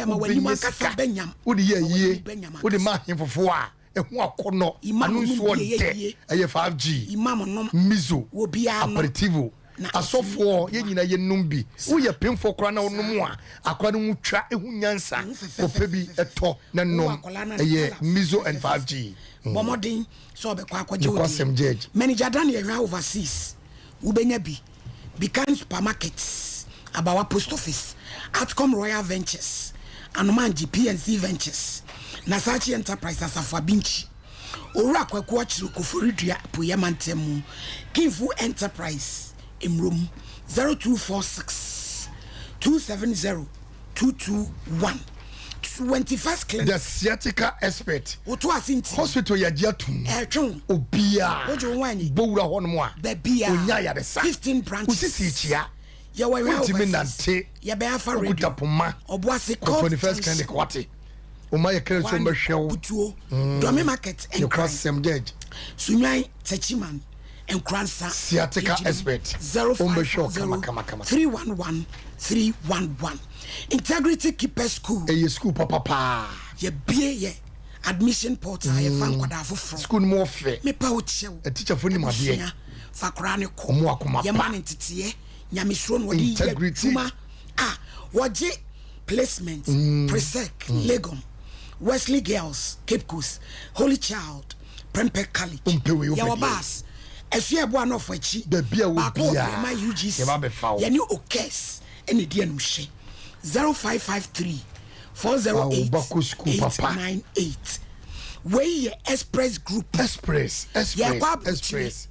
yɛ ma w'anim Wobɛnya ankasa sika. bɛnyam. Wode yɛ Ma w'anim ayie, bɛnyam wode ankasa. ma ahemfofoɔ a, ɛho akɔnnɔ, Imam ano nom nso bi ɛyɛ ɔdɛ, yie. ɛyɛ 5G, Imam nom. Miso, Obiara nom. Aperitivo, Na asɔfoɔ ɛtumi yɛn nyinaa yɛnom bi. Woyɛ pemfoɔ koraa na wonom a, akora no ho twa, ɛho nyansa. Ɛho fɛfɛɛfɛ. Kɔpɛ bi ɛtɔ na Wowɔ nom. akwadaa no a, Ɛyɛ ne colour Miso and fɛfɛɛfɛ. 5G. Bɔ mmɔden sɛ ɔbɛkɔ akɔgye wo Nokwasɛm deɛ. Judge. Manager Daniel Hwa overseas, wobɛnya bi. Bikan Supermarkets, Abawa Post Office, Atcom Royal Ventures, Anomanji PNC Ventures, Nasachi Enterprise, Asafo Abinkyi, Owura Kwaku Akyere Koforidua Apueeɛ Mantam mu, Kinfu Enterprise, Mmrom, 0246 270 221, 21st Clinic. The sciatica expert. Woto ase nti. Hospital yɛagye atum. Ɛretwe wo. Obiara. Wogye wo ho anyi. Bɔ wura hɔnom a. Baabi a. Onya ayaresa. 15 branches. Wosisi kyia. Yɛwɔ ɛwɛ Wontumi overseas. nante. Yɛbɛn afa radio. Wokuta poma. Ɔboase Kɔ Court 21st Junction. Clinic wate. Woma yɛ kra so Kwame mbɛhwɛ wo. Butuo. Dɔme Market Nkran. Nokwasɛm Judge. Sunwan Techiman Nkoransa. Sciatica expert. 05 Wɔmbɛhwɛ wo 0 kama kama kama. 311 311. Integrity Keeper School. Ɛyɛ school papa paa. Yɛbie yɛ admission portal yɛfa nkwadaa foforɔ. School no mu ɔfɛ. Mepa wo kyɛw. Atikyafoɔ nim adeɛ. Abusua, fa koraa ne kɔ. Ɔmo akoma pa. Yɛma no nteteɛ. Nyamesuro no wɔde yɛ Integrity. adwuma a wɔgye placement. Presec, Legon, Wesley Girls, Cape Coast, Holy Child, Prempeh College. Wompɛ wei, wopɛ Yɛwɔ deɛ. bus. Ɛsua ɛboa no ɔfɔ akyi. Baabi a wɔ Baako wɔ biara, Prema UGC. yɛba abɛfa wo. Yɛne Okes ɛna ɛdi anum hyɛ. 0553 408 Wa wo ba kɔ school papa. 898. Wei yɛ Express Group. Express, Express, Yɛkɔ aburokyire. Express.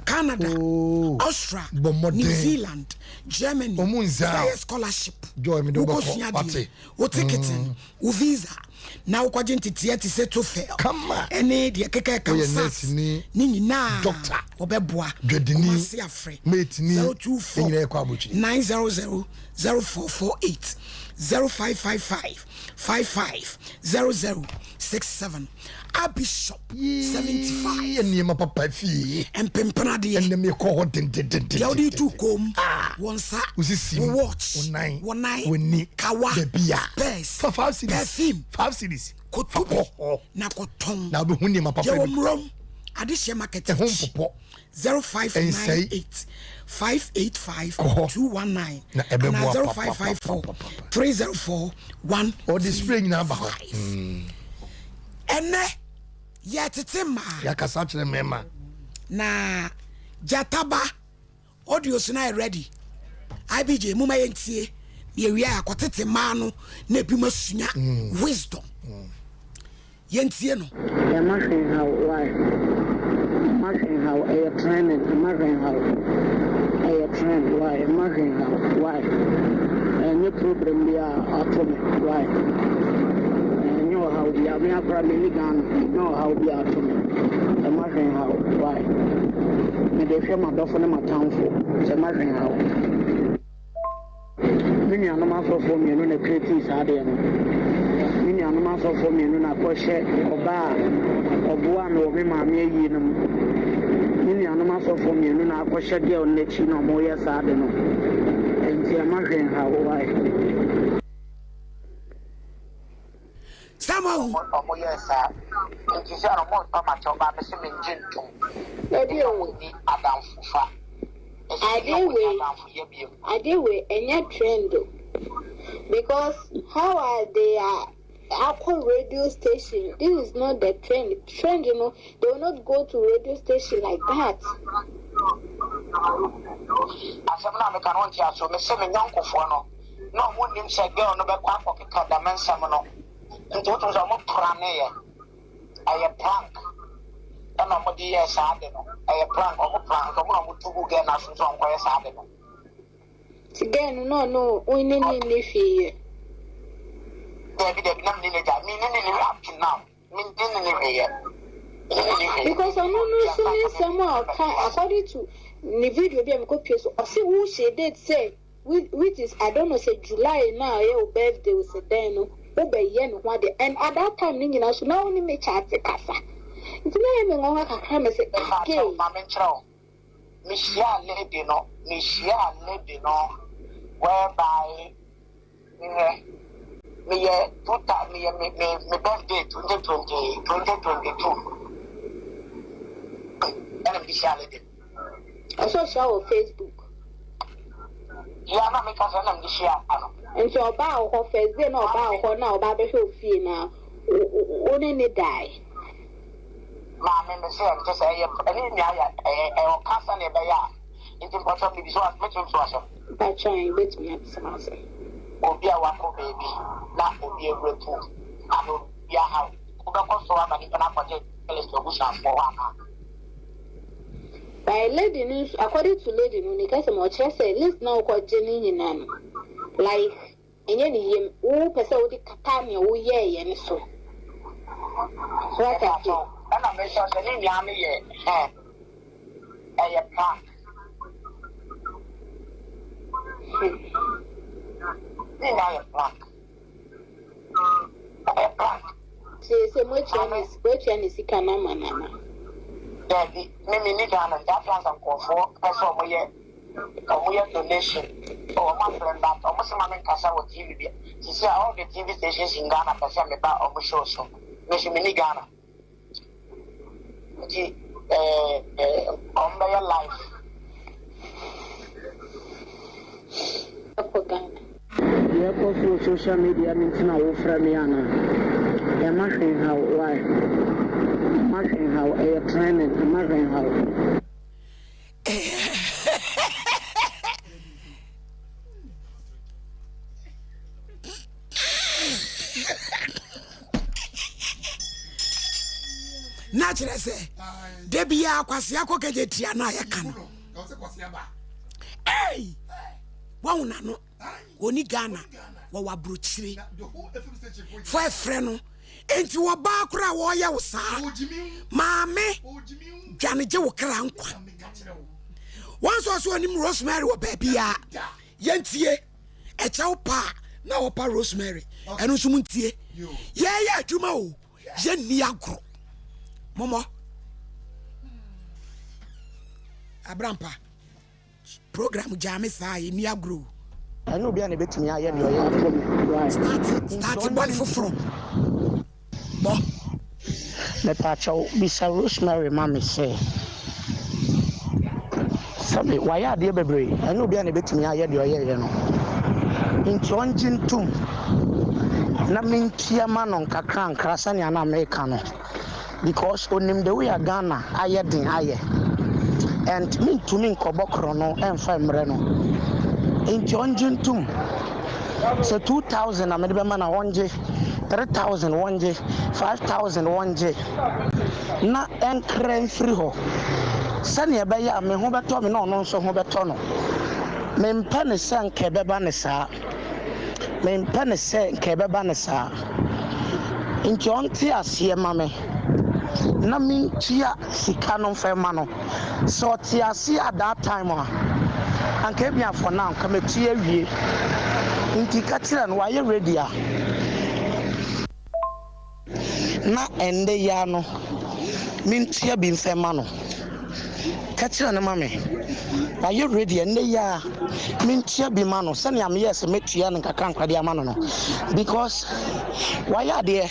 Canada, Oh, Austria, bɔ mmɔden. New Zealand, Germany. Ɔmo nza. Sɛ yɛ scholarship. Joy, mede wo bɛkɔ, Wokɔsua wate. adeɛ. Wo ticket, wo visa. Na wokɔgye nteteɛ te sɛ TOEFL. Kama. Ɛne deɛ keka ɛka Woyɛ SAT. nurse ni, Ne nyinaa. doctor, Wɔbɛboa. dwadini, Kumasi afrɛ. mate ni, 024 yɛn nyinaa yɛkɔ aburokyire. 900 0448 0555 55 0067. Abishop 75. Yɛ nneɛma papa fie. Mpempenadeɛ. Ɛnɛ mekɔ hɔ dendendenden. Deɛ wode tu kom, wo nsa, Wo sisi wo mu, watch, wo nan, wo nan, w'ani, kawa, baabi a. specs, Fa 5 cedis. perfume. 5 cedis. Koto Fa bi kɔ hɔ. na kɔtɔn. Na wobɛhu nneɛma papa Yɛwɔ bi. Mmurom Adehyɛ Market Ɛho akyi. mpopɔ. 0598 585 Kɔ hɔ. 219 Na ɛbɛboa anaa pa, pa, 0554 pa, pa, pa, pa. 304 1 Ɔde spray nyinaa ba hɔ. Ɛnɛ yɛtete mmaa. Yɛakasa kyerɛ mmarima. Na gyataba audio so no ayɛ ready. Ibj moma yɛntie na yɛwie a akɔtete mmaa no na ebi mu asua wisdom. Yɛntie no. Ɛmma hwee nhaw why? Ɛmma hwee nhaw ɛyɛ trending Ɛmma hwee nhaw ɛyɛ trend why? Ɛmma hwee nhaw why? Ɛnyɛ problem bi a ato me why? Ɛnyɛ ɔhaw bi a me akora me ni Ghana ɛnyɛ ɔhaw bi a ato me. Ɛmma hwee nhaw why? Mede hwɛ m'adɔfo ne m'atamfo sɛ ɛmma hwee nhaw. Me nuanom asɔfoɔ mmienu na creatii saa adeɛ no. Me nuanom asɔfoɔ mmienu na kɔhyɛ ɔbaa a ɔboaa me wɔ me maame ayie no mu. Me nuanom asɔfoɔ mmienu na akɔhyɛ girl no akyi na wɔreyɛ saa ade no. Ɛnti ɛmma hwee nha wo why? Samuel. Ɔmo yɛɛ saa nti sɛ ɔmo mpa makyɛw ba me se mengye ntom. Dabi Ɛne o. ɔmo nni adamfo fa. Ɛsɛ sɛ Ade ɔmo nni wei, adamfo yɛ biom. ade wei ɛnyɛ trend o because how are they are akɔ radio station? This is not the trend. Trend no, they will not go to radio station like that. Asɛm no a meka no wonte ase o. Mese me nyɔnkofoɔ no na ɔmo nnim sɛ girl no bɛkɔ akɔkeka dɛm nsɛm no nti wotumi sɛ ɔmo praneeɛ. Ɛyɛ prank ɛna ɔmo de yɛɛ saa ade no. Ɛyɛ prank, ɔmo prank ɔmo na ɔmo tu gu girl no aso sɛ ɔnkɔyɛ saa ade no. Nti girl no na ɔno wo ne ne nni hwee yɛ? Dabi dabi, na mene no agya. Me ne no nni hwee up to now. Me ne no nni hwee yɛ. Me ne no nni hwee. Because ɔno no nso ne nsɛm a ɔka according to ne video bi a mekɔ pie so, ɔse wo hyɛ date sɛ which is I don't know sɛ July na ɔyɛ wo birthday o sɛ dɛn no wobɛyɛ ne ho adeɛ, and at that time ne nyinaa so na wo ne me chat kasa nti na ɛyɛ me nwanwa kakra me sɛ Mepa gay. kyɛw, ma menkyerɛ wo. Mehyiaa lady no, mehyiaa lady no whereby mehwɛ. Meyɛ two thou meyɛ me me me birthday 2020 2022 ɛna mede hyia lady no. Ɔsɛ ɔhyia wɔ Facebook. Yeah na meka sɛ ɛna mede hyia no. Nti ɔbaa wo hɔ first day na ɔbaa wo hɔ na ɔbaa bɛhwɛ wo fie na wo ne ne dae. Maame mese ɛnte sɛ ɛyɛ ɛne nua yɛ ɛyɛ ɔka sɛnea ɛbɛyɛ a nti mpɔkyɛ mebisa mɛtumi bisa wo asɛm. Mpakyɛw ɛ wobɛtumi abisa m'asɛm. Obi a wakɔ baabi na obi awura pool anaa obi ahaw, wobɛkɔ so ama nipa no akɔgye list wɔ abusuafoɔ hɔ anaa? By lady no nso according to lady no ne kasa mu ɔkyerɛ sɛ list na wokɔgye ne nyinaa no like ɛnyɛ ne yam wo pɛ sɛ wode kata nea woyɛɛyɛ no so so wate aseɛ. Ɛna mesɛ sɛ ne nyinaa no yɛ hɛn. Ɛyɛ prank. Ne nyinaa yɛ prank. Ɛyɛ prank. Seesei moatua ne woatua ne sika no ama no ana? Dabi, me me ni Ghana nti afei ansa nkurɔfoɔ pɛ sɛ wɔn yɛ wɔn yɛ donation. Oh, wɔn afrɛ me but wɔn sɛ ma me nkasa wɔ TV bi. Sisi a all the TV stations in Ghana pɛ sɛ me ba wɔn show so. Me nso me ni Ghana. Nti eh ɔmo bɛyɛ live. Ɛkɔ Ghana. Deɛ ɛkɔ so wɔ social media no nti na wofrɛ me anaa? Ɛmma hwee nha wo why? Ɛmma hwee nha wo, ɛyɛ trending, ɛmma hwee nha wo. Na kyerɛ sɛ da biara kwasea kɔ kɛgye tia no a yɛka no ei wahu n'ano ɔni Ghana wɔwɔ aburokyire fo ɛfrɛ no enti wɔbaa koraa wɔyɛ wo saa maame dwane gye wo kra nkwa wɔn nso ɔso ɔnim Rosemary wɔ baabiara yɛntie ɛkyɛw pa a na ɔpa Rosemary ɛno nso mu ntie yɛyɛ adwuma o yɛnni agorɔ mɔmɔ abrampa program gyaa me saa yɛnni agorɔ o. Ɛnyɛ obiara na ebetumi ayɛ nea ɔyɛ no. Start start bɔne foforɔ bɔ. Mepaakyɛw, bisa Rosemary ma me sɛ, sɛbe wayɛ adeɛ bebree, ɛnyɛ obiara na ebetumi ayɛ deɛ ɔyɛeɛ no, nti ɔngye ntom na mentua ma no nkakrankra sɛnea na meka no. Because onim the way a Ghana ayɛ den ayɛ and mentumi nkɔbɔ korɔno ɛmfa mmerɛ no nti ɔngye ntom sɛ 2000 na mede bɛma no a ɔngye, 3000 wɔngye, 5000 wɔngye na ɛnkra mfiri hɔ sɛnea ɛbɛyɛ a me ho bɛtɔ me na ɔno nso ho bɛtɔ no. Mempɛ no sɛ anka ɛbɛba no saa. Mempɛ no sɛ nka ɛbɛba no saa. Nti ɔnte aseɛ ma me na mentua sika no mfa mma no. Sɛ ɔte aseɛ at that time a, anka ebia for now nka matua awie. Nti ka kyerɛ no wayɛ ready a. Na ɛnnɛ yi ara no, mentua bi mfa mma no. Ka kyerɛ no ma me. Wayɛ ready ɛnnɛ yi ara, mentua bi ma no sɛnea meyɛɛ sɛ mɛtua no nkakrankra de ama no no. Because wayɛ adeɛ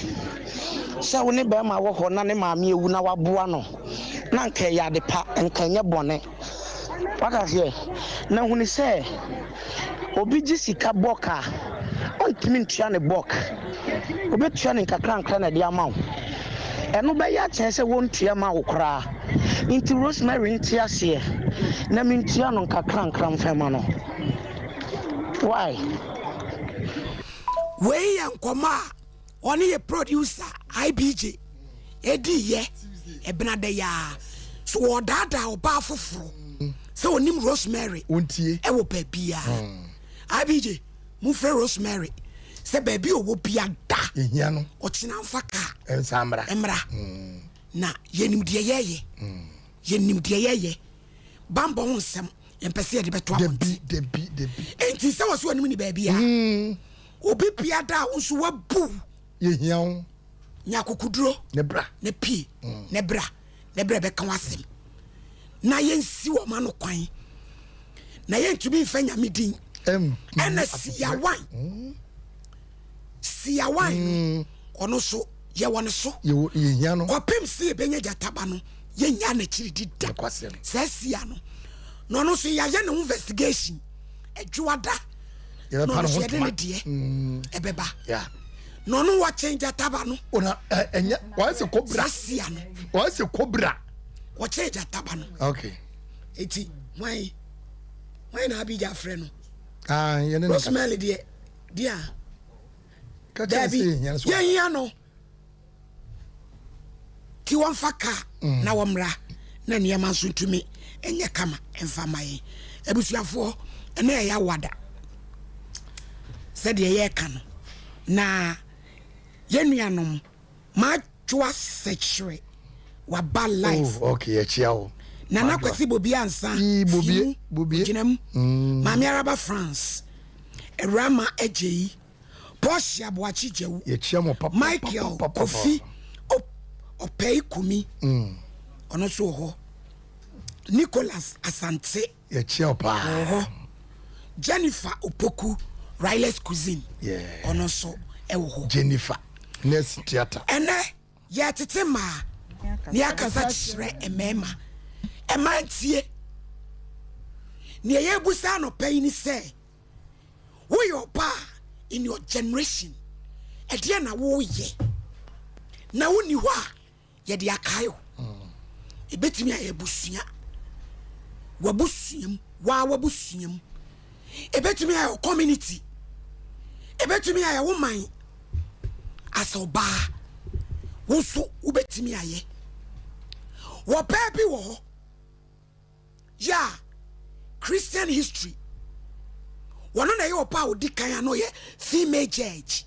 sɛ wo ne barima wɔ hɔ na ne maame awu na waboa no, na anka ɛyɛ ade pa, nka ɛnyɛ bɔne. Wate aseɛ? Na hunu sɛ obi gye sika bulk a, ɔntumi ntua ne bulk. Obetua no nkakrankra na ɛde ama wo. Ɛno bɛyɛ akyɛn sɛ wɔntua ma wo koraa. Nti Rosemary nte aseɛ na mentua no nkakrankra mfa ma no. Why? Wei yɛ nkɔmmɔ a ɔne yɛ producer IBJ ɛdiiɛ ɛbenada yi ara. So wɔdaadaa ɔbaa foforɔ sɛ ɔnim Rosemary ɛwɔ baabiara. IBJ Monfrɛ Rosemary sɛ baabi a ɔwɔ bia da. Yɛhia no. Ɔkyena mfa kaa. Nsa mmra. Mmra. Na yɛnim deɛ yɛyɛ. Yɛnim deɛ yɛyɛ. Bambɔ ho nsɛm yɛmpɛ sɛ yɛde bɛto abɔnten. Dabi, dabi, dabi. Enti sɛ wɔ so anim ne baabi a. Obi bia da a wo nso wabu. Yɛhia wo. Nya akokoduro. Ne bra. Ne pie. Ne bra. Ne bra bɛka w'asɛm. Na yɛnsi wɔn ano kwan. Na yɛntumi mfa Nyame din. Ɛna siawan. Siawan no, ɔno so yɛwɔ ne so. Yɛhia no. Kɔpem sɛ yɛbɛnya gyataba no, yɛnya n'akyiri di da. Saa sia no, na ɔno nso yɛayɛ ne ho investigation adwoada na ɔno nso yɛde ne deɛ ɛbɛba. Na ɔno wɔkyɛn gyataba no. Ɔna ɛnyɛ wɔayɛ sɛ kobra. Saa sia no. Wɔayɛ sɛ kobra. Wɔkyɛn gyataba no. Okay. Eti hwan hwan na Abigya frɛ no? Ah, yɛne no. Rosemary deɛ deɛ a. Dabi yɛhia no. Ti wɔmfa kaa na wɔmmra na nneɛma nso ntumi nyɛ kama mfa ma yɛn. Abusuafoɔ, ɛnɛ ɛyɛ awada sɛdeɛ yɛreka no na yɛn nuanom Madwoa Sekyere waba live. Oh, okay, yɛkyia wo. Nana Kwasi Bobi Ansa Fimu ogyina mu. Maame Araba France Awurama Agyei Portia Boakye Gyawu, Yɛkyia mo papa. Michael Kofi Ɔpɛi Kumi, ɔno nso wɔ hɔ. Nicholas Asante, Yɛkyia wo paa. Wɔ hɔ. Jennifer Opoku, Riley's Cuisine, ɔno nso wɔ hɔ. Jennifer, Nurse Theatre. Ɛnɛ yɛtete mmaa na yɛakasa kyerɛ mmarima. Mmaa ntie. Nea yɛrebusa anɔpa yi ne sɛ, Woyɛ ɔbaa a in your generation ɛdeɛn na woyɛ na wonni hɔ a yɛde akae wo? Ɛbɛtumi ayɛ abusua, w'abusua mu, waa w'abusua mu. Ɛbɛtumi ayɛ wo community, ɛbɛtumi ayɛ wo man. As ɔbaa, wo nso wobɛtumi ayɛ. Wɔbaa bi wɔ hɔ. yɛ a Christian history wɔno na ɛyɛ ɔba a ɔdi kan a na ɔyɛ female judge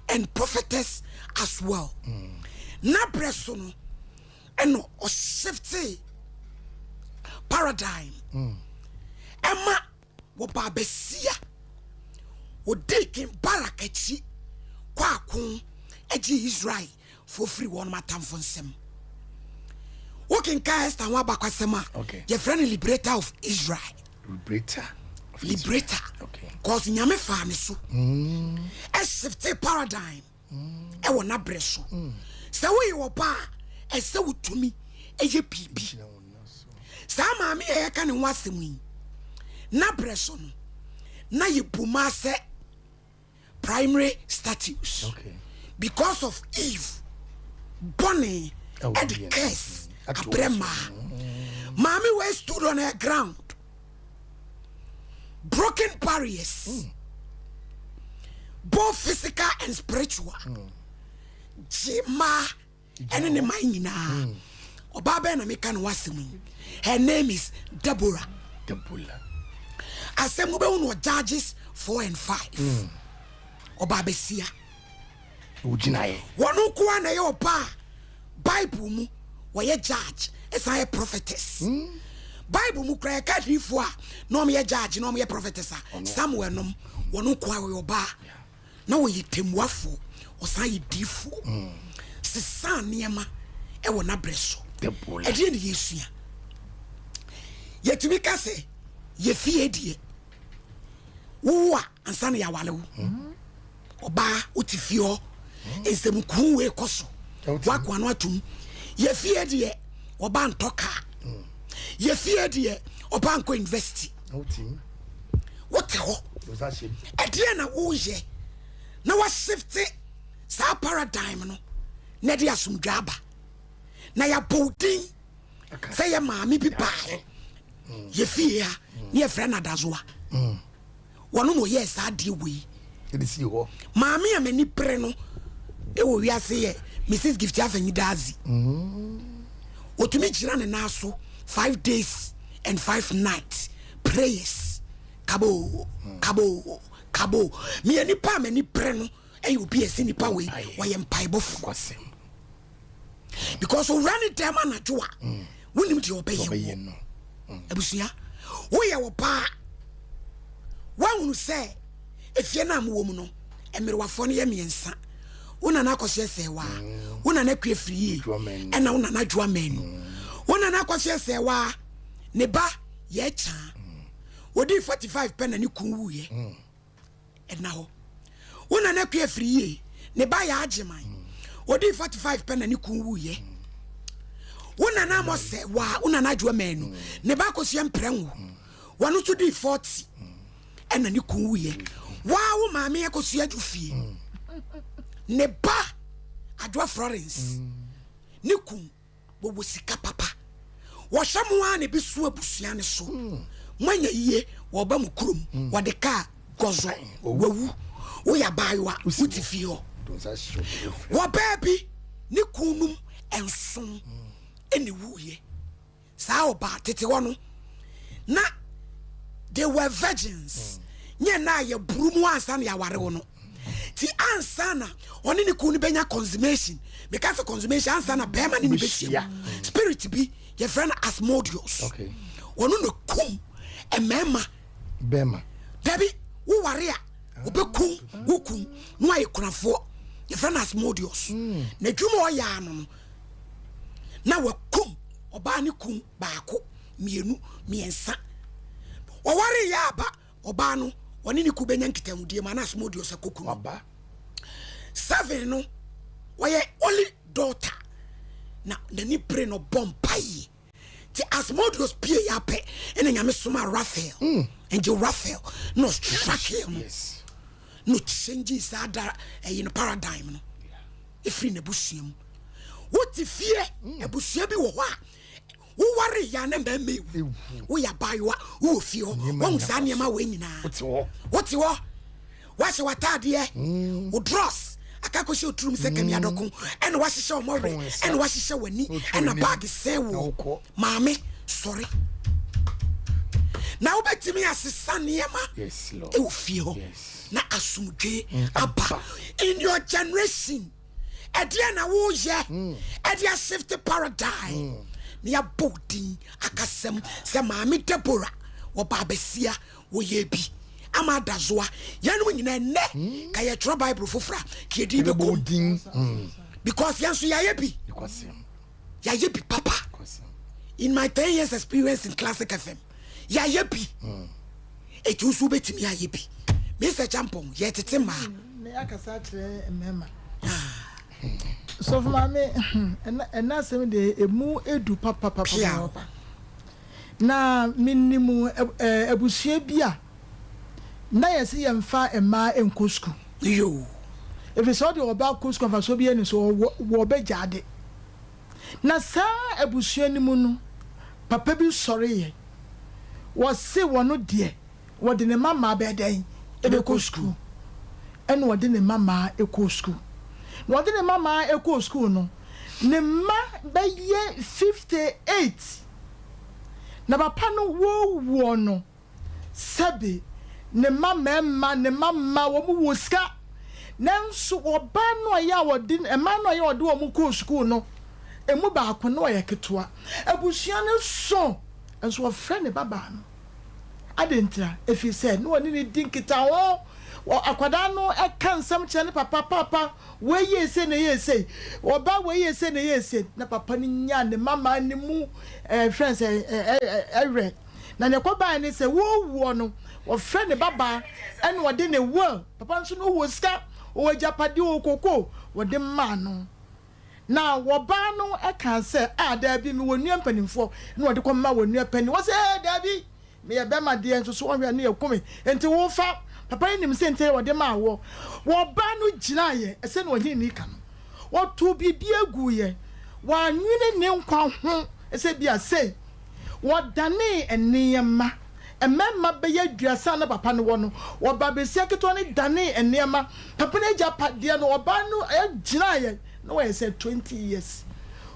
and prophetess as well. Na berɛ so no ɛna ɔshifte paradigm ɛma wɔbaa bɛsia wɔdii King Barak akyi kɔ ako gye Israel foɔ firi wɔn atamfo nsam. Wokenkan Esther ho abakwasɛm a, okay. yɛfrɛ no liberator of Israel. Liberator. Of liberator. Okay. Cause Nyame faa ne so. Ɛshifte paradigm. Ɛwɔ n'abrɛ so. Sɛ woyɛ ɔbaa a, ɛsɛ wotumi ɛyɛ biribi. Saa maame a yɛka ne ho asɛm yi, n'abrɛ so no, na yɛbu maa sɛ primary status okay. because of Eve bɔne ɛde curse abrɛ maa. Maame wei stood on her ground, broken barriers, both physical and spiritual. Gye maa ɛne ne man nyinaa. Ɔbaa bɛn na meka ne ho asɛm yi? Her name is Deborah. Deborah. Asɛm wobɛhu no wɔ Judges 4 and 5. Ɔbaa bɛsia. Ogyinaeɛ. Wɔn nko ara na ɛyɛ ɔbaa a Bible mu wɔyɛ judge ɛsan yɛ prophetess. Bible mu koraa yɛka adiyifoɔ a na wɔyɛ judge na wɔyɛ prophetess a Samuel nom wɔn nko ara wɔyɛ ɔbaa. Na ɔyɛ tɛmmuafoɔ, ɔsan yɛ diifoɔ. Sesaa nneɛma ɛwɔ n'abrɛ so. Ɛdeɛ ne yɛsua. Yɛtumi ka sɛ yɛfie deɛ wowo a ansa na yɛawale wo. Ɔbaa wote fie hɔ nsɛm kuu wei kɔ so wakoa no atom. Yɛfie deɛ ɔbaa ntɔ kaa. Yɛfie deɛ ɔbaa nkɔ university. Wote hɔ ɛdeɛ na woyɛ na washifte saa paradigm no na ɛde asomdwa aba na yɛabɔ wo din sɛ yɛ maame bi baeɛ yɛfie ha ne yɛfrɛ no Adazoa. Wɔno na ɔyɛɛ saa adeɛ wei. Maame a m'ani bere no ɛwɔ wiase yɛ Mrs. Gift Afenyi Dazi. Ɔtumi gyina ne nan so 5 days and 5 nights prayers. Kabo, kabo, kabo. Meyɛ nipa a m'ani bere no ɛyɛ obi a ɛsɛ nipa wei wɔyɛ mpaebɔfo. Because owura ne dɛm anadwo a wonim deɛ ɔbɛyɛ wɔ. Abusua, woyɛ ɔbaa woahunu sɛ efie no a mowɔ mu no mmerewafoɔ no yɛ mmiɛnsa. Wo nana akɔsoɛ sɛɛwaa, wo nana akua firi yie, ɛna wo nana adwoa manu. Wo nana akɔsoɛ sɛɛwaa ne ba yɛ kyaa. Ɔdii 45 pɛ na ne kun wuiɛ. Ɛna hɔ. Wo nana akua firi yie, Ne ba yɛ Agyeman. Ɔdii 45 pɛ na ne kun wuiɛ. Wo nana amɔ sɛ waa wo nana adwoa manu. Ne ba akɔsua mprɛnwo. Wɔno nso dii 40 ɛna ne kun wuiɛ. Waa wo maame akɔsua adwo fie. Ne ba Adwoa Florence ne kun Wɔwɔ sika papa. Wɔhwɛ mo ara na ebi so abusua no so. Moanya yie, wɔba mo kurom, wɔde kaa gɔzɔ, wawu. Woyɛ abaayewa, wote fie hɔ. Wɔbaa bi, ne kun nom nson ɛna ewuiɛ. Saa ɔbaa tete hɔ no, na they were virgins. Nyɛ na yɛburu mu ansa na yɛaware wo no. Ti ansa na ɔne ne kun no bɛnya consummation. Meka sɛ consummation ansa na bɛrima ne ne bɛhyia. Spirit bi yɛfrɛ no Asmodeus. Ɔno na kum mmarima. Bɛrima. Dabi woware a ɔbɛkum wo kun na wayɛ kunafoɔ. Yɛfrɛ no Asmodeus. Na adwuma ɔyɛ ano no na wakum ɔbaa ne kun baako mmienu mmiɛnsa. Ɔware yɛ aba ɔbaa no ɔne ne ku bɛnya nkitahodie mu ana Asmodeus akɔku no. Seven no ɔyɛ only daughter na n'ani bere no bɔ mpaeɛ nti Asmodeus pie yɛ apɛ ɛna Nyame soma Raphael mm. Angel Raphael na ɔstrake no yes. na ɔchange saa da ɛyi no paradigm no ɛfiri n'abusua mu. Wote fie abusua bi wɔ hɔ a woware yɛ a na mmarima ewu. Woyɛ abaayewa wowɔ fie hɔ woahu saa nneɛma wei nyinaa. Wote hɔ woahyɛ w'ataadeɛ mm. wo drɔs aka kɔhyɛ oturum sɛ kami mm. adɔko ɛna woahyehyɛ wo mmɔwerɛ ɛna woahyehyɛ w'ani ɛna baage sɛn wo maame sɔre na wobɛtumi asesa nneɛma ɛwɔ fie hɔ na asomdwe mm. aba in your generation ɛdeɛ na woyɛ mm. ɛde ashift paradigm mm. na yɛabɔ wo din akasɛm sɛ maame Deborah wɔba abasia wɔyɛ bi ama adazoa yɛnom nyina ɛnnɛ ka yɛtwerɛ bible foforɔ a ka yɛdin bɛkɔm because yɛn nso yɛayɛ bi yɛayɛ bi papa in my 10 years experience in classic fm yɛayɛ bi ɛti wo so wobɛtumi ayɛ bi Mr. Champon yɛtete mmaa me akasa akyerɛ mmarima sɔfo maame ɛna asɛm deɛ emu edu papapapa na menim abusua bi a na yɛsɛ yɛmfa mmaa nkɔ sukuu yoo ɛfiri sɛ ɔde ɔba kɔ sukuu mfasoɔ bi ɛni so wɔbɛgya ade Na saa abusua no mu no, papa bi sɔreeɛ. Wɔse wɔno deɛ, wɔde ne mma mmaa bɛyɛ dɛn? Ɛbɛkɔ sukuu. Ɛna ɔde ne mma mmaa kɔɔ sukuu. Na ɔde ne mma mmaa kɔɔ sukuu no, ne mma bɛyɛ 58. Na papa no wɔwuo no, Sɛbe, ne mma mmarima, ne mma mmaa, wɔn wɔ sika. Nanso ɔbaa no a ɛyɛ a wɔde, mmaa no a ɛyɛ a wɔde wɔn kɔɔ sukuu no, emu baako na ɔyɛ ketewa. Abusua no so, nso wɔfrɛ ne babaa no. Adɛn ntira? Ɛfiri sɛ na wɔne no di nkitaho. Wɔ, akwadaa no ka nsɛm kyerɛ ne papa, Paapa, wei yɛɛ sei na ɛyɛɛ sei. Ɔbaa wei yɛɛ sei na ɛyɛɛ sei. Na papa no nyaa ne mma mmaa no mu, ɛɛ, frɛ no sɛ, ɛɛ, ɛɛ, werɛ. Na nea ɛkɔbaeɛ ne sɛ, wɔrewuo no, wɔfrɛ ne babaa ɛna ɔde ne will, papa nso no ɔwɔ sika, ɔwɔ agyapadeɛ, ɔwɔ kokoo, wɔde maa no. Na wɔbaa no kaa sɛ, ah, daabi, mewɔ nua mpanimfoɔ, na wɔde kɔma wɔn nua panin. Wɔsɛ, ee, daabi, meyɛ bɛrima deɛ, nso so wɔhwɛ ne yɛku me, enti wofa. Papa no nim sɛ nti wɔde maa woɔ. Wɔbaa no gyinaeɛ, sɛdeɛ ɔhene ni ka no. Wɔtoo biribi guiɛ. Wannwene ne nkwa ho sɛ bi a sei. Wɔdanee nneɛma. Mmarima bɛyɛ aduasa a na papa no wɔ no, wɔbaa besia ketewa no danee nneɛma. Papa no agyapadeɛ no, ɔbaa no gyinaeɛ, na wayɛ sɛ 20 years.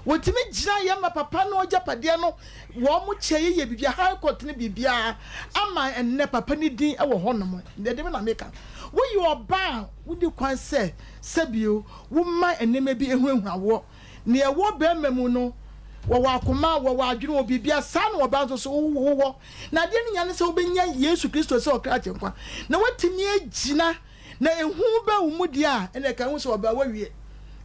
Wɔtumi gyinaeɛ ma papa no agyapadeɛ no, wɔn kyɛeɛ yɛ biribiara, high court ne biribiara, ama ɛnnɛ papa no din wɔ hɔnom. Deɛ me na meka. Woyɛ ɔbaa a, wodi kwan sɛ sɛbio woma nneɛma bi hunahuna woɔ. Nea ɛwɔ barima mu no, wɔwɔ akoma, wɔwɔ adwene, wɔwɔ biribiara, saa na ɔbaa nso so wowɔ. Na adeɛ no nyinaa ne sɛ wobɛnya Yesu Kristo sɛ ɔkra agyenkwa, na woatumi agyina, na ehu ba wo mu deɛ a, ɛnna ɛka ho sɛ ɔbaa woawie.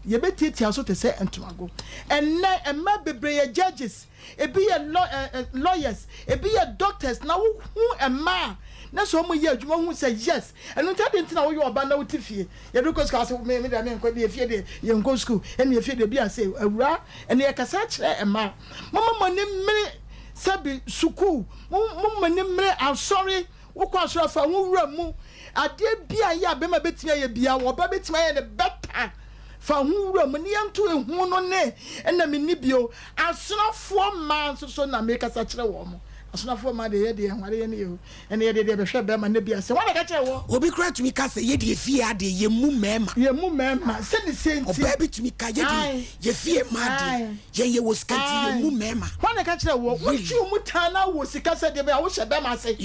Yɛbɛtiatia so te sɛ ntomago. Ɛnnɛ, mmaa bebree yɛ judges, ebi yɛ lawyers, ebi yɛ doctors, na wohu mmaa a na sɛ ɔmo yɛ adwuma wohu sɛ yes ɛno nti adɛn nti na woyɛ ɔba na wote fie yɛde kɔ sukuu ase me me deɛ menkɔ deɛ fie deɛ yɛnkɔ sukuu ɛne fie deɛ bi ase awura ɛne yɛkasa kyerɛ mmaa moma mo ani mmere sɛbi sukuu mo mo ani mmere asɔre wokɔ asɔre afa wo wura mu adeɛ bi a yɛ a bɛrima bɛtumi ayɛ bia ɔba bɛtumi ayɛ no better fa ho wura mu ne yɛnto ehu no ne ɛna menni bio asonafoɔ mmaa nso so na mekasa kyerɛ wɔn mo asonafoɔ mmaa deɛ yɛ deɛ nware yɛ ne yɛ o ɛne yɛ deɛ deɛ bɛhwɛ bɛrima ne bi ase wɔn na ka kyerɛ wɔ. Obi kura tumi ka sɛ yɛde efie adeɛ yɛ mu mmarima. Yɛ mu mmarima sɛne sɛ nti. Ɔbaa bi tumi ka yɛde yɛ fie mmaa deɛ yɛn yɛ wɔ sika nti yɛ mu mmarima. Wɔn na ka kyerɛ wɔ wotwi mu taa na wɔ sika sɛ deɛ bɛyɛ a wohyɛ bɛrima ase.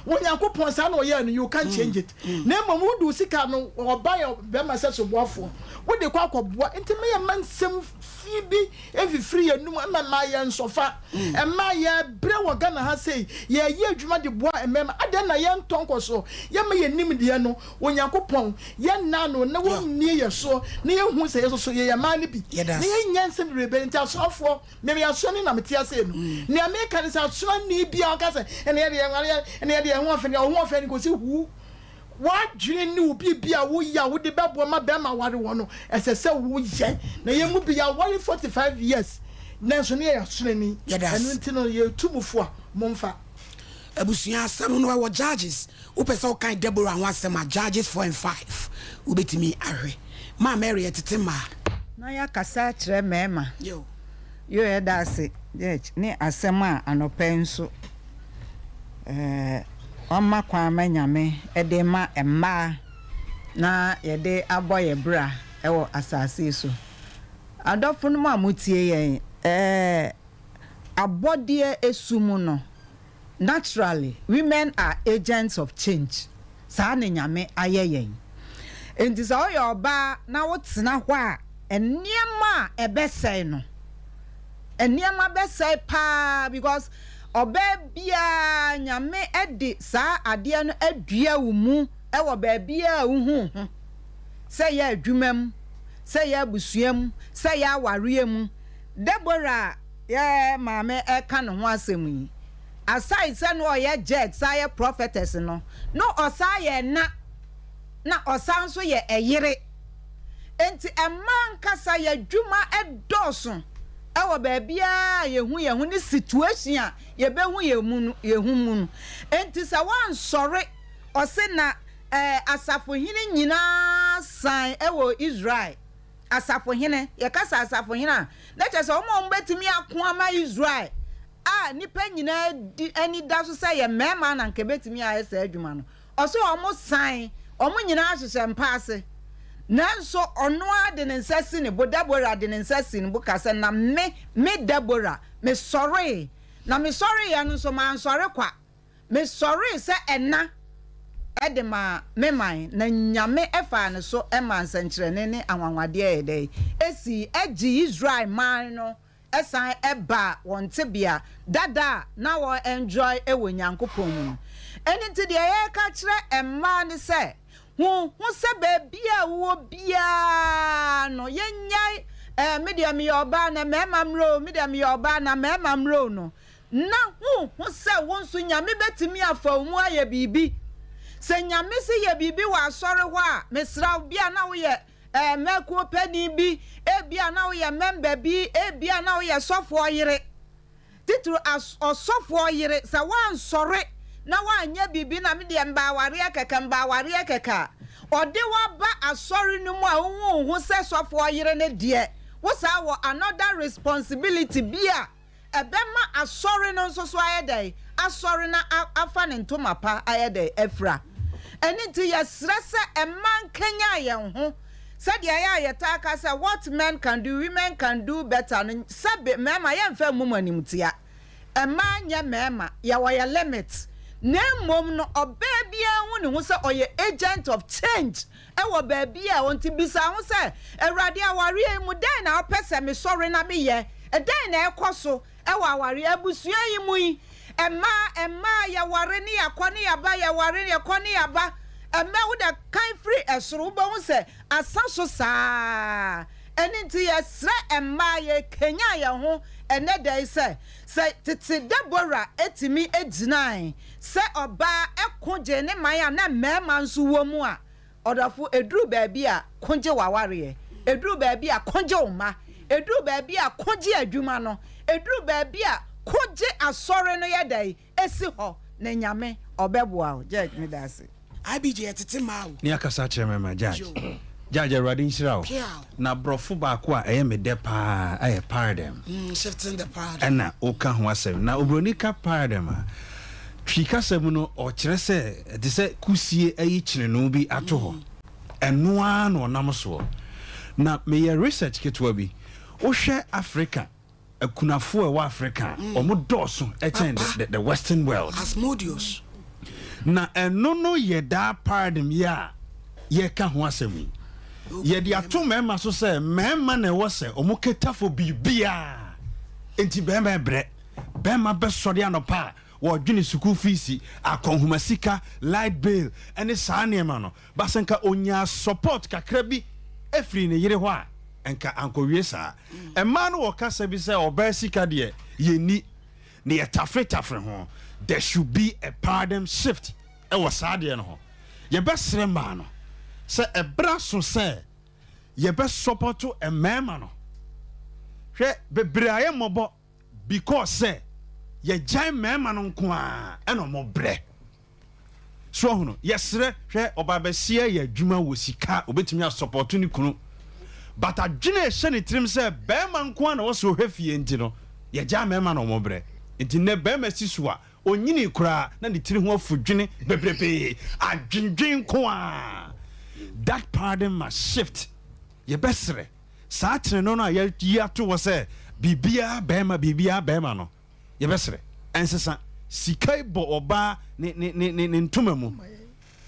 Wɔ Nyankopɔn saa na ɔyɛɛ no you can't change it na mmom wode wo sika no ɔba yɛ bɛrima sɛ soboafoɔ wode kɔ akɔboa nti meyɛ mma nsɛm fi bi mfifiri yɛn num ɛma mmaa yɛ nsɔfa mmaa yɛ brɛ wɔ Ghana ha sei yɛyɛ adwuma de boa mmarima adɛn na yɛntɔ nkɔsoɔ yɛma yɛn nimdeɛ no Onyankopɔn yɛn nna no na wɔmmie yɛ soɔ na yɛhu sɛ yɛsoso yɛyɛ mmaa no bi na yɛnyɛ nsɛm bebrebe nti asoafoɔ Me meyɛ asuani na mete ase no. Nea meka ne sɛ asuani bi a ɔka sɛ ɛna yɛde yɛn nware ɛna yɛde yɛn ho ɔfɛ nea ɔho ɔfɛ no kɔsi huu. W'adwene ne wo biribi a woyɛ a wode bɛboa ma bɛrima aware wɔ no ɛsɛ sɛ woyɛ. Na yɛn mu bi yɛaware 45 years nanso ne yɛyɛ asuani. Ɛno nti no yɛtu mo fo a momfa. Abusua asɛm no ɛwɔ Judges. Wopɛ sɛ wokan Deborah ho asɛm a, Judges 4 and 5, wobɛtumi ahwɛ. Maa Mary yɛtete mmaa. Na yɛakasa akyerɛ mmarima. Yo yɛda ase Judge ne asɛm a anɔpa yi nso wama kwan ma Nyame de rema mmaa na yɛde abɔ yɛ bra wɔ asase yi so. Adɔfonom a motie yɛn, abɔdeɛ su mu no, Naturally women are agents of change saa na Nyame ayɛ yɛn. Enti sɛ woyɛ ɔbaa na wotena hɔ a nneɛma a ɛbɛsɛe no nneɛma bɛsɛe paa because ɔbaa biara Nyame de saa adeɛ no adua wo mu wɔ baabiara a wohu wo ho sɛ ɛyɛ adwuma mu, sɛ ɛyɛ abusua mu, sɛ ɛyɛ awareɛ mu. Deborah yɛ maame reka ne ho asɛm yi, aside sɛ na ɔyɛ judge san yɛ prophetess no, na ɔsan yɛ ɛna na ɔsan nso yɛ ɛyere. Enti mmaa ankasa yɛadwuma dɔɔso wɔ baabiara a yɛhu yɛn ho ne situation a yɛbɛhu yɛn mu no yɛn ho mu no. Enti sɛ woansɔre, ɔse na eh, asafohene nyinaa san wɔ Israel. Asafohene, yɛka sɛ asafohene a, na kyerɛ sɛ wɔn a wɔbɛtumi ako ama Israel a nnipa nyinaa di ani da so sɛ yɛ mmarima na anka ɛbɛtumi ayɛ saa adwuma no. Ɔsɛ wɔn san, wɔn nyinaa hyehyɛ mpa ase. Nanso ɔno ara de ne nsa si ne bo, Debora de ne nsa si ne bo ka sɛ, Na me, me Debora, mesɔree, na mesɔreeɛ no nso, mansɔre kwa. Mesɔree sɛ ɛna de maa me man, na Nyame faa ne so maa nsɛnkyerɛnne ne anwanwadeɛ yɛɛ dɛn? Esii, ɛgyee Israel man no san baa wɔn tebea dada a na wɔ enjoy wɔ Nyankopɔn mu no. Ɛno nti deɛ yɛreka kyerɛ mmaa ne sɛ, hu ho sɛ baabi a wowɔ biara no, yɛnnyae eh, me deɛ meyɛ ɔbaa na mmarima mmerɛ o, me deɛ meyɛ ɔbaa na mmarima mmerɛ o no. Na hu hu sɛ wo nso Nyame bɛtumi afa wo mu ayɛ biribi. Sɛ Nyame se yɛ biribi wɔ asɔre hɔ a, mesrɛ wo, bia na woyɛ eh, mmakuo panin bi, ebia na woyɛ mɛmba bi, ebia na woyɛ sɔfoɔ yere. Titiri as, ɔsɔfoɔ yere, sɛ woansɔre na woanyɛ biribi na me deɛ mba awareɛ kɛkɛ, mba awareɛ kɛkɛ a, ɔde wo aba asɔre no mu a wohu wo ho sɛ sɔfoɔ yere no deɛ, wo saa wɔ another responsibility bi a, Ɛbɛma asɔre no nso so ayɛ dɛn? Asɔre no afa ne ntoma pa ayɛ dɛn? Afira. Ɛno nti yɛsrɛ sɛ mma nkanyan yɛn ho sɛdeɛ ɛyɛ a yɛtaa ka sɛ what men can do, women can do better no, sɛbe mmarima yɛmfa mmu mo animtia. Mmaa nyɛ mmarima, yɛwɔ yɛn limit. Na mmom no ɔbaa biara hu ne ho sɛ ɔyɛ agent of change wɔ baabi a ɛwɔ nti bisa ho sɛ, 'Awurade, awareɛ yi mu, dɛn na wopɛ sɛ mesɔre na meyɛ? Dɛn na ɛrekɔ so wɔ awareɛ abusua yi mu yi? Mmaa, mmaa, yɛware ne yɛakɔ ne yɛaba, yɛware yɛkɔ ne yɛaba. Ɛmmɛ wo da kan firi ɛsoro, wobɛhu sɛ asa so saa ara. Ɛno nti yɛsrɛ mmaa, yɛrekanyan yɛn ho ɛnnɛ da yi sɛ, sɛ tete Debora tumi gyinae sɛ ɔbaa ko gyee ne man a na mmarima nso wɔ mu a, ɔdɔfo, ɛduru baabi a, ko gye w'awareɛ, ɛduru baabi a, ko gye wo mma, ɛduru baabi a, ko gye adwuma no, ɛduru baabi a, ko gye asɔre no yɛ dɛn? Ɛsi hɔ, na Nyame ɔbɛboa wo. Judge, meda ase. IBJ yɛ tete mmaa o. Ne akasa akyerɛ me ma judge. Judge awurade nhyira wo. Na brɔfo baako a ɛyɛ me dɛ paa ɛyɛ paradigm. Mm, shifting the paradigm. Ɛna woka ho asɛm. Na obroni ka paradigm a, Twi kasa mu no ɔkyerɛ sɛ ɛte sɛ kusie ayi kyenenoo bi ato hɔ. Ɛno ara na ɔnam soɔ. Na meyɛ research ketewa bi. Wohwɛ Africa Akunafo a ɛwɔ Africa a, wɔn dɔɔso kyɛn the, the, the western world. Asmodeus. Na ɛno no yɛ daa paradigm yi a yɛka ho asɛm yi. Yɛde ato mmarima so sɛ mmarima na ɛwɔ sɛ wɔn ketafo biribiara. Enti barima ɛbrɛ. Barima bɛsɔre anɔpa a wɔdwene sukuu fees, akɔnhoma sika, light bill, ɛne saa nneɛma no. But sɛ nka ɔnyaa support kakra bi firii ne yere hɔ a, nka ankɔwie saa. Mmaa no wɔ kasa bi sɛ ɔbaa sika deɛ yɛnni na yɛtafretafre ho. There should be a paradigm shift wɔ saa adeɛ no ho. Yɛbɛsrɛ mmaa no sɛ ɛberɛ aso sɛ yɛbɛ support mmarima no. Hwɛ, bebree ayɛ mmɔbɔ because sɛ yɛgyae mmarima no nko ara ɛna wɔn brɛ. So ahunu? Yɛsrɛ, hwɛ, ɔbaabasia yɛ adwuma wɔ sika, obetumi asɔpɔto ne kunu. But adwene a ɛhyɛ ne tirim sɛ barima nko ara na ɛwɔ sɛ ɔhwɛ fie nti no, yɛgyaa mmarima na wɔn brɛ. Nti nnɛ barima si so a, onyinii koraa na ne tiri ho afu dwene bebrebee, adwendwen nko ara. That paradigm must shift. Yɛbɛsrɛ, saa tenenee no a yɛayi ato hɔ sɛ biribiara barima, biribiara barima no, Yɛbɛsrɛ, ɛnsesa. Sika yi bɔ ɔbaa ne ne ne ne ne ntoma mu.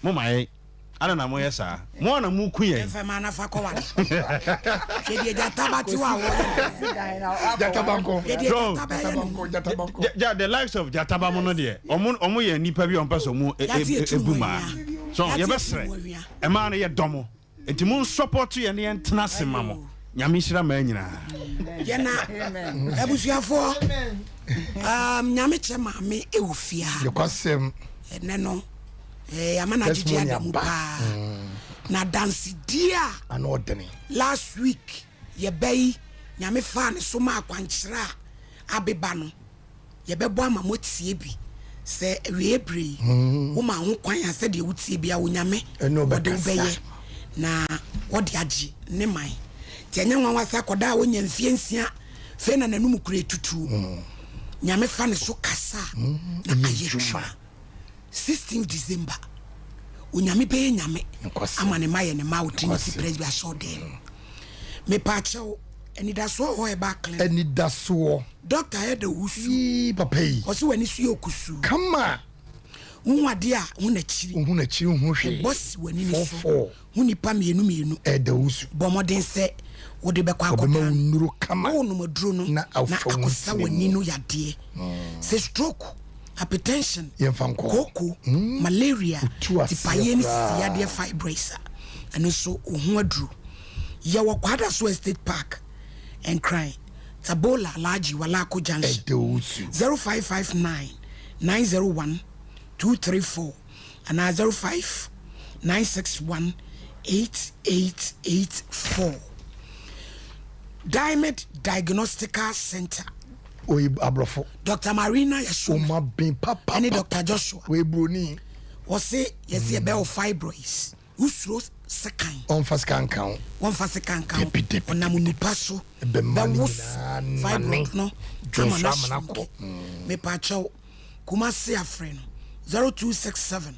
Mo ma yɛn. Adɛn na moyɛ saa? Mo ara na moku yɛn. Ɛfɛ maa nafa kɔ wale. Hwɛ deɛ gyata ba te hɔ a wɔyɛ no. Gyata ba nko. Hwɛ deɛ gyata bɛyɛ no. Gyata ba nko. Ja, the likes of gyata ba mo no deɛ, ɔmo ɔmo yɛ nnipa bi a ɔmo pɛ sɛ ɔmo ebu maa. So yɛbɛsrɛ, ɛmaa no yɛdɔ mo. Nti mo nsɔpɔto yɛn na yɛn tena ase ma mo. Nyame nhyira maa nyinaa. Yɛna abusuafoɔ um, Nyame kyɛ maame ɛwɔ fie ha. Nokwasɛm. Ɛnɛ no eh, ama no agyegye ada mu paa. Mm. Na dansedie a ano ɔdene. Last week yɛbɛ yi Nyame faa ne so ma akwankyerɛ a abeba no. Yɛbɛbɔ ama moatie bi. Sɛ awieɛ berɛ yi, woma ho kwan a, sɛdeɛ wotie biara, Onyame ɔde wo bɛyɛ na ɔde agye ne man. Nti ɛnyɛ nwanwa sɛ akɔdaa a ɔnya mfie nsia fei na n'anum kura etutuo. Nyame fa ne so kasa a, na ayɛ adwuma. 16th December, Onyame bɛyɛ Nyame ama ne mma ayɛ ne mma wɔ Trinity Presby Asɔrdan mu. Mepaakyɛw, anidasoɔ wɔ hɔ a ɛba clinic. Anidasoɔ. Doctor yɛ dɛ wo su. Yii papa yi. Ɔse w'ani so yɛ okusuu. Kama. Wohu adeɛ a hu n'akyiri. Wohu n'akyiri nhu hwee. Ɛbɔ si w'ani no so. 44. Hu nipa mmienu mmienu. Ɛda wo su. Bɔ mmɔden sɛ wode bɛkɔ akɔda. Ɔbɛma wo nnuro kama. Wonom aduro no na akɔsa w'ani no yadeɛ. Sɛ stroke, hypertension, Yɛmfa nkɔ. kooko, malaria, Wotu aseɛ tipaeɛ ne koraa. sisi yadeɛ fibroids a, ɛno nso wo ho aduro. Yɛwɔ Kwadaso Estate Park, Nkran. Tabola Alhaji Walako Junction, 0559 901 234 anaa 05961 8884. Diamond Diagnostical Center. Oyi aborɔfo. Dr. Marina Yasuna. Oma ben papa. Ɛne Dr. Joshua. Oyi buroni. Wɔse yɛse yɛbɛ wɔ fibroids. Wosuro sekan. Ɔmfa sika nka ho. Wɔmfa sika nka ho. Dabi, dabi, Ɔnam nnipa so Ɛbɛma ne bɛwoso nyinaa nane. fibroid no ama Dwonsɔ no amena ahyrinke. kɔ. Mepaakyɛw, Kumasi afrɛ no 0267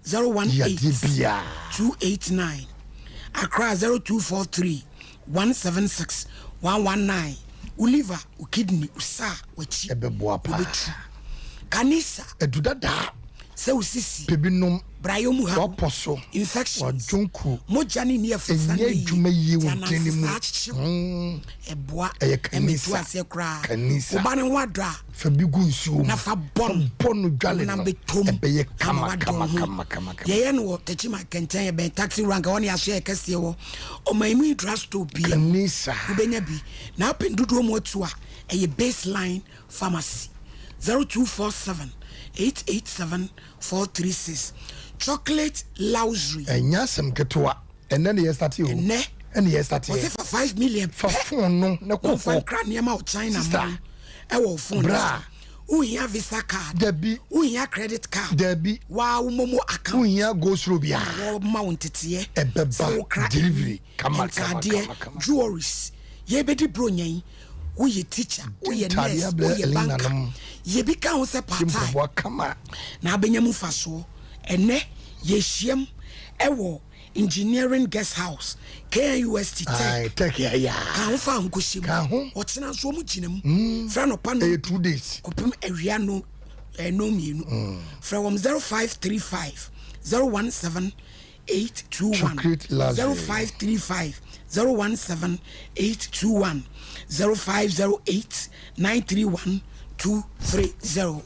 018 Yadeɛ biara. 289, Accra 0243 176 119. Wo liver, wo kidney, wo saa, w'akyi, Ɛbɛboa paa. wobɛtu. Kanisa. Adu dadaa. Sɛ wo sisi. Pɛ bi nom. Brayɔ mu haw, Wapɔ so. infections, Wadwonku. mogya ne nni afusane Ɛnyɛ yie, adwuma yie nti wɔ ntini ananse mu. saa kyekye wo. Ɛboa Ɛyɛ ɛma ɛtu kanisa. aseɛ koraa. Kanisa. Wo ba no ho adɔ a, Fa bi gu nsuo mu. na fa bɔ no. Bɔ no dwale Honam no. bɛtɔ mu Ɛbɛyɛ ama kama wadɔ kama ho. kama kama kama. Yɛyɛ no wɔ Techiman Kɛntɛn, yɛbɛn taxi rank, ɛhɔ ne yɛahyɛ yɛ kɛseɛ wɔ. Ɔman mu yi drugstore biara mu, Kanisa. wobɛnya bi. Na wopɛ dodoɔ mu atu a, ɛyɛ Baseline Pharmacy. 0247 887 436. Chocolate Luxury. Ɛnyɛ asɛm ketewa. Ɛnɛ na yɛ start o. Ɛnɛ. Ɛna yɛ start Wɔse yɛ. fa 5 million Fa pɛ. phone no na kɔ Wɔmfa hɔ. nkra nneɛma wɔ China Sister. man ɛwɔ wo phone no Bra. so. Wohia Visa card. Dabi. Wohia credit card. Dabi. Waa wo momo account. Wohia go slow bia. Wɔma wo nteteɛ. Ɛbɛba Sɛ wokra delivery. Kama kama ntaadeɛ, kama kama. jewelries. Yɛbɛdi bro nyɛn. Woyɛ teacher, woyɛ Ntaadeɛ nurse, abrɛ woyɛ Elena banker. nom. Yɛbi ka ho sɛ part time. Mpaboa kama. Na abɛnya mu mfasoɔ. Ɛnɛ yɛhyiam ɛwɔ Engineering Guest House, KNUST Tech. Aye, tech ya ya. Ka ho fa ho kɔhyɛ mu. Ka ho. Ɔkyena nso ɔmo gyina mu. Frɛ no pa no. Ɛyɛ 2 days. Kɔpem awia no no mmienu. Frɛ wɔm 0535 017 821. Chocolate Luxury. 0535 017 821, 0508 931 230.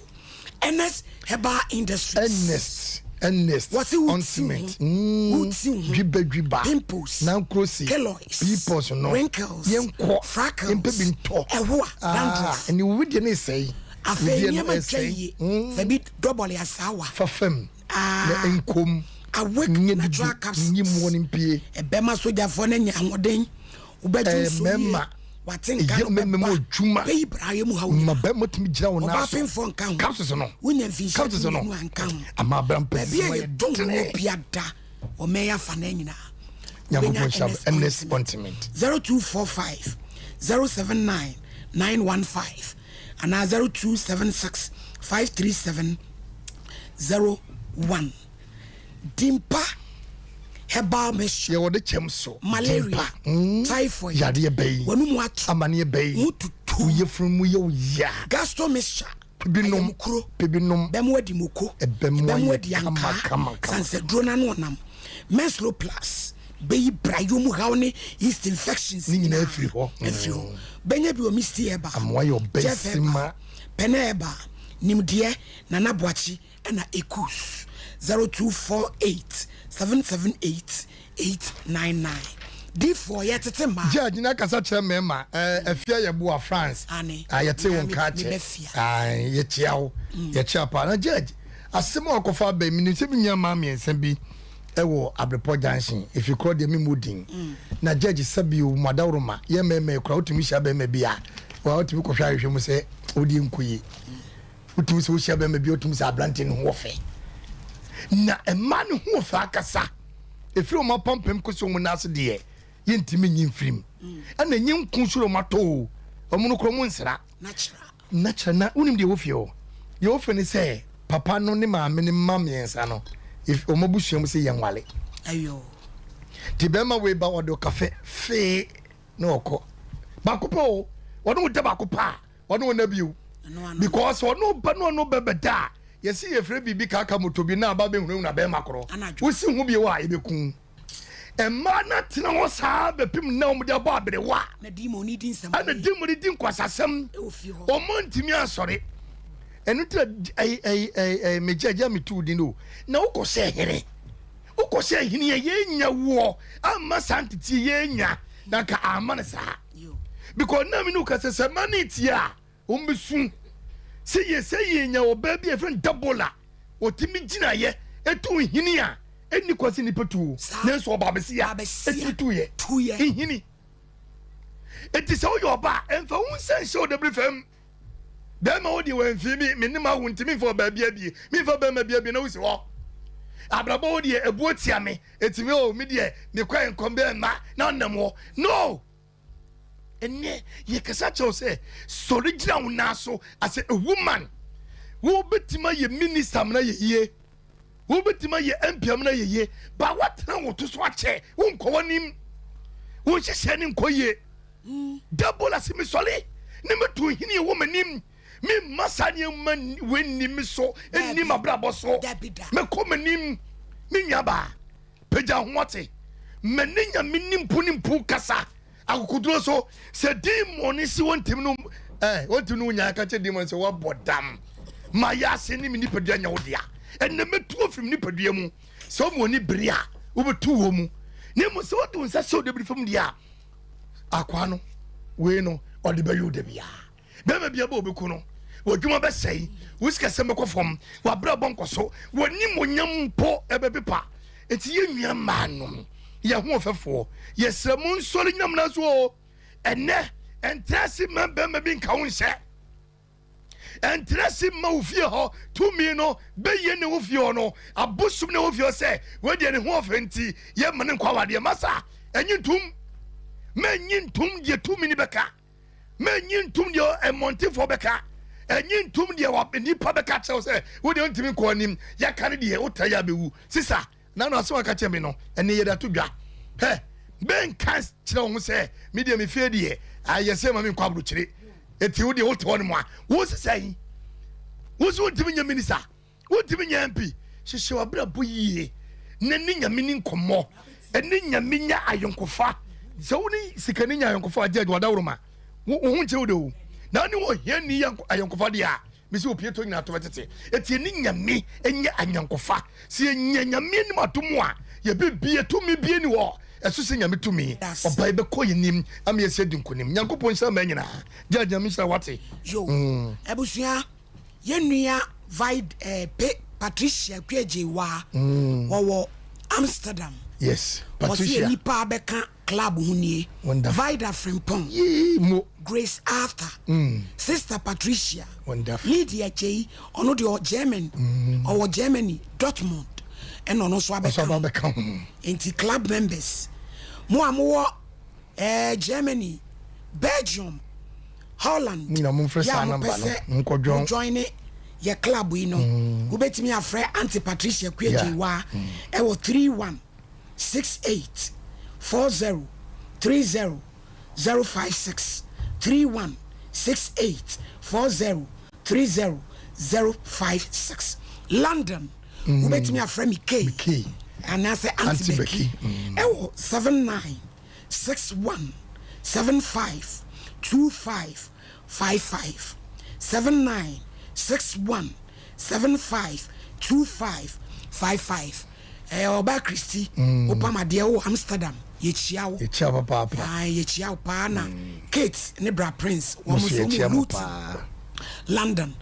Ernest Herbal Industries. Ernest. Ernest. Wɔse wo ti Ointment. ho. Wo ti ho. Dwiba dwiba. Pimples. Nankrosi. Keloids. Pimples no. Wrinkles. Yɛnkɔ. Freckles. Yɛmpɛ bi ntɔ. Ɛho a, Ah, dandruff. ɛne wo deɛ ne sɛe. Afei Wo deɛ no nneɛma twa ɛsɛe. yie. Fa bi dɔbɔle asaawa. Fa fam. Ah. Na nkom. Awake Nyɛ natural dudu. capsules. Nyi mmoɔ no mpie. Ɛbɛma sogyafoɔ no anya ahoɔden. Wobɛgye nsuo yie. Mɛma. Wate nka Ɛyɛ no mɛma mu bɛba. adwuma. Bɛyi braeɛ mu haw Ma nyinaa. bɛrima tumi gyina wo nan Ɔbaa so. pemfoɔ nka ho. Capsules no. Wonya mfinhyia Capsules no. 12 anka ho. Ama abra mpɛ Baabi a yɛdɔn wɔ biada ɔmɛn afa no nyinaa. Nyankopɔn Wobɛnya nhyira wo. Ernest Ernest Ointment. 0245 079 915 anaa 0276 537 01. Dimpa Herbal Mixture. Yɛwɔ de kyɛm so. Malaria, Dimpa. Typhoid, Yadeɛ bɛyi. W'anum ato. Amaneɛ bɛyi. Ho tutu. Wo yafunu mu yɛ wo ya. Gastro mixture. Pibi nom. Ayamukuro. Pibi nom. Bɛmo adi moko. Ɛbɛmo Ɛbɛmo ayɛ adi kama, ankaa. kama, kama. Sansaduro n'ano ɔnam. Menslo Plus. Bɛyi brayɔ mu haw ne yeast infections. Ne nyinaa afiri hɔ. Afiri hɔ. Bɛnya bi wɔ Misty Herbal. Amoa yɛ ɔbɛ Jeff sima. Herbal. Pɛnɛ Herbal. Nimdeɛ Nana Boakye ɛna Ekus. 0248 778 899. D4 yɛtete mmaa. Judge na kasa kyerɛ mmarima afia yɛ boa France. Ane. Ah, yɛte wo nka Me kyɛ. bɛfia. Ah, yɛkyia wo. Yɛkyia paa. Na judge, asɛm a ɔkɔfa aba mi nim sɛ mi nua mmaa mmiɛnsa bi ɛwɔ Abrepɔ Junction. Efi korɔ deɛ mi mu din. Na judge, sɛbi o mu adaworoma yɛ mmarima yi kora wotumi hyia bɛrima bi a wa wotumi kɔhwɛ ahwehwɛ mu sɛ wodi nko yie. Wotumi sɛ wohyia bɛrima bi a, wotumi sɛ aberante no ho wɔ fɛ. Na mmaa no ho wɔ fɛ akasa. Efiri wɔn apampam kɔsi wɔn nan ase deɛ yɛntumi nyi mfirim. Ɛna nye nku nso na wɔn atɔ o. Wɔn no korɔ wɔn nsra. Natural. Natural na wonim deɛ ɛwɔ fie hɔ. Deɛ ɛwɔ fie ne sɛ papa no ne maame ne mma mmiɛnsa no wɔn abusua mu sɛ yɛn wale. Ayo. Nti bɛrima wei ba, ɔde kafe fee na ɔkɔ. Baako pɛ o, ɔne wo da baako pɛ a, ɔne wo na bio. Ɛno ano. Because ɔne ba ne ɔne bɛ bɛda a, yɛsi yɛfrɛ biribi kaaka moto bi na aba bɛhunahuna bɛrima korɔ. Anadwo. Wosi ho bio a, yɛbɛku. Mmaa no atena hɔ saa bɛpem na wɔn de abɔ aberewa. Na demon ni di nsɛm. Ɛna demon di nkwasasɛm. Ɛwɔ fie hɔ. Ɔmo ntumi asɔre. Ɛno tɛ ɛyi ɛyi ɛyi ɛyi megye agye mi tu di no na wokɔ sɛ hene, wokɔ sɛ hene yɛ yɛnya woɔ amma saa ntete yɛnya na nka amma no saa. Yo. Because na mi no kasa sɛ ma ne tie a, wɔn bɛ sun sɛ yɛ sɛ yɛnya ɔbaa bi a yɛfrɛ no Dabola, ɔtumi gyina yɛ etu hene a ɛni kɔ sɛ nipa tu o. Saa. Nanso ɔba abɛsi a Ɔba abɛsi a, ɛtumi tu yɛ tuyɛ. Nhini eti sɛ woyɛ ɔba a, ɛmfa wo nsa nhyɛ wo dabere fam. Bɛrima wo deɛ wɔamfie mi me ne ma wo nti memfa ɔbaa bi abie, memfa bɛrima bi abie na wosi hɔ abrabɔ wo deɛ ɛbuo tia me ɛtumi o, me deɛ mekɔ nkɔm bɛrima na ɔnam hɔ no. Ɛnɛ yɛkasa kyerɛw sɛ sɔre gyina wo nan so as a woman. Wobɛtumi ayɛ minister mena yɛ yie, wobɛtumi ayɛ MP amena yɛ yie, ba woatena wo to so akyɛ, wonkɔ w'anim, wo nhyehyɛ ne nkɔ yie. Dabola sɛ mesɔre ne meto hene ɛwɔ m'anim, memma saa nneɛma wɔnni me so ɛnni m'abrabɔ so. Dabi da. Mɛkɔ m'anim. Me nuabaa, pagya ho ate. Ma ne nyame ni mpo ne mpo kasa akokoduro so. Sɛ demon no si wɔntimi no eh, wɔntimi no nyaa ka kyerɛ demon sɛ wɔabɔ dam. Ma yɛ ase ne me nipadua nyɛ wo dea. Ɛnna mɛtu afiri me nipadua mu. Sɛ wɔn ani bere a, wobɛtu wɔ mu. Na mmom sɛ wode wo nsa hyɛ wo dabiri fam deɛ a, akwaa no, wei no, ɔde bɛyɛ wo da biara. Bɛrima biara bɛ obeku no, w'adwuma bɛsɛe, wo sikasɛm bɛkɔ fam, w'abrabɔ nkɔ so, w'animuonyam mpo ɛbɛpepa. Enti yɛn nua mmaa nom, yɛn ahoɔfɛfoɔ, yɛsrɛ mo nsɔre nyina mmra so o. Ɛnɛ, ɛntra ase mma bɛrima bi nka wo nhyɛ. Ɛntra ase mma wo fie hɔ tumi no bɛyɛ ne wo fie hɔ no, abosom ne wo fie hɔ sɛ wei deɛ ne ho ɔfɛ nti yɛmma no nkɔ awadeɛ. Masa, ɛnyi ntom. Mɛnyi ntom deɛ tumi no bɛka. Mennye ntom deɛ mmɔntenfoɔ bɛka, ɛnye ntom deɛ nnipa bɛka kyerɛ wo sɛ wo deɛ wontumi nkɔ anim, yɛaka no deɛ wotra yɛ abɛwu. Sisa, na no asɛm aka kyerɛ me no, ɛne yɛde ato dwa. Hɛ, menka kyerɛ wo ho sɛ me deɛ me fie deɛ ayɛ sɛ ma menkɔ aburokyire. Eti wo deɛ wote hɔ nom a, wo sisa yi, wo so wontumi nyɛ minisa. Wontumi nyɛ MP. Hyehyɛ w'abrabɔ yie na ne Nyame ni nkɔmmɔ. Ɛne Nyame nya ayɔnkofa. Sɛ wo ne sikani nya ayɔnkofa a, judge w'adaworoma. Wo wo ho nkyerɛ wo de o. Na wo ne ohiani yɛ ayɔnkofa deɛ a, mesi opie tɔ nyinaa to bɛtete. Eti ɛne Nyame nyɛ ayɔnkofa. Sɛ yɛnya Nyame anim adom a, yɛbɛbie tumi bie ni hɔ. Ɛso sɛ Nyame tumi. Ɔba yɛbɛkɔ yɛn nim ama yɛasi adi nkonim. Nyankopɔn nhyira mmaa nyinaa. Judge Nyame nhyira wo wate. Yo, abusua. Yɛn nua Vid eh, Pe Patricia Kweagyeiwaa, mm. wɔwɔ Amsterdam. Yes, Patricia. Wɔsi nipa abɛka club ho nie. Wonderful. Vida Frimpong. Yee mo. Grace Arthur. Sister Patricia. Wonderful. Lydia Kyei, ɔno deɛ ɔ German. Ɔwɔ Germany, Dortmund. Ɛna ɔno nso abɛka ho. abɛka ho. Nti club members, mo a mowɔ eh, Germany, Belgium, Holland Mo nyinaa momfrɛ yɛ a saa mopɛ namba no sɛ monkɔ mo join. joine yɛ club yi no, wobɛtumi afrɛ Auntie Patricia Yeah. Kuagyeiwaa ɛwɔ 31 68 40 30 056, 31 68 40 30 056. London, wobɛtumi afrɛ me Kay Kay. anaasɛ Auntie Auntie Becky Becky. ɛwɔ 79 61 75 25 55 79 61 75 25 55 Ɛɛ ɔbaa Christy, wopam adeɛ wowɔ Amsterdam, yɛkyia wo. Yɛkyia papaapa. Ae, yɛkyia wo paa na Kate ne Bra Prince, wɔn Mo nso nso wɔn yɛkyia wɔ mo Luton, paa. London.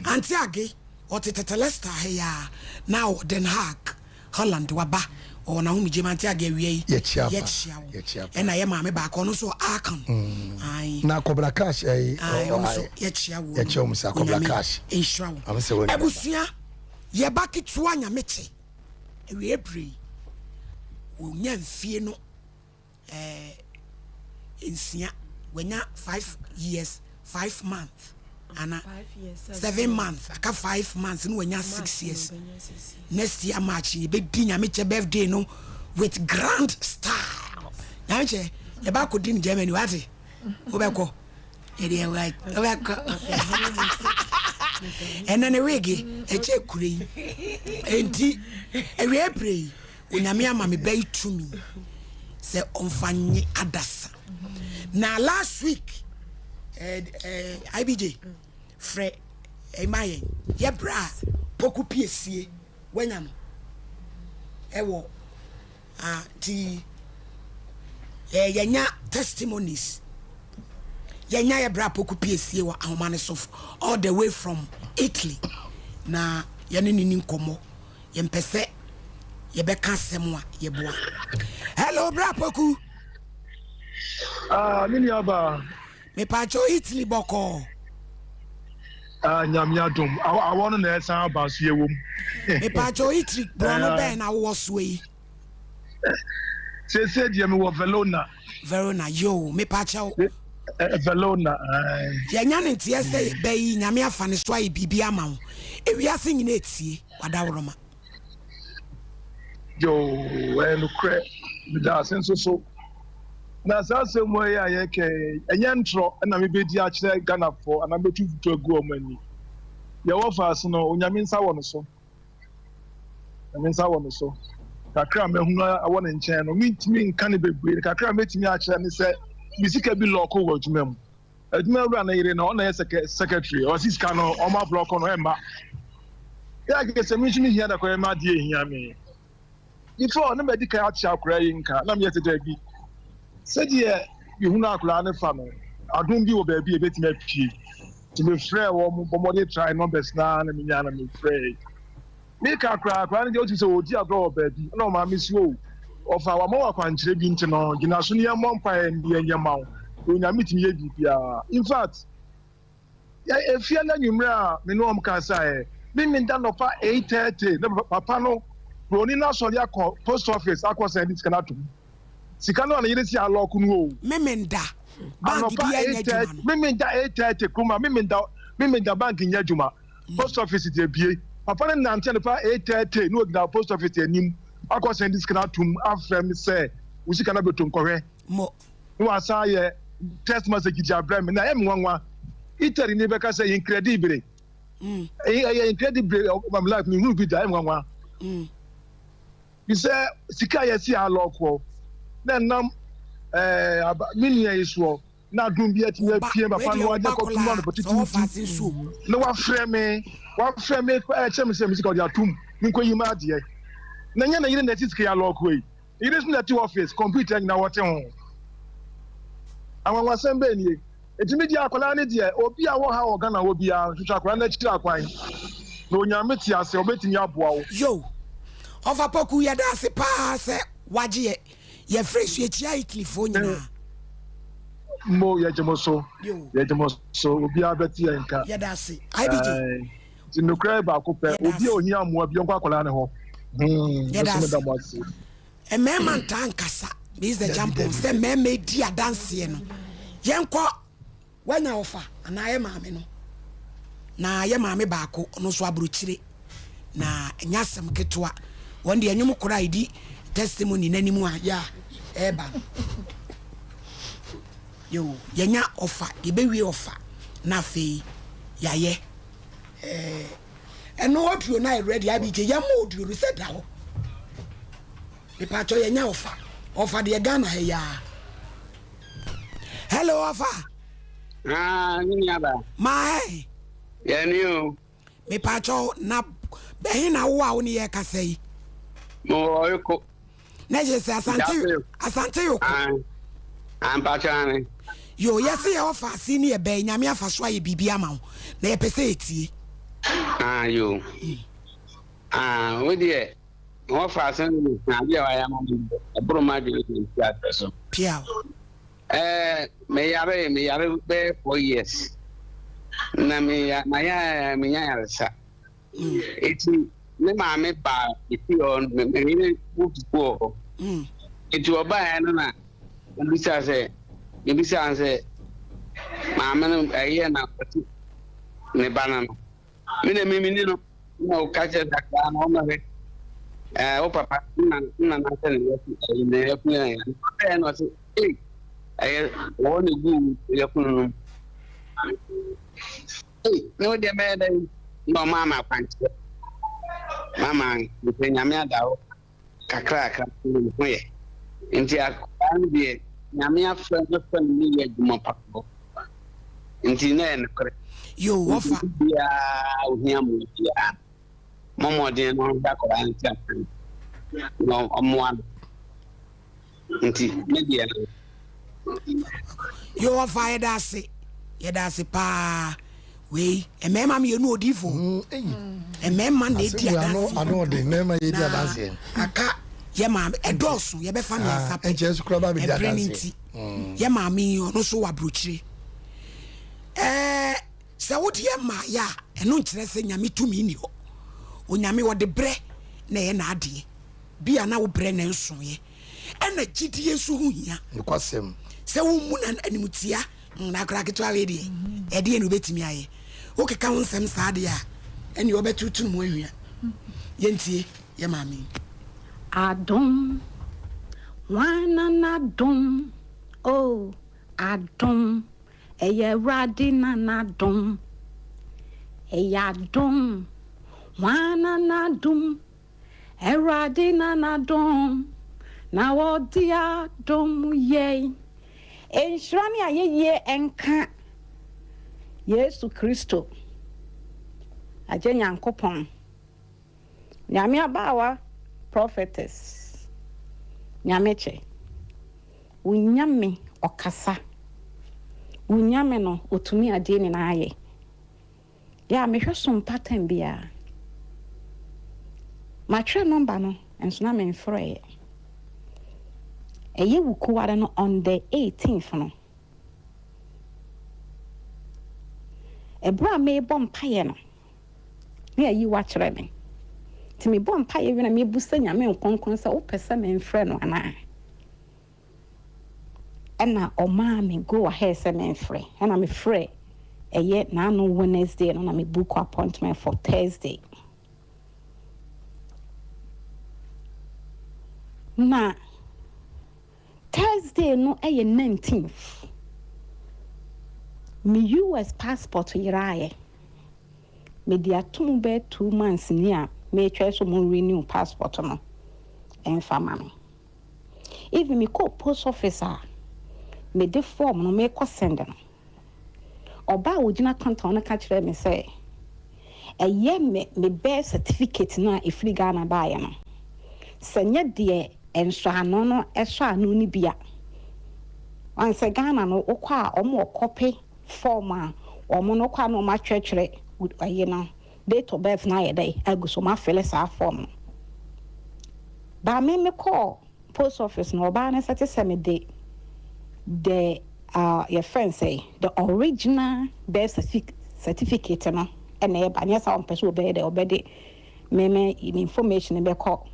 Auntie Age, ɔte Tetelestai ha yi ara, na ɔwɔ Den Haag. Holland waba ɔwɔ n'ahomegye mu ante ade awia yi Yɛkyia pa. yɛkyia wo Yɛkyia pa. ɛna yɛ maame baako ɔno nso wɔ Aachen ae Na Kɔbra Cash ɛyi. ae ɔno nso yɛkyia wo Yɛkyia wɔn sa Kɔbra Onyame Cash. nhyira wo Ame sɛ wɔn abusua yɛba ketewa nyame kye awie bere yi wɔnya mfie no eh, nsia wanya five years five months ana seven months aka five months no wanya six years next year march yɛbɛdi nyamekyɛ birthday no with grand style nyamekyɛ yɛba akɔdi no germany wate wobɛkɔ yɛdeɛ wobɛkɔ ɛnɛ ne wege ɛkyɛ kure yi enti awie pere yi Onyame ama me ba yi tumi sɛ ɔmfa nye adasa. Na last week eh, eh, IBJ frɛ ɛma yɛn yɛ bra a poku piesie wanya no ɛwɔ ah, ti eh, yɛnya testimonies yɛnya yɛ bra poku piesie wɔ ahoma no so all the way from Italy na yɛne ne ni nkɔmmɔ Yɛmpɛ sɛ yɛbɛka asɛm a yɛboa. Hello, Bra Poku. Ah, me nua baa. Mepaakyɛw Italy bɔkɔɔ. Ah, nyame adom. Awɔ no na ɛsan aba so yɛwɔ mu. Mepaakyɛw Italy borɔno bɛn na wowɔ soɔ yi? Seesei deɛ mewɔ Verona. Verona, yoo, mepaakyɛw. Verona, Yɛanya ne nteɛ sɛ yɛba yi, Nyame afa ne so ayɛ biribi ama wo. Ewiase nyina etie w'adaworoma. Yoo, ɛyɛ nokorɛ. Meda ase nso so. Na saa asɛm yi a yɛka yi, ɛnyɛ ntorɔ na mebɛdi akyerɛ Ghanafoɔ anaa mebɛtu mfutuo agu wɔn ani. Deɛ ɛwɔ faase no, Onyame nsa wɔ no so. Nyame nsa wɔ no so. Kakra a mahunu wɔ ne nkyɛn no, mentumi nka no bebree. Kakra a mɛtumi akyerɛ ne sɛ, me sika bi lɔɔko wɔ adwuma mu. Adwuma wura no yere no, ɔna yɛ secretary. Ɔsi sika no, ɔmo ablɔko no, ɛmma. Yɛ ake sɛ me nso mehia da kɔyɛ m'adeɛ ehia me. Before na madi kan ate akwadaa yi nka, na meyɛ sɛ daabi. Sɛdeɛ mehunu akwadaa no fa no, adom bi wɔ baabi a ɛbɛtumi apue. Nti mefrɛɛ wɔn, bɔ mmɔden try numbers no ara na menyaa na mefrɛɛ. Meka koraa, akwadaa no deɛ wotumi sɛ ɔredi agorɔ wɔ baabi, ɛna ɔmaame si o, ɔfa wama wo akwankyerɛ bi nti no, gyina so na yɛmmɔ mpaeɛ na yɛnyɛ ma wo. Onyame tumi yɛ biribiara. In fact, Yɛ efie no anwummerɛ a me ne wɔn kasaeɛ. Me meda nɔpa 8:30 na papa no broni no asɔre akɔ post office akɔ sɛn de sika no atom. Sika no a ne yere si alɔko no o. Me menda bank Anɔpa bi anyɛ 8:30 adwuma no. me menda 8:30 kuruma me menda me menda bank nyɛ adwuma. Post office deɛ bie. Papa no nante anɔpa 8:30 na ogyina post office anim akɔ sɛn de sika no atom afrɛ me sɛ wo sika no abɛtom kɔhwɛ. Mo. Na wasan ayɛ text message de abrɛ me na ɛyɛ me nwanwa. Italy ni bɛka sɛ incredibile. Mm. Ɛyɛ incredibile of my life mehunu bi da ɛyɛ me nwanwa. Mm. Bi sɛ sika a yɛsi alɔkoɔ na ɛnam ɛɛ me nua yi soɔ na adum bi atumi apue papa no wagye kɔtum no anɔpa tititi na wafrɛ me wafrɛ me ɛkyɛ me sɛ me sika ɔde atum menkɔyi ma adeɛ na nyɛ na yere na ɛsi sika yɛ alɔkoɔ yi. Yere nso na ɛte office, computer nyinaa wɔte ho. Anwanwasɛm bɛn nie? Enti me deɛ akwadaa no deɛ, obi a wɔ ha wɔ Ghana hɔ biara, hwehwɛ akwadaa no akyiri akwan. Na Onyame te ase, ɔbɛtumi aboa wo. Yo, Ɔfa Poku yɛda ase paa sɛ wagye yɛ yɛfrɛ so yɛkyia Italy foɔ nyinaa. Mo yɛgye mo so, Yo. yɛgye mo so, obiara bɛte yɛn nka. Yɛda ase. IBJ. Ae. Nti nokorɛ baako pɛ, obi a ohia mmoa bi ɔnkɔ akwadaa no hɔ. Hmm, Yɛda nso meda ase. mo ase. Mmarima ntaa nkasa. Mr. Jampon sɛ mmarima edi adanseɛ no. Yɛnkɔ wanya ɔfa anaa yɛ maame no. Na yɛ maame baako ɔno nso aburokyire. Na ɛnyɛ asɛm ketewa. Wɔn deɛ ɛnwom koraa edi testimony n'anim a yɛ a ɛreba no. Yo, yɛnya ɔfa, yɛbɛwie ɔfa na afei yɛayɛ. Eh, ɛno audio no ayɛ ready abigye yɛmmɔ audio no sɛ da hɔ mepatwɔ yɛnya ɔfa ɔfa deɛ Ghana ha yaa hello ɔfa Ah, ne nua ba. maa ɛ Yɛne o. mepatwɔ na bɛhe na wo a wo ne yɛ kasa yi Mewɔ Eko. Na kyerɛ sɛ asante asante yoko. Ah, mpakyɛ ane. Yo, yɛse yɛ ɔfa ase ne yɛbɛn nyame afa so ayɛ biribi ama wo na yɛpɛ sɛ yɛtie. Ah, yo. Mm. Ah, wo deɛ, wɔfa ase no na adeɛ a wayɛ ama me ɛboro ma adwene ne nti adeɛ so. Piaw. Eh, meyare, meyare bɛyɛ 4 years. Na meya, maya, menya yaresa. Eti me maame baa efie hɔ no, me yere wɔ fufuo wɔ hɔ. Eti ɔbaeɛ no na obisa sɛ, mebisa no sɛ, maame no ɛyɛ na ɔte ne ba no no. Me na mimi ni no, na ɔka kyerɛ sɛ akwadaa no ɔmmɛhwɛ. Ɛɛ wo papa nna nna n'asɛ ne yɛfu ɛyi ne yɛfu yɛn yɛn. Ɔbɛyɛ na ɔse, ei ɛyɛ wɔn na egu yɛfunu no mu. Ei, ne wo deɛ mɛyɛ dɛn? Na ɔmaa me akwankyerɛ. Mama mepɛ Nyame ada hɔ kakrakra na me ho yɛ. Nti akwadaa no deɛ Nyame afrɛ no sɛ ne yɛ adwuma papa. Nti na ɛyɛ nokorɛ. Yo, wɔfa. Nti biara ohia mmoa biara. Mo mmɔden no ɔnhwɛ akwadaa no ti akwan na ɔmmoa no. Nti me deɛ no. Yo ɔfa yɛda ase yɛda ase paa wei mmarima mmienu odifo mmarima na edi adanseɛ ano ɔde mmarima yɛ di adanseɛ aka yɛ maame ɛdɔɔso yɛbɛfa mmiɛnsa pɛ ɛbrɛ ne nti yɛ maame yi ɔno nso wɔ aburokyire ɛɛ sɛ wode yɛ mmaayɛ a ɛno nkyerɛ sɛ nyame tumi ni hɔ onyame wɔde brɛ na ɛyɛ n'adeɛ Bi a na wo brɛ na ɛnsoeɛ. Ɛna gyidie nso ho hia. Nokwasɛm. Sɛ wommu no animtia, mm, na akwadaa ketewa wei deɛ, ɛdeɛn na wobɛtumi ayɛ? Wokeka wo nsɛm saa deɛ a, ɛnneɛ wɔbɛtoto no mu ahwia. Yɛntie yɛ maame yi. Adom, hwan na n'adom, oh, adom, ɛyɛ Awurade na n'adom, ɛyɛ adom, hwan na n'adom. Awurade na n'adom na ɔde adom yɛn. Nhyira ne ayɛyie nka Yesu Kristo, Agya Nyankopɔn, Nyame abaawa Prophetess Nyamekyɛ, Wo Nyame ɔkasa, Wo Nyame no ɔtumi adeɛ nyinaa yɛ. Yeah mehwɛ so mpa time biara. Matwerɛ number no nso na menfrɛeɛ. Ɛyɛ Wukuware no on the 18th no. Ɛberɛ a merebɔ mpaeɛ no na ayi wakyerɛ me. Nti mebɔ mpaeɛ wie na mebusa Nyame nkronkron sɛ wopɛ sɛ memfrɛ no anaa? Ɛna ɔmaa me go ahead sɛ memfrɛ. Ɛna mefrɛ ɛyɛ n'ano Wednesday no na me book appointment for Thursday. Na Thursday no ɛyɛ 19th. Me US passport yeraeɛ. Mede ato mu bɛyɛ 2 months ni a meretwɛn sɛ ɔmo renew passport no ɛmfa ma me. Even mekɔɔ post office a mede form no mekɔ send no, ɔbaa a ogyina counter no ka kyerɛɛ me sɛ ɛyɛ me birth certificate no a ɛfiri Ghana baeɛ no, sɛ nyɛ deɛ nsɔano no ɛsɔ ano no bi a ɔn sɛ Ghana no wokɔ a ɔmo wɔ copy form a ɔmo no wokɔ a na ɔmo atwerɛtwerɛ ɛyi no, date of birth no ayɛ dɛ agu so, ɔmo afele saa form no. Baa me mekɔɔ post office no, ɔbaa no sɛ te sɛ mede the yɛfrɛ no sɛ the original birth certificate no ɛna ɛba, nyɛ sɛ ɔmpɛ sɛ ɔbɛyɛ dɛ ɔbɛde me information bɛkɔ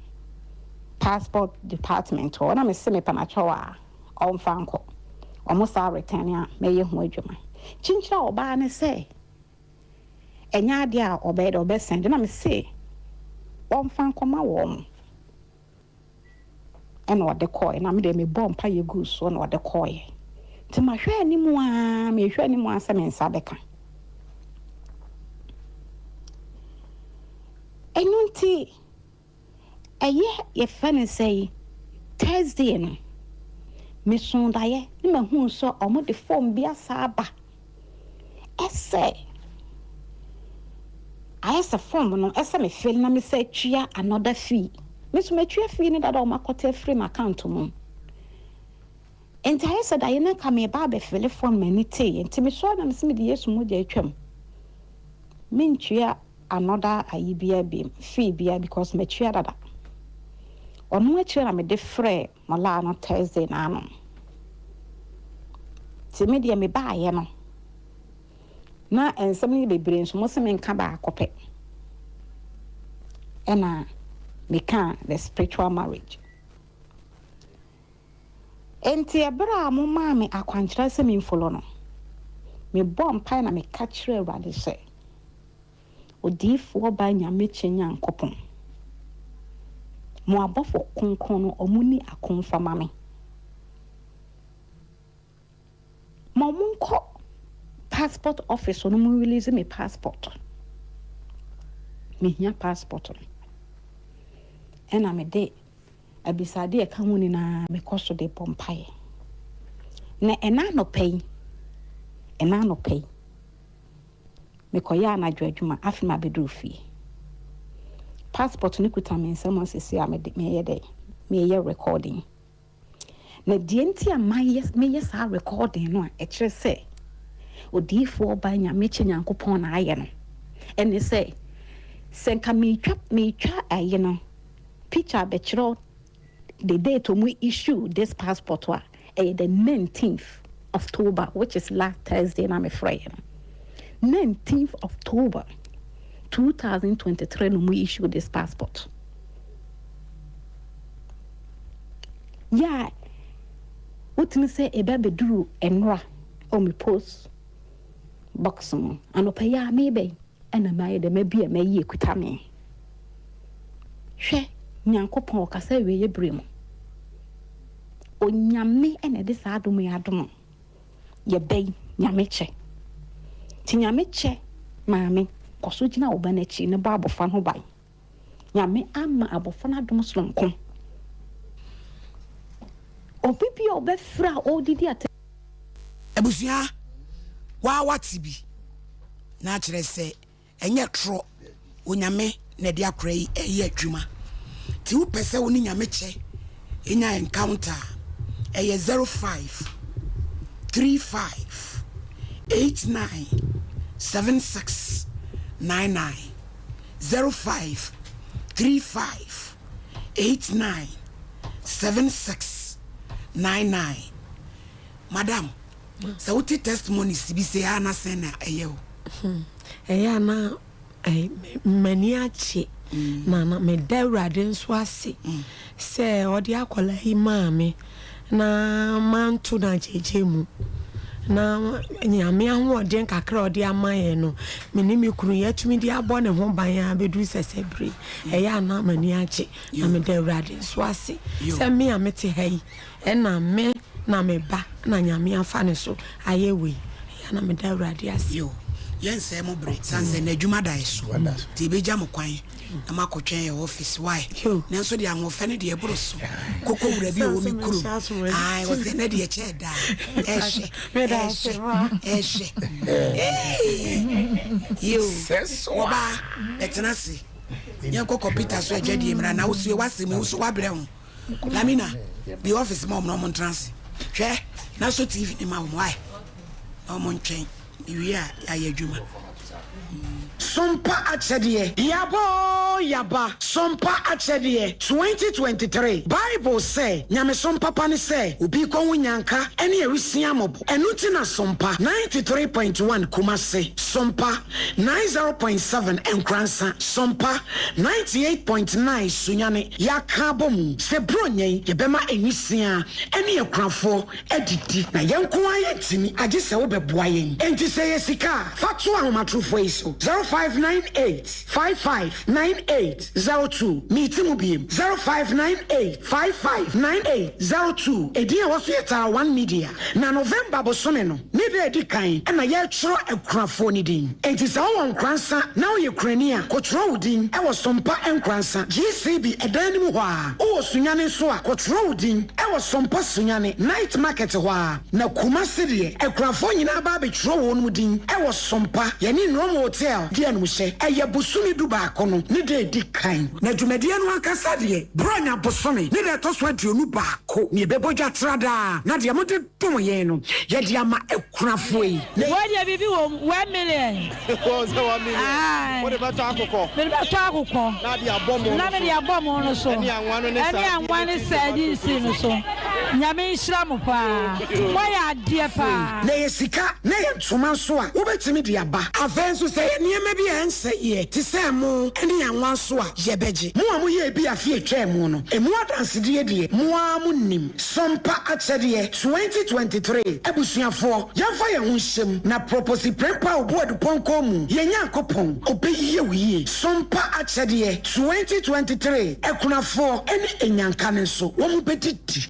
passport department hɔ. Na mese mepa n'akyɛw a ɔmfa nkɔ, ɔmo saa return a mɛyɛ ho adwuma. Kyinkyini a ɔbaa ne sɛ ɛnyɛ adeɛ a ɔbɛyɛ dɛ ɔbɛsɛn na mese ɔmfa nkɔma wɔn mo, ɛna ɔde kɔɛ. Na mede mebɔ mpa yɛ gu so na ɔde kɔɛ. Nti mahwɛ anim a mehwɛ anim a sɛ me nsa bɛka ɛno. Nti ɛyɛ yɛfrɛ no sɛ Thursday no, mesoo daeɛ ne mahuu sɛ ɔmo de form bi asa aba, ɛsɛ ayɛ sɛ form no ɛsɛ me fill na mesɛ tua another fee. Me nso matua fee no dada, ɔmo akɔte afiri m account mu. Nti ayɛ sɛ daeɛ no nka meba abɛfill form, m'ani teeɛ. Nti mesɔre na mesɛ mede Yesu mogya atwam, mentua another ayi bia bi fee bia because matua dada. Ɔno akyerɛ na mede frɛ mɔlaa no Thursday naano. Nti me deɛ mebaayɛ no na nsɛm no yɛ bebree, nso mo sɛ menka baako pɛ, ɛna meka the spiritual marriage. Nti ɛberɛ a momaa me akwankyerɛ sɛ memfollow no, mebɔ mpae na meka kyerɛ Awurade sɛ odiyifoɔ ba Nyame kyɛ Nyankopɔn, mo abɔfo kronkron no ɔmo ni akomfa ma me, ma ɔmo nkɔ passport office no mo release me passport, mehia passport no. Ɛna mede abisade a ɛka ho nyinaa mekɔ so de bɔ mpaeɛ. Na ɛna anɔpa yi mekɔyɛ anadwo adwuma, afei ma abɛduru fie, passport no kuta me nsam asisi a mede meyɛ dɛ meyɛ recording. Na deɛ nti a mayɛ meyɛ saa recording no a ɛkyerɛ sɛ odiyifoɔ ɔba Nyame kyɛ Nyankopɔn na ayɛ no, ɛne sɛ nka metwa ayi no picture abɛkyerɛw the date ɔmo issue this passport a ɛyɛ the 19th October, which is last Thursday na mefrɛ yɛ no, 19th October 2023 na ɔmo issue this passport. Yɛ a wotumi sɛ ɛbɛ abɛduru nnora ɔmo post box mu anɔpa yi a mebɛn, ɛna mayɛ dɛ mabi a mayi ekuta me. Hwɛ, Nyankopɔn ɔkasa awie bere mu, Onyame ɛna ɛde saa adom yi adom yɛbɛyi. Nyame kyɛ, nti Nyame kyɛ maame, kɔ so gyina wo ba n'akyi ne bɔ abɔfra ho ban. Nyame ama abɔfra no adom sononko. Obi bi a ɔbɛfrɛ a ɔredidi atɛm. Abusua, waa wate bi na akyerɛ sɛ ɛnyɛ torɔ, Onyame na ɛde akora yi ɛyɛ adwuma. Nti wopɛ sɛ wo ne Nyame kyɛ nya encounter a, ɛyɛ 05 35 89 76 99, 05 35 89 76 99. Madam, sɛ wote testimonies bi sei a na sɛn na ɛyɛ wo? Ɛyɛ a na m'ani agye na na meda Awurade nso ase sɛ ɔde akwadaa yi maa me na manto no agyegye mu. Na Nyame ahoɔden kakra a ɔde ama yɛn no, me ne me kunu yɛatumi de abɔ ne ho ban ara bɛduru sɛsɛ bere yi. Ɛyɛ a na m'ani agye na meda Awurade nso ase sɛ me a mete ha yi Ɛna me na me ba na Nyame afa ne so ayɛ wei, ɛyɛ a na meda Awurade ase. Yo, yɛnsɛe mo bere, sane sɛ nnɛ adwuma da yɛ so, nti yɛbɛgya mo kwan na moakɔtwɛn yɛ office, why? Nanso deɛ ahoɔfɛ no deɛ ɛboro so, koko wura bi wɔ me kurom, ae, ɔsɛ nnɛ deɛ kyɛɛ daa, ɛhwɛ, ɛhwɛ, ɛhwɛ, ee, yo, wɔbaa, bɛtena ase, yɛnkɔ kɔpita so adwadie mmra, na wosue w'asɛm yi, wo so woabrɛ ho. Lamina, bi office ma wɔn na wɔn ntena ase. Hwɛ, na so TV ne ma wɔn ae. Na wɔn ntwɛn. Ewie a, yɛayɛ adwuma. Sompa Akyɛdeɛ, Yaba oo yaba, Sompa Akyɛdeɛ, 2023 Bible sɛ, Nyamesom papa ne sɛ obi rekɔhu nyanka ne awisiaa mmɔbɔ. Ɛno nti na Sompa 93.1 Kumase, Sompa 90.7 Nkoransa, Sompa 98.9 Sunyani, Yɛaka abɔ mu sɛ Buronya yi yɛbɛma nwisiaa ne akunafoɔ adidi, na yɛn nko ara yɛntumi, agye sɛ wobɛboa yɛn. Enti sɛ ɛyɛ sika a, fa to ahomatorofoɔ yi so, 0598 55 98 02. Meti mu biem, 0598 55 98 02. Edin a ɛwɔ so yɛ Tara One Media. Na November bosome no ne da a ɛdi kan na yɛretwerɛ akunafoɔ no din. Enti sɛ wowɔ Nkoransa na woyɛ kunani a, kɔtwerɛ wo din wɔ Sompa Nkoransa GCB ɛdan no mu hɔ ara. Wowɔ Sunyani nso a, kɔtwerɛ wo din wɔ Sompa Sunyani Night Market hɔ ara. Na Kumasi deɛ, akunafoɔ nyinaa ba abɛtwerɛ wɔn din wɔ Sompa, yɛne Nrom Hotel di animhyɛ. Ɛyɛ bosome dubaako no ne da a ɛdi kan. Na dwumadie no ankasa deɛ, Buronya bosome ne da a ɛtɔ so 21 na yɛbɛbɔ dwa tradaa, na deɛ mode dom yɛn no, yɛde ama akunafoɔ yi. Wei deɛ biribi wɔ mu, 1 million. Wɔn sɛ 1 million. Aye. Wode bɛtɔ akokɔ. Mede bɛtɔ akokɔ. Na de abɔ mo no so. Na mede abɔ mo no so. Ɛne anwa no ne Ɛne anwa ne sardines no so. Nyame nhyira mo paa. Moayɛ adeɛ paa. Na ɛyɛ sika, na ɛyɛ ntoma nso a, wobɛtumi de aba. Afei nso, sɛ ɛyɛ nneɛma bi a ɛnsɛeɛ te sɛ ɛmo ne anwa nso a, yɛbɛgye. Mo a moyɛɛ bi afe a ɛtwaa mu no, ɛmu adansedie deɛ, mo ara monim. Sompa Akyɛdeɛ 2023 Abusuafoɔ, yɛmfa yɛn ho nhyɛ mu na Proposi Prempeh Obuadu Pɔnkɔ mu, yɛn Nyankopɔn, ɔbɛyie wo yie. Sompa Akyɛdeɛ 2023 Akunafoɔ ne Anyanka no nso, wɔbɛdidi.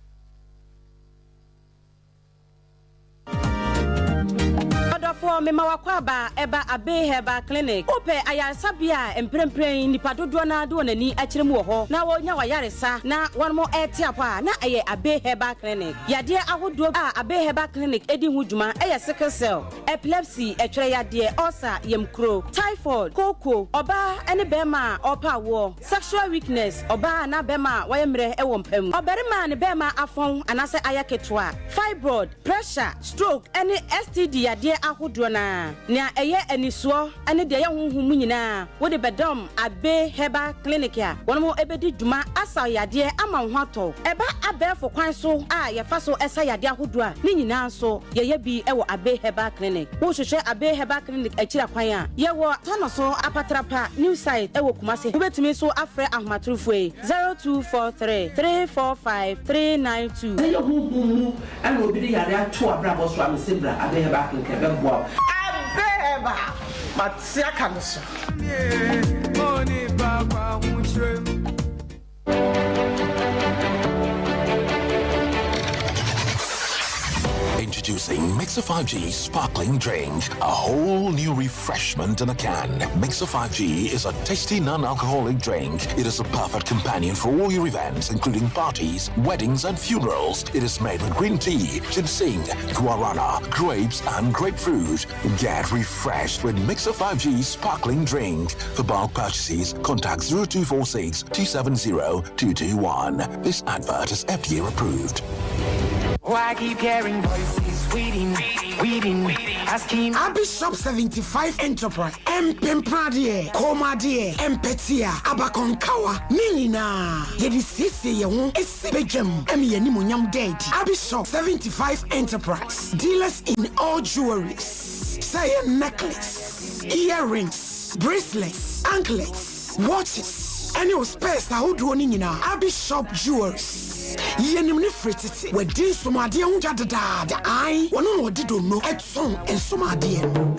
Ɔdɔfoɔ, mema w'akwaaba ɛba Abbey Herbal Clinic. Wopɛ ayaresabea a mprempren nnipa dodoɔ no ara de wɔn ani akyerɛ mu wɔ hɔ na wɔnya w'ayaresa na wɔnom rete apɔ a, na ɛyɛ Abbey Herbal Clinic. Yadeɛ ahodoɔ a Abbey Herbal Clinic di ho dwuma yɛ sickle cell, epilepsy, ɛtwerɛ yadeɛ, ulcer, yamkuro, typhoid, kooko, ɔbaa ne barima a ɔrepɛ awoɔ, sexual weakness, ɔbaa anaa barima a wayɛ mmerɛ wɔ mpa mu, ɔbarima a ne barima afɔn anaasɛ ayɛ ketewa, fibroid, pressure, stroke ne STD yadeɛ ahodoɔ no ara. Nea ɛyɛ anisoɔ ne deɛ ɛyɛ honhom mu nyinaa, wode bɛdɔm Abbey Herbal Clinic a wɔn bɛdi dwuma asa wo yadeɛ ama wo ho atɔ wo. Ɛba abɛɛfo kwan so a yɛfa so sa yadeɛ ahodoɔ a, ne nyinaa nso yɛyɛ bi wɔ Abbey Herbal Clinic. Wohwehwɛ Abbey Herbal Clinic akyiri akwan a, yɛwɔ Tanoso Apatrapa New Site wɔ Kumasi. Wobɛtumi nso afrɛ ahomatorofoɔ yi, 0243 345 392. Sɛ yɛ honhom mu na obi de yare ato w'abrabɔ so a, mese bra Abbey Herbal Clinic ɛbɛboa wo. Abbey Herbal, mate aka me so. Introducing Mixer 5G Sparkling Drink, a whole new refreshment in a can. Mixer 5G is a tasty non-alcoholic drink. It is a perfect companion for all your events, including parties, weddings, and funerals. It is made with green tea, ginseng, guarana, grapes, and grapefruit. Get refreshed with Mixer 5G Sparkling Drink. For bulk purchases, contact 0246 270 221. This advert is FDA approved. Why I keep hearing voices waiting, waiting, asking. Abishop 75 Enterprise, Mpempradeɛ, Kɔnmuadeɛ, Mpɛtea, Abakɔnkawa, ne nyinaa yɛde siesie yɛn ho si badwam ma yɛn animuonyam da adi. Abishop 75 Enterprise, dealers in all jewelries, sɛ ɛyɛ necklace, earrings, bracelets, anklets, watches, ɛne wo spares ahodoɔ no nyinaa. Abishop Jewelries, yɛnim no firi tete. Wadi nsomadeɛ ho dwa dedaada. Ae, ɔno na ɔde donno tɔn nsomadeɛ no.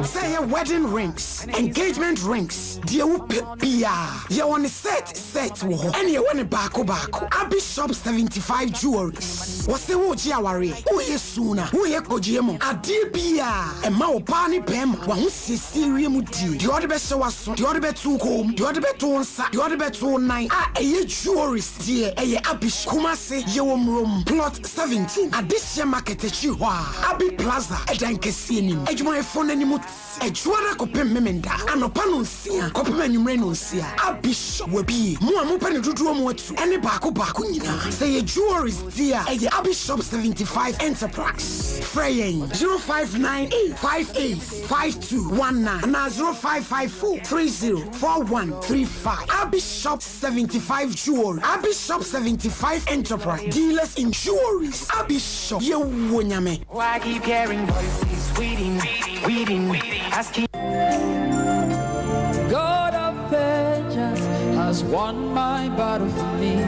Sɛ ɛyɛ wedding rings, engagement rings, deɛ wopɛ biara, yɛwɔ no set set wɔ hɔ, ɛne yɛwɔ no baako baako. Abishop 75 Jewelries, wɔse woregye awareɛ, woreyɛ Suna, woyɛ kogyeɛ mu adeɛ biaa ɛma ɔbaa ne bɛɛma w'ahosiesie wie mu die, deɛ ɔde bɛhyɛ w'aso, deɛ ɔde bɛto wo kɔn mu, deɛ ɔde bɛto wo nsa, deɛ ɔde bɛto wo nan a ɛyɛ jewelries deɛ ɛyɛ Abish Kumasi yɛwɔ Murom plot 17 Adehyeɛ market akyiri hɔ a Abi Plaza ɛdan kɛseɛ nim adwumayɛfoɔ no anim Ɛdwoada kɔpem Memenda anɔpa nonsia kɔpem anwummere nonsia. Abishop wabie mo a mopɛ no dodoɔ mu atu ɛne baako baako nyinaa. Sɛ ɛyɛ jewelries deɛ a ɛyɛ Abishop 75 Enterprise. Frɛ yɛn 0598 58 5219 anaa 0554 30 4135. Abishop 75 Jewelry, Abishop 75 Enterprise, dealers in jewelries. Abishop, yɛwɔ Nyame. Oh, I keep hearing voices waiting, waiting, asking. God of vengeance has won my battle for me.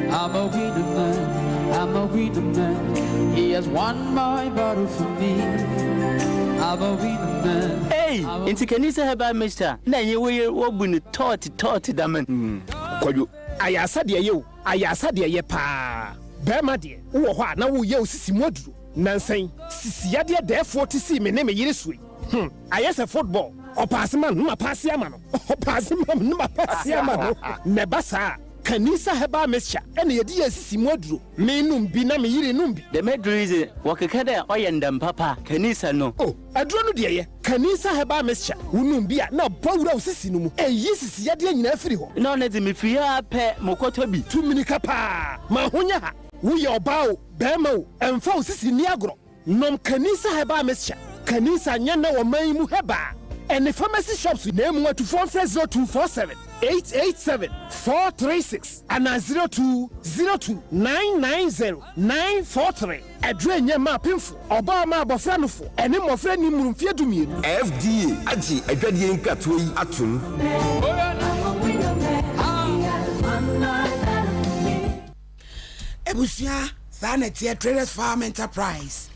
I'm a winner man, I'm a winner man. He has won my battle for me. I'm a winner man. Ei, ntsi Kanisa Herbal Mixture na enye wo yer wobu no tɔɔt tɔɔt dɛm n'. Kwadwo, ayarsa deɛ ɛyɛ o, ayarsa deɛ ɛyɛ paa. Barima deɛ, wowɔ hɔ a na woreyɛ wo sisi mu aduro. Nansa yi, sisi yadeɛ dɛɛfoɔ te sii me ne me yere soɔ yi. Hmm, ayɛ sɛ football. Ɔpaase ma no na mapaase ama no, ɔpaase ma me na mapaase ama no. Na ɛba saa a, Kanisa Herbal Mixture na yɛde yɛ sisi mu aduro. Menom bi na me yere nom bi. Dɛm edur yi dze, wɔkeka dɛ ɔyɛ ndam papa, Kanisa no. Oh, aduro no deɛ yɛ. Kanisa Herbal Mixture, wonom bi a na bɔ wura wo sisi no mu. Ɛyi sisi yadeɛ nyinaa firi hɔ. Nna ɔno dze, mifir ha ara pɛ, mokɔtɔ bi. Tu mirika paa ma ho nyɛ ha. Woyɛ ɔbaa o, barima o, ɛmfa wo sisi nni agorɔ. Nom Kanisa Herbal Mixture. Kanisa nyɛ nnɛ wɔ man yi mu herbal ɛne pharmacy shops na emu atufoɔ mfrɛ 0247 887 436 anaa 0202 990 943. Aduro nyɛ mma apemfo, ɔbaa ma abɔfra nofo ɛne mmɔfra nni mmoro mfeɛ dumienu. FDA agye adwadie nkratoɔ yi atom. Abusua saa na ɛteɛ Traders Farm Enterprise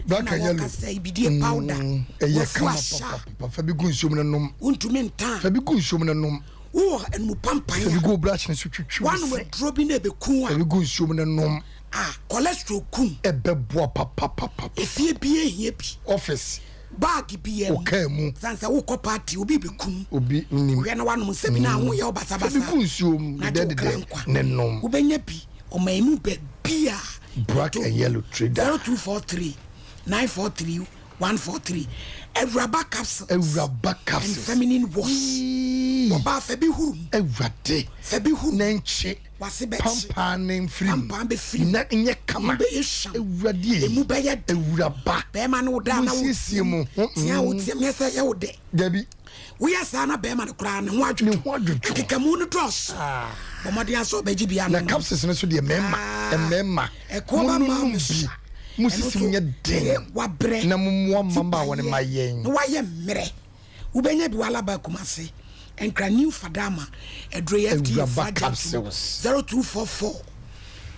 Black ɛna and yellow. wɔkasa ibidie powder Mm, ɛyɛ wafu kama ahyɛ a papapapa fa bi gu nsuom no nom wontumi ntaa fa bi gu nsuom no nom wowɔ anumu pampan fa bi a gu wo brush no so twitwi wo woanom se aduro bi na ɛbɛku fa a bi gu nsuom no nom a cholesterol kum ɛbɛboa papapapa efie bi ehia bi office bag bi wo kaa mu san sɛ wokɔ party obi bɛkum obi nim wohwɛ na woanom nsa bi na ho yɛ wo fa bi basabasa gu nsuom na gye wo kra dedɛdedɛ nkwa ne nom wobɛnya bi ɔman mu baabi a Black and yellow trader 0243 943 143 awuraba capsules awuraba and capsules feminine wash ɔbaa fa bi huru mu awurade fa bi huru na nkye wase bɛkye pampaa ne mfiri mu pampaa bɛfiri mu na nyɛ kama emu bɛyɛ hwam awurade emu bɛyɛ de awuraba bɛrima no wo daa na wo monsiesie mo ho tea wo tea nyɛ sɛ yɛ wo dɛ dabi woyɛ saa na bɛrima no koraa ne ho adwodwo ne ho adwodwo nkekamu no dɔɔso bɔ mmɔden asɛ ɔbɛgye bi na anom capsules no so deɛ mmarima mmarima ɛkoɔ ba maa mononum me bi so mo sisi mu nyɛ den wabrɛ na mommoa mmabaawa no ma yɛn na wayɛ mmerɛ wobɛnya bi wɔ Alaba Kumase Nkran New Fadama aduro yɛ FDA Awuraba fa gya to capsules. 0244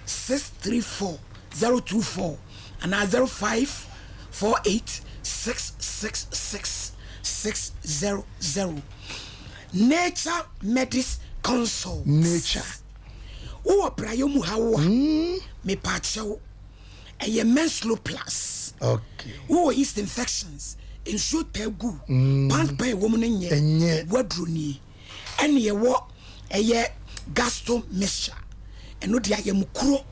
634 024 anaa 0548 666 600 Nature Medis Consult. Nature. Wowɔ praeɛ mu haw a, mepaakyɛw, ɛyɛ Menslo Plus. Okay. Wowɔ yeast infections, nsuo taa gu, pant pan ɛwɔ mu no nyɛ, Ɛnyɛ. waduro nie. Ɛne ɛwɔ ɛyɛ gasto mixture, ɛno deɛ ayamkuro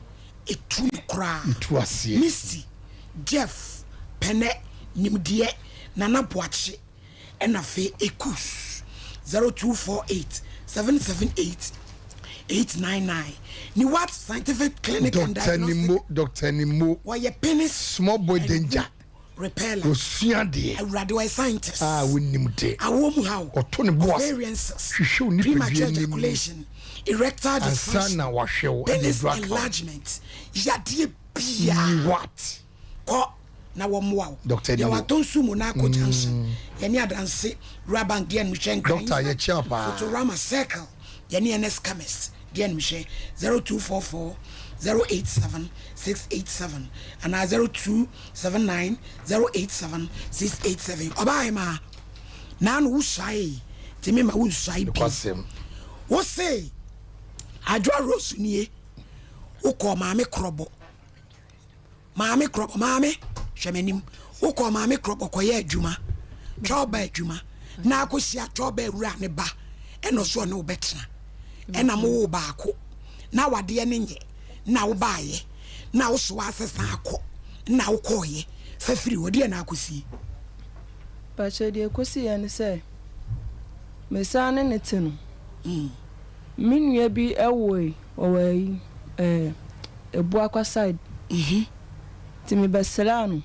ɛtu no koraa. Ɛtu aseɛ. Misty, Jeff, Pɛnɛ, Nimdeɛ, Nana Boakye. Ɛna afei Ekus 0248 778 899 Niwat Scientific Clinic and Doctor Diagnostic Nimo, Doctor Nimo. Wɔyɛ penis Small boy and danger. womb repeller. Osua deɛ. Awurade ɔyɛ scientist. A wonim de. Awoɔ mu haw. Ɔto ne bo ase. Ovarian cysts. Hwehwɛ wo nipadua Premature nim. ejaculation. Erectile Ansa dysfunction. na wahwɛ wo ɛde Penis aduru aka wo. enlargement. Yadeɛ biara. Niwat. Kɔ na wɔmmoa wo. Doctor Yɛwɔ Nimo. Atonsu Monaco Junction. Yɛne Adanse Rural Bank deɛ no hwɛ Nkran. Doctor, yɛkyia paa. Fotorama Circle. Yɛne NS Chemist deɛ no hwɛ 0244 087 687 anaa 0279 087 687. Ɔbaa hemaa, naano wosuae nti mema wonsuae bio. Nokwasɛm. Wo se Adwoa Rose nie, wokɔɔ Maame Korɔbɔ. Maame Krɔbɔ, maame, hwɛ m'anim. Wokɔɔ Maame Krɔbɔ kɔyɛ adwuma, twɔba adwuma, na akɔhyia twɔba awura ne ba, ɛna ɔso ɔne wo bɛtena. Ɛna mowoo baako, na awadeɛ no nyɛ, na wobaayɛ, na woso asesa akɔ, na wokɔɔyɛ. Fa firi hɔ, deɛ na akɔsie? Pakyɛ deɛ ɛkɔsiiɛ ne sɛ, mesan ne no te no, me nua bi woe, ɔwɔ ayi ɛɛ Abuakwa side nti me bɛ sraa no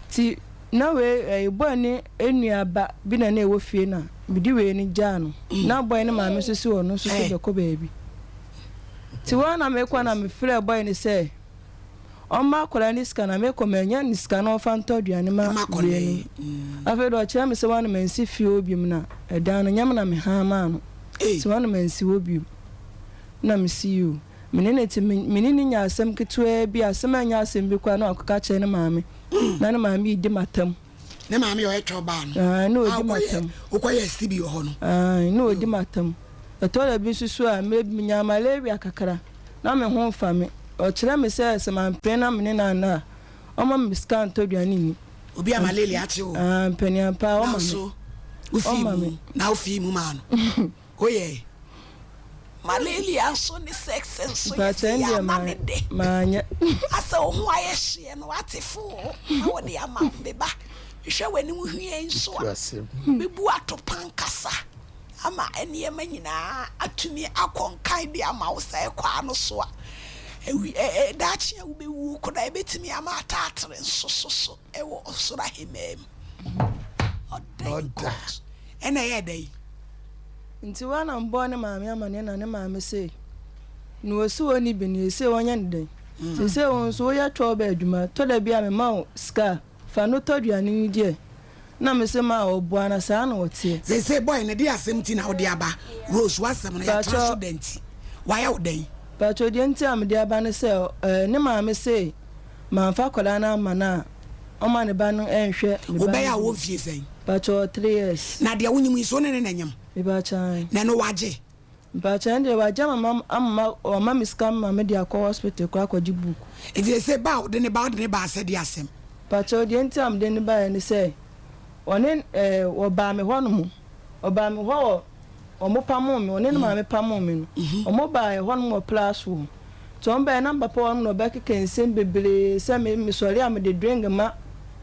nti na wei ɛyi boy ne nua ba bi na na ɛwɔ fie na me de wei no gyaa no na boy ne maame nso si ɔno nso so bɛkɔ baabi nti wɔn na mekɔ na me frɛ boy ne sɛ ɔmma akwadaa no sika na mekɔ manya ne sika na ɔmfa ntɔ aduane ma wei no afei de ɔkyerɛ me sɛ wɔn na mansi fie hɔ biom na ɛdan no nyɛ me na me han maa no nti wɔn na mansi hɔ biom. Na mese, Yiw. Me ne no te. Me ne no nya asɛm ketewaa bi, asɛm a ɛnyɛ asɛm bi koraa, na wakɔka akyerɛ ne maame. Na ne maame redi m'atam. Ne maame a ɔyɛ twɛw baa no? Aane, na ɔdi m'atam. Wokɔyɛɛ sibi wɔ hɔ no? Aane, na ɔdi m'atam. Ɛtɔ da bi nso so a, mmerɛ bi menyaa malaria kakra, na me ho mfa me. Ɔkyerɛ me sɛ, sɛ mampene na me ne no anna a, ɔmma me sika ntɔ aduane nni. Obi a malaria akye wo? Aane, mpanin paa, ɔma me. Nanso, wofii mu, na wofii mu maa no? Woyɛe. Malaria nso ne sex nso yɛ sɛ yɛ ama ne dɛ. Asɛ wo ho ayɛ hyeɛ no wate foo na wɔde ama wo me ba. Mehwɛ w'anim hwie nso a bɛbu atopa nkasa ama nneɛma nyinaa atumi akɔ nkan de ama wo sɛ ɛkɔ ano so a awi ɛ ɛ daakye a wobɛwuo koraa ɛbɛtumi ama ataatere nso so so ɛwɔ ɔsoro ahemmaa mu. Ɔda yi court ɛna ɛyɛ dɛ yi. Ntsi woana mbɔɔ ne maame amanneɛ na ne maame se no osi onni bi no ese wɔnyɛ no dɛn? Sesei wo nso woyɛ twɔɔba adwuma tɔ da bi a mema wo sika a fa no tɔ aduane no di ɛ na mese maa ɔboa na saa na ɔteɛ. Sesei boy no deɛ asɛm nti na wode aba Rose w'asɛm no yɛtra so dɛn nti? Wayɛ wo dɛn? Pakyɛ deɛ nti a mede aba ne sɛ ɛɛ ne maame se Mamfa akwadaa no amma no a, ɔma ne ba no nhwɛ ne ba no Wo bɛyɛ a bio. wɔ mfie sɛn? Mpakyɛ ɔwɔ three years. Na deɛ wonyim yi so wo ne no na nyem? Mepakyɛ ae. Na ɛno wagye? Mpakyɛ ɛno deɛ wagye ama ma ama wama me sika ma me de akɔ hospital koraa akɔgye book. Nti sese ba a wode ne ba wode ne baa sɛ deɛ asɛm? Mpakyɛ deɛ nti a mede no baeɛ ne sɛ ɔne ɛɛ wɔbaa me hɔ nom ɔbaa me hɔ wɔ Ɔmo pamoo me, ɔne ne maame pamoo me no, ɔmo baa ɛhɔ nom wɔ Plaas hɔ. Nti ɔmo baeɛ na me papa wɔ hɔ nom na ɔbɛkeka nsɛm bebree sɛ me mesɔre a mede drink ma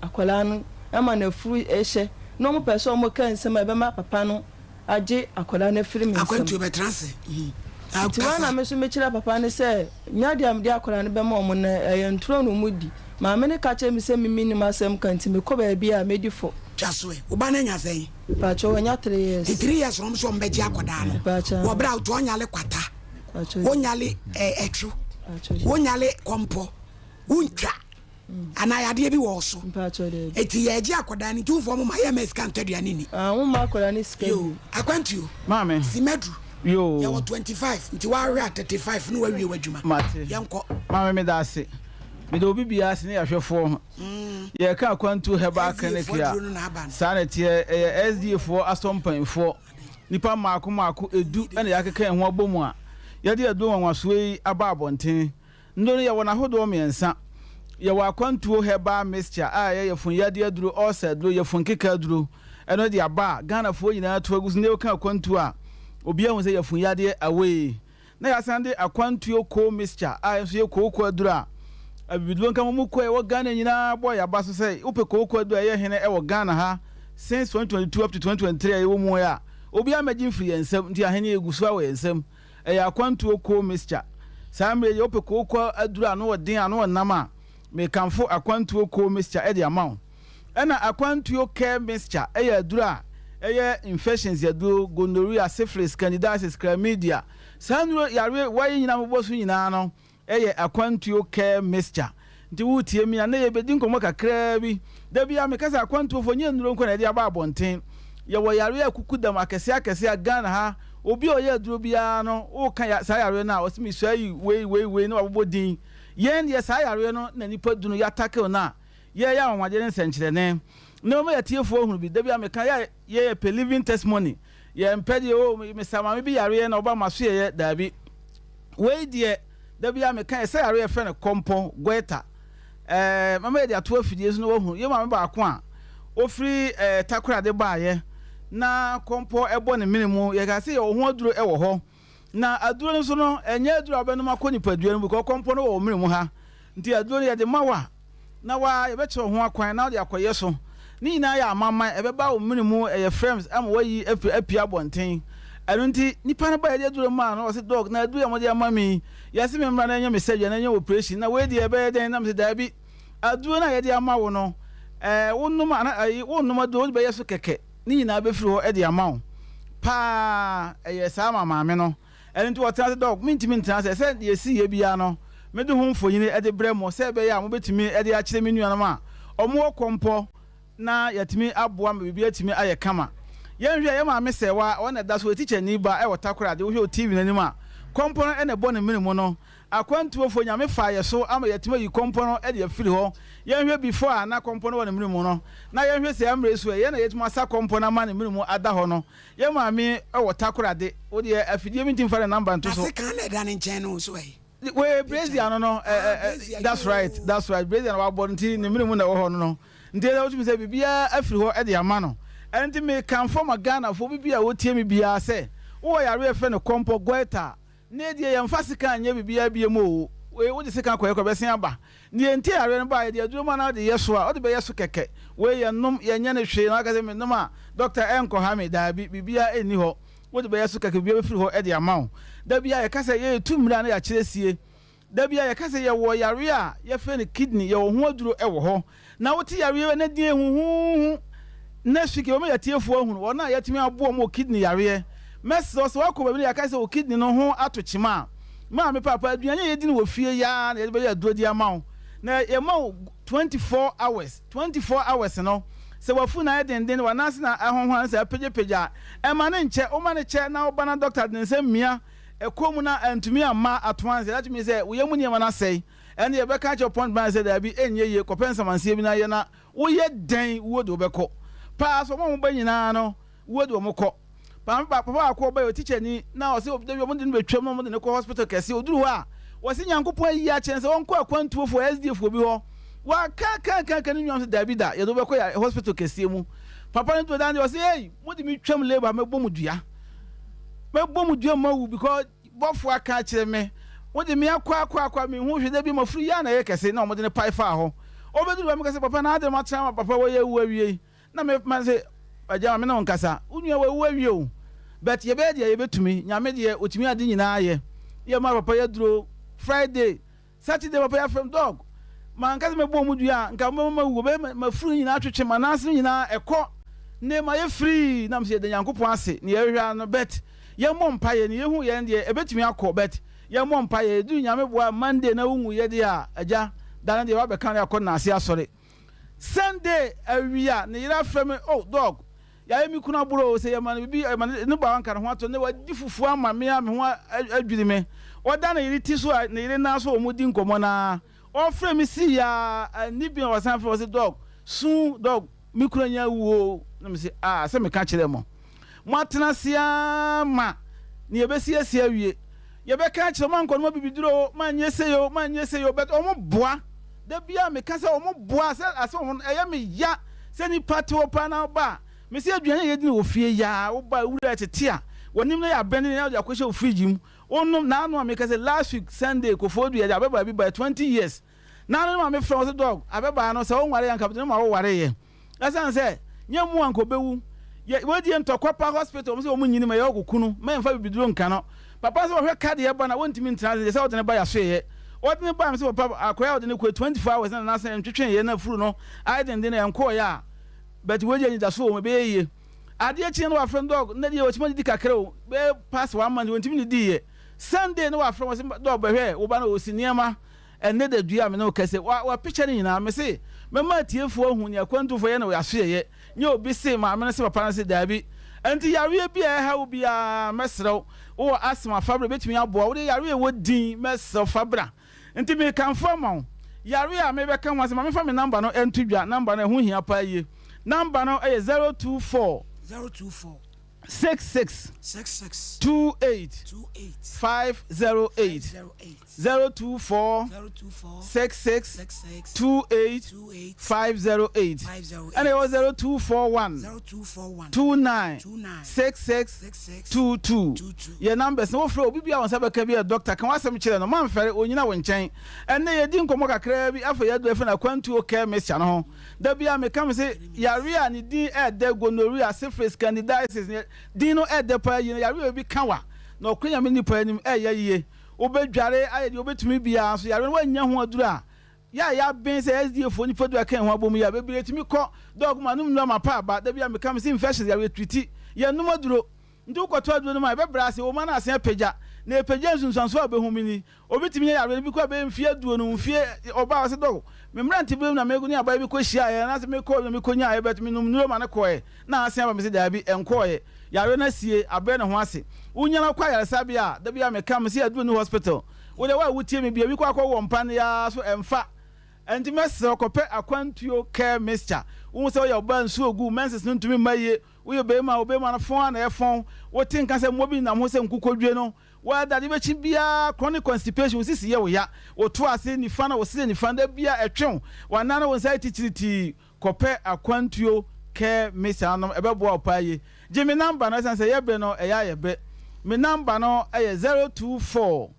akwadaa no ma n'afuru hyɛ. Na ɔmo pɛ sɛ ɔmo ka nsɛm a ɛbɛma papa no agye akwadaa no afiri me nsam. Akwantuo bɛtena ase Nti hɔ na me nso mekyerɛɛ papa no sɛ nyɛ adeɛ a mede akwadaa no bɛma ɔmo no, ɛyɛ ntorɔ na ɔmo di. Maame no ka kyerɛɛ me sɛ me mennim asɛm ka nti mekɔ baabi a mɛdi fɔ. Twa so ɛ, wo ba no anya sɛn? Mpakyɛw wanya three years. Ti three years wɔn nso wɔn bɛgye akɔdaa no. Mpakyɛw. Wɔ bere a wotu ɔnyale kwata. Mpakyɛw. Wonyale ɛ ɛtwo. Mpakyɛw. Wonyale kɔmpɔ. Wontwa. Anaa yadeɛ bi wɔ so. Mpakyɛw dɛbi. Eti yɛgye akɔdaa no nti wofɔ mo ma yɛ mɛ sika ntɔ aduane ni. Ah wo ma akɔdaa no sika bi. Akwantuo. Maame. Simadu. Yoo. Yɛwɔ 25 nti wahwɛ a 35 no wawie w'adwuma. Mate. Yɛnkɔ. Maame meda ase. Meda obi biara ase ne yɛahwɛfoɔ. Yɛreka akwantuo herbal clinic a, saa na ɛteɛ, ɛyɛ SDA foɔ asɔ mpaninfoɔ. Nnipa mmaako mmaako edu na yɛakeka yɛn ho abɔ mu a yɛde aduro nwanwasoɔ yi aba abɔnten. Nnuro no yɛwɔ no ahodoɔ mmiɛnsa. Yɛwɔ akwantuo herbal mixture a ɛyɛ yafunu yadeɛ aduro, ulcer aduro, yafunu nkeka aduro. Ɛno de aba a Ghanafoɔ nyinaa atu agu so. Nnɛ woka akwantuo a, obiara hu sɛ yafunu yadeɛ away. Na yɛasan de akwantuo coal mixture a ɛnso yɛ kooko aduro a abibiduro nka ho mu kɔ a ɛwɔ Ghana nyinaa bɔ yɛn aba so sɛ wopɛ kooko aduro a ɛyɛ hene wɔ Ghana ha since 2022 up to 2023 a yɛwɔ mu yi a obiara mmɛgye mfiri yɛn nsam nti ahene ɛgu so ara wɔ yɛn nsam. Ɛyɛ akwantuo coal mixture. Saa mmerɛ yi wopɛ kooko aduro a ano wɔ den ano wɔ nam a mekamfo akwantuo coal mixture de ama wo. Ɛna akwantuo care mixture yɛ aduro a ɛyɛ infections aduro, gonorrhea, syphilis, candidiasis, chlamydia, saa nnuro yareɛ wa yi nyinaa mobɔ so nyinaa no yɛ akwantuo care mixture. Nti woretie me a nnɛ yɛbɛdi nkɔmmɔ kakraa bi. Da biara meka sɛ akwantuofoɔ nyɛ nnuro nko na yɛde aba abɔnten. Yɛwɔ yareɛ akukudam akɛseɛ akɛseɛ a Ghana ha obi a ɔyɛ aduro biara no woka ya saa yareɛ no a ɔse mesua yi wei wei wei na wabobɔ din. Yɛn deɛ saa yareɛ no na nnipa du no yɛatackle no a Yɛyɛ anwanwadeɛ ne nsɛnkyerɛnne na wɔma yɛn atiefoɔ hunu bi. Da biara meka, yɛ a yɛyɛ pɛ living testimony. Yɛmpɛ deɛ, oh, mesa maame bi yareɛ na ɔba m'asoɛeɛ. Daabi. Wei deɛ, da biara meka, yɛsa yareɛ yɛfrɛ no kɔmpɔ, goiter. Ɛɛ, mɛma yɛde ato afidie so na wɔahunu. Yɛn maame baako a ɔfiri ɛɛ Takoradi baeɛ na kɔmpɔ bɔ ne mene mu. Yɛkaa sɛ yɛwɔ ho aduro wɔ hɔ. Na aduro no nso no, ɛnyɛ aduro a wobɛnom akɔ nipadua no mu because kɔmpɔ no wɔ wo mene mu ha. Nti aduro no yɛde ma wo a, na wa yɛbɛkyerɛ wo ho akwan na wode akɔyɛ so. Ne nyinaa yɛ amamman, ɛbɛba wo mene mu, ɛyɛ frames ama woayi afiri apue abɔnten. Ɛno nti, nipa no ba yɛde aduro no maa no, ɔse dɔk, na aduro yi a mode ama me yi, yɛse me mmra na ɛnyɛ me surgery anaa ɛnyɛ operation, na wei deɛ ɛbɛyɛ dɛn? Na mese daabi, aduro no a yɛde ama wo no, ɛɛ wonom ana ɛyi wonnom aduro, wode bɛyɛ so kɛkɛ, ne nyinaa bɛfiri hɔ de ama wo. Paa, ɛyɛɛ saa maa maame no. Ɛno nti wɔtena ase dɔk, mentumi ntena ase, ɛsɛ deɛ ɛsiiɛ biara no, mede ho mfonini de brɛ mo sɛ ɛbɛyɛ a mobɛtumi de akyerɛ me nuanom a wɔwɔ kɔmpɔ na yɛatumi aboa ma biribi atumi ayɛ kama. Yɛnhwɛ, yɛn maame Sɛwa, ɔno na ɛda so, ɔyɛ tikyani ba wɔ Takoradi, wohwɛ wɔ TV no anim a, kɔmpɔ no na ɛbɔ ne mene mu no. Akwantuofoɔ, Nyame faa yɛ so ama yɛatumi ayi kɔmpɔ no de afiri hɔ. Yɛnhwɛ before a na kɔmpɔ no wɔ ne mene mu no, na yɛnhwɛ saa mmerɛ yi so ɛ, yɛn na yɛatumi asa kɔmpɔ no ama ne mene mu ada hɔ no. Yɛ maame wɔ takoradi. Wo deɛ afidie mi nti nfa ne number nto so. Na sekan na ɛda ne nkyɛn no nso ɛ. Wei brazier no no ɛ ɛ that's right that's right brazier na wabɔ no nti ne mene mu na ɛwɔ hɔ no no nti ɛsɛ wotumi sɛ biribiara afiri hɔ de ama no ɛno nti mekamfo ma Ghanafoɔ obi bi a wɔtie me biara sɛ wowɔ yareɛ yɛfrɛ no kɔmpɔ goiter Ne deɛ yɛnfa sekan nyɛ biribiara biom oo, wei wode sekan kɔyɛ kɔ ɛbɛsen aba. Deɛ nti a yareɛ no baeɛ deɛ aduro ma na wode yɛ so a, wode bɛyɛ so kɛkɛ. Wei yɛnnom, yɛnyɛ no hwee na waka sɛ menom a dɔkta ɛnkɔha me, daabi, biribiara nni hɔ. Wode bɛyɛ so kɛkɛ biribiara bɛfiri hɔ de ama wo. Da biara yɛka sɛ yɛretu mmira na yɛakyerɛ sie. Da biara yɛka sɛ yɛwɔ yareɛ a yɛfrɛ no kidney, yɛwɔ ho aduro wɔ hɔ. Na wote yareɛ wei na din huhuuhu. Next week yɛbɛma yɛatiefoɔ ahunu wɔn a yɛatumi aboa wɔn wɔ kidney yareɛ. Mɛsrɛ wo sɛ woakɔ baabi na yɛaka sɛ wo kidney no ho ato kyema a, maame paapa aduane a yɛdi no wɔ fie yi ara na yɛde bɛyɛ aduro de ama wo. Na yɛma wo 24 hours, 24 hours no sɛ w'afunu ayɛ denden, w'anan ase na ahonhon anaasɛ apagyapagya a, ɛmma no nkyɛ. Woma no kyɛ na woba na dɔkta de ne nsa mia ɛkɔn mu na antumi amma ato ansa, that means sɛ wo yam nneɛma no asɛe. Ɛnde yɛbɛka akyerɛ Point Blank sɛ daabi, ɛnyɛ yie, kɔpɛ nsamanseɛ bi na yɛ na woyɛ dɛn wuo de wobɛkɔ. Paa so wɔn a wɔba nyinaa no wuo de wɔn kɔ. Maame ba papa baako ɔba yɛ ɔtikyani na ɔse da bi wɔn de no bɛtwam na wɔn de no kɔ hospital kɛse ɔduru hɔ a wɔse Nyankopɔn ayi akyerɛ no sɛ ɔnkɔ akwantuofoɔ SDA foɔ bi hɔ waka ka ka ka ne nuam sɛ daabi da yɛde wobɛkɔ yɛ hospital kɛseɛ mu papa no duru dan deɛ ɔse ei mode me twam labour mɛbɔ mu dua mɛbɔ mu dua mawu because Bɔfo aka akyerɛ me, Wode me akɔ akɔ akɔ a minhu hwee, da bi m'afuru yi ara na ɛyɛ kɛse, na wɔde no pae faa hɔ. Obeduru hɔ a, meka sɛ, Papa, na adɛn matena ama papa wei awu awie yi? Na me ma se, Agya, ma me ne wo nkasa. Wo nua wawu awie o, but yɛbɛyɛ deɛ yɛbɛtumi. Nyame deɛ, otumi ade nyinaa yɛ. Yɛmaa papa yi aduro Friday. Saturday papa yi afrɛ me, Dɔg, manka sɛ mɛbɔ wɔn dua a, nka mobɛma mawu, wɔbɛyɛ m'afuru no nyinaa atwetwe, m'anan ase no nyinaa ɛkɔ, nnɛ mayɛ free, na mese yɛda Nyankopɔn ase, nea yɛhwehwɛ ara no, but yɛmmɔ mpaeɛ, nea yɛhu yɛn deɛ ɛbɛtumi akɔ, but yɛmmɔ mpaeɛ, ɛduru Nyame boa Monday na wonwuiɛ deɛ a, agya, da no deɛ wabɛka no akɔ Nnaase asɔre. Sunday awia, ne yere afrɛ me, oh, Dɔg, Yɛayɛ me kunu aboro o, sɛ yɛma no biribi, yɛma no ne ba anka ne ho atɔ no, na wadi fufuo ama me a me ho adwiri me. Ɔda ne yere ti so a ne yere nan so a wɔdi nkɔmmɔ no ara, ɔfrɛ me sii a anni bi na wasan frɛ ɔse dɔg, su, dɔg, me kunu anya awu o. Na mese ah, sɛ meka kyerɛɛ mo. Moatena ase ara ma nea ɛbɛsi asi awie. Yɛbɛka akyerɛ wɔn, moankɔnom abibiduro o, moanyɛ sei o, moanyɛ sei o, but wɔn boa. Da biara meka sɛ wɔn boa sɛ asɛm wɔn ɛyɛ me ya sɛ nipa te hɔ paa na woba a, mese aduane a yɛdi no wɔ fie yi ara, woba a wura tete a, w'anim no yɛ abɛn na wode akɔhyɛ wo fridge mu, wonom, naano a meka sɛ last week Sunday Koforidua yɛde ababaa bi baeɛ 20 years, naano ne maame frɛ me ɔse dog ababaa no sɛ wonwareeɛ anka mede no ma wowareeɛ. Ɛsiane sɛ nyɛ mu anka ɔbɛwu. Yɛ wei deɛ ntɔkwa pa hospital wɔn sɛ wɔn nyini ma yɛ ɔkoko no ma yɛnfa bibiduro nka no. Papa sɛ ɔhwɛ ka deɛ ɛba na wɔntumi ntena ase deɛ sɛ ɔde ne ba yasoeɛ. Ɔde ne ba me sɛ papa akɔyɛ a ɔde ne kɔɛ 24 hours na nansa ntwetwe yɛ na furu no ayɛ denden na ɛnkɔɔyɛ a but wei deɛ anidaso wɔ mu ɛbɛyɛ yie. Adeɛ kyeɛ no wafrɛ no dɔg nnɛ deɛ wɔtumi adidi kakra o bɛyɛ past one month wɔntumi nnidiiɛ. Sunday no wafrɛ wɔn sɛ dɔg bɛhwɛ wo ba no ɔsi nneɛma Ɛnnɛ da dua a me ne wo kɛse wa wa picture no nyinaa me se mɛma atiefoɔ ahu nea akwantufoɔ yɛ no wɔ asoɛeɛ nyɛ obi se maame no se papa no se daabi ɛnti yareɛ bi a ɛha wo biara mɛsrɛ wo wowɔ asthma fa bra ɛbɛtumi aboa wo deɛ yareɛ ɛwɔ din mɛsrɛ wo fa bra nti mekamfo ama wo yareɛ a mebɛka ho asɛm ma memfa me number no nto dwa number no ɛho hia paa yie number no ɛyɛ 024 024 66 66 28 28 508 508 024 024 66 66 28 28 508 508 ɛna ɛwɔ 0241 0241 29 29 66 66 22 22. yɛ numbers na wofrɛ obi bi a wɔn nsa bɛka bi yɛ doctor ka w'asɛm kyerɛ no mamfɛre onyina wo nkyɛn ɛnɛ yɛdi nkɔmmɔ kakraa bi afei yɛadu afei na akwantuo care mixture no ho Da biara meka me se yare a ne din ɛɛdɛ, gonorrhea, syphilis, candidiasis, ne din no ɛɛdɛ paa yie no yare a obi ka wa na ɔkɔ Nyame nipa anim ɛɛya yie. Wobɛdware ayɛ deɛ wobɛtumi biara nso yare no woannya ho aduru a, yɛ a yɛaben sɛ SDA foɔ nipa du a ɛka yɛn ho abom yi a bebree tumi kɔ dɔg ma nom nnuru ama pa aba. Da biara meka me se infections yare yɛtriti, yɛnnom aduro. Nti wokɔtɔ aduro no ma a ɛbɛbrɛ ase, woma no asen apagya na ɛpagya nsunsuansoɔ a wobɛhu bi ni. Obi tumi nya yareɛ no bi kɔ bɛyɛ mfeɛ aduonu, mfeɛ, ɔbaa ɔse dɔk, me mmeranteberɛ mu na me ne abaayewa bi kɔ hyiaeɛ, anaasɛ me kɔɔ bi na me kɔ nyaaeɛ but me nom nnuro ma no kɔɔɛ, na asen aba, mese daabi, ɛnkɔɔɛ, yareɛ no asie, abrɛ ne ho ase. Wo nya no kɔ ayaresabea a, da biara me ka, mese aduro nni hospital, wo deɛ wo a wo tie me bia, bi kɔ akɔ wɔ mpaneɛ ara so ɛmfa, ɛnti mɛsrɛ wo kɔpɛ akwantuo care mixture, wo hu sɛ woyɛ ɔbaa nsuo gu wo menses no ntumi mma yie, woyɛ barima a wo barima no fɔn ara na ɛfɔn, wo te nka sɛ mmoa bi nenam ho sɛ nkukodwe no, Wo da ade bɛkye biara chronic constipation, wo sisi yɛ wo ya, wo to ase nifa na wo srɛ nifa da biara ɛtwe wo, w'anan ne wo nsa yɛ titiritii, kɔpɛ akwantuo care mixture no nom ɛbɛboa wo paa yie. Gye me number no ɛsiane sɛ yɛ bere no ɛyɛ ayɛ bere. Me number no yɛ 024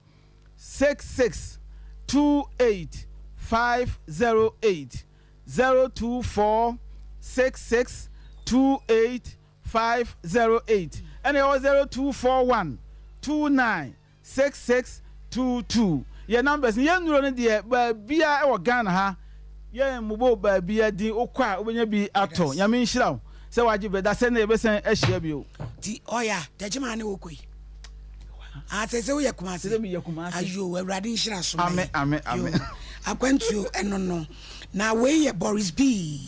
66 28 508, 024 66 28 508 ɛna ɛwɔ 0241 29 66 22 yɛ numbers no yɛn nnuro no deɛ baabia ɛwɔ Ghana ha yɛn mmobɔ baabia din wokɔ a wobɛnya bi atɔ Nyame nhyira wo sɛ wagye berɛ dasɛ nnɛ yɛbɛsan ahyia bio. Ti ɔya tɛkyima ne wokɔ yi. Ah, sɛ sɛ woyɛ Kumase. Sɛ meyɛ Kumase. Ayo, Awurade nhyira so ma Ame, ame, ame. Yo, akwantuo ɛno no. Na wei yɛ Boris B.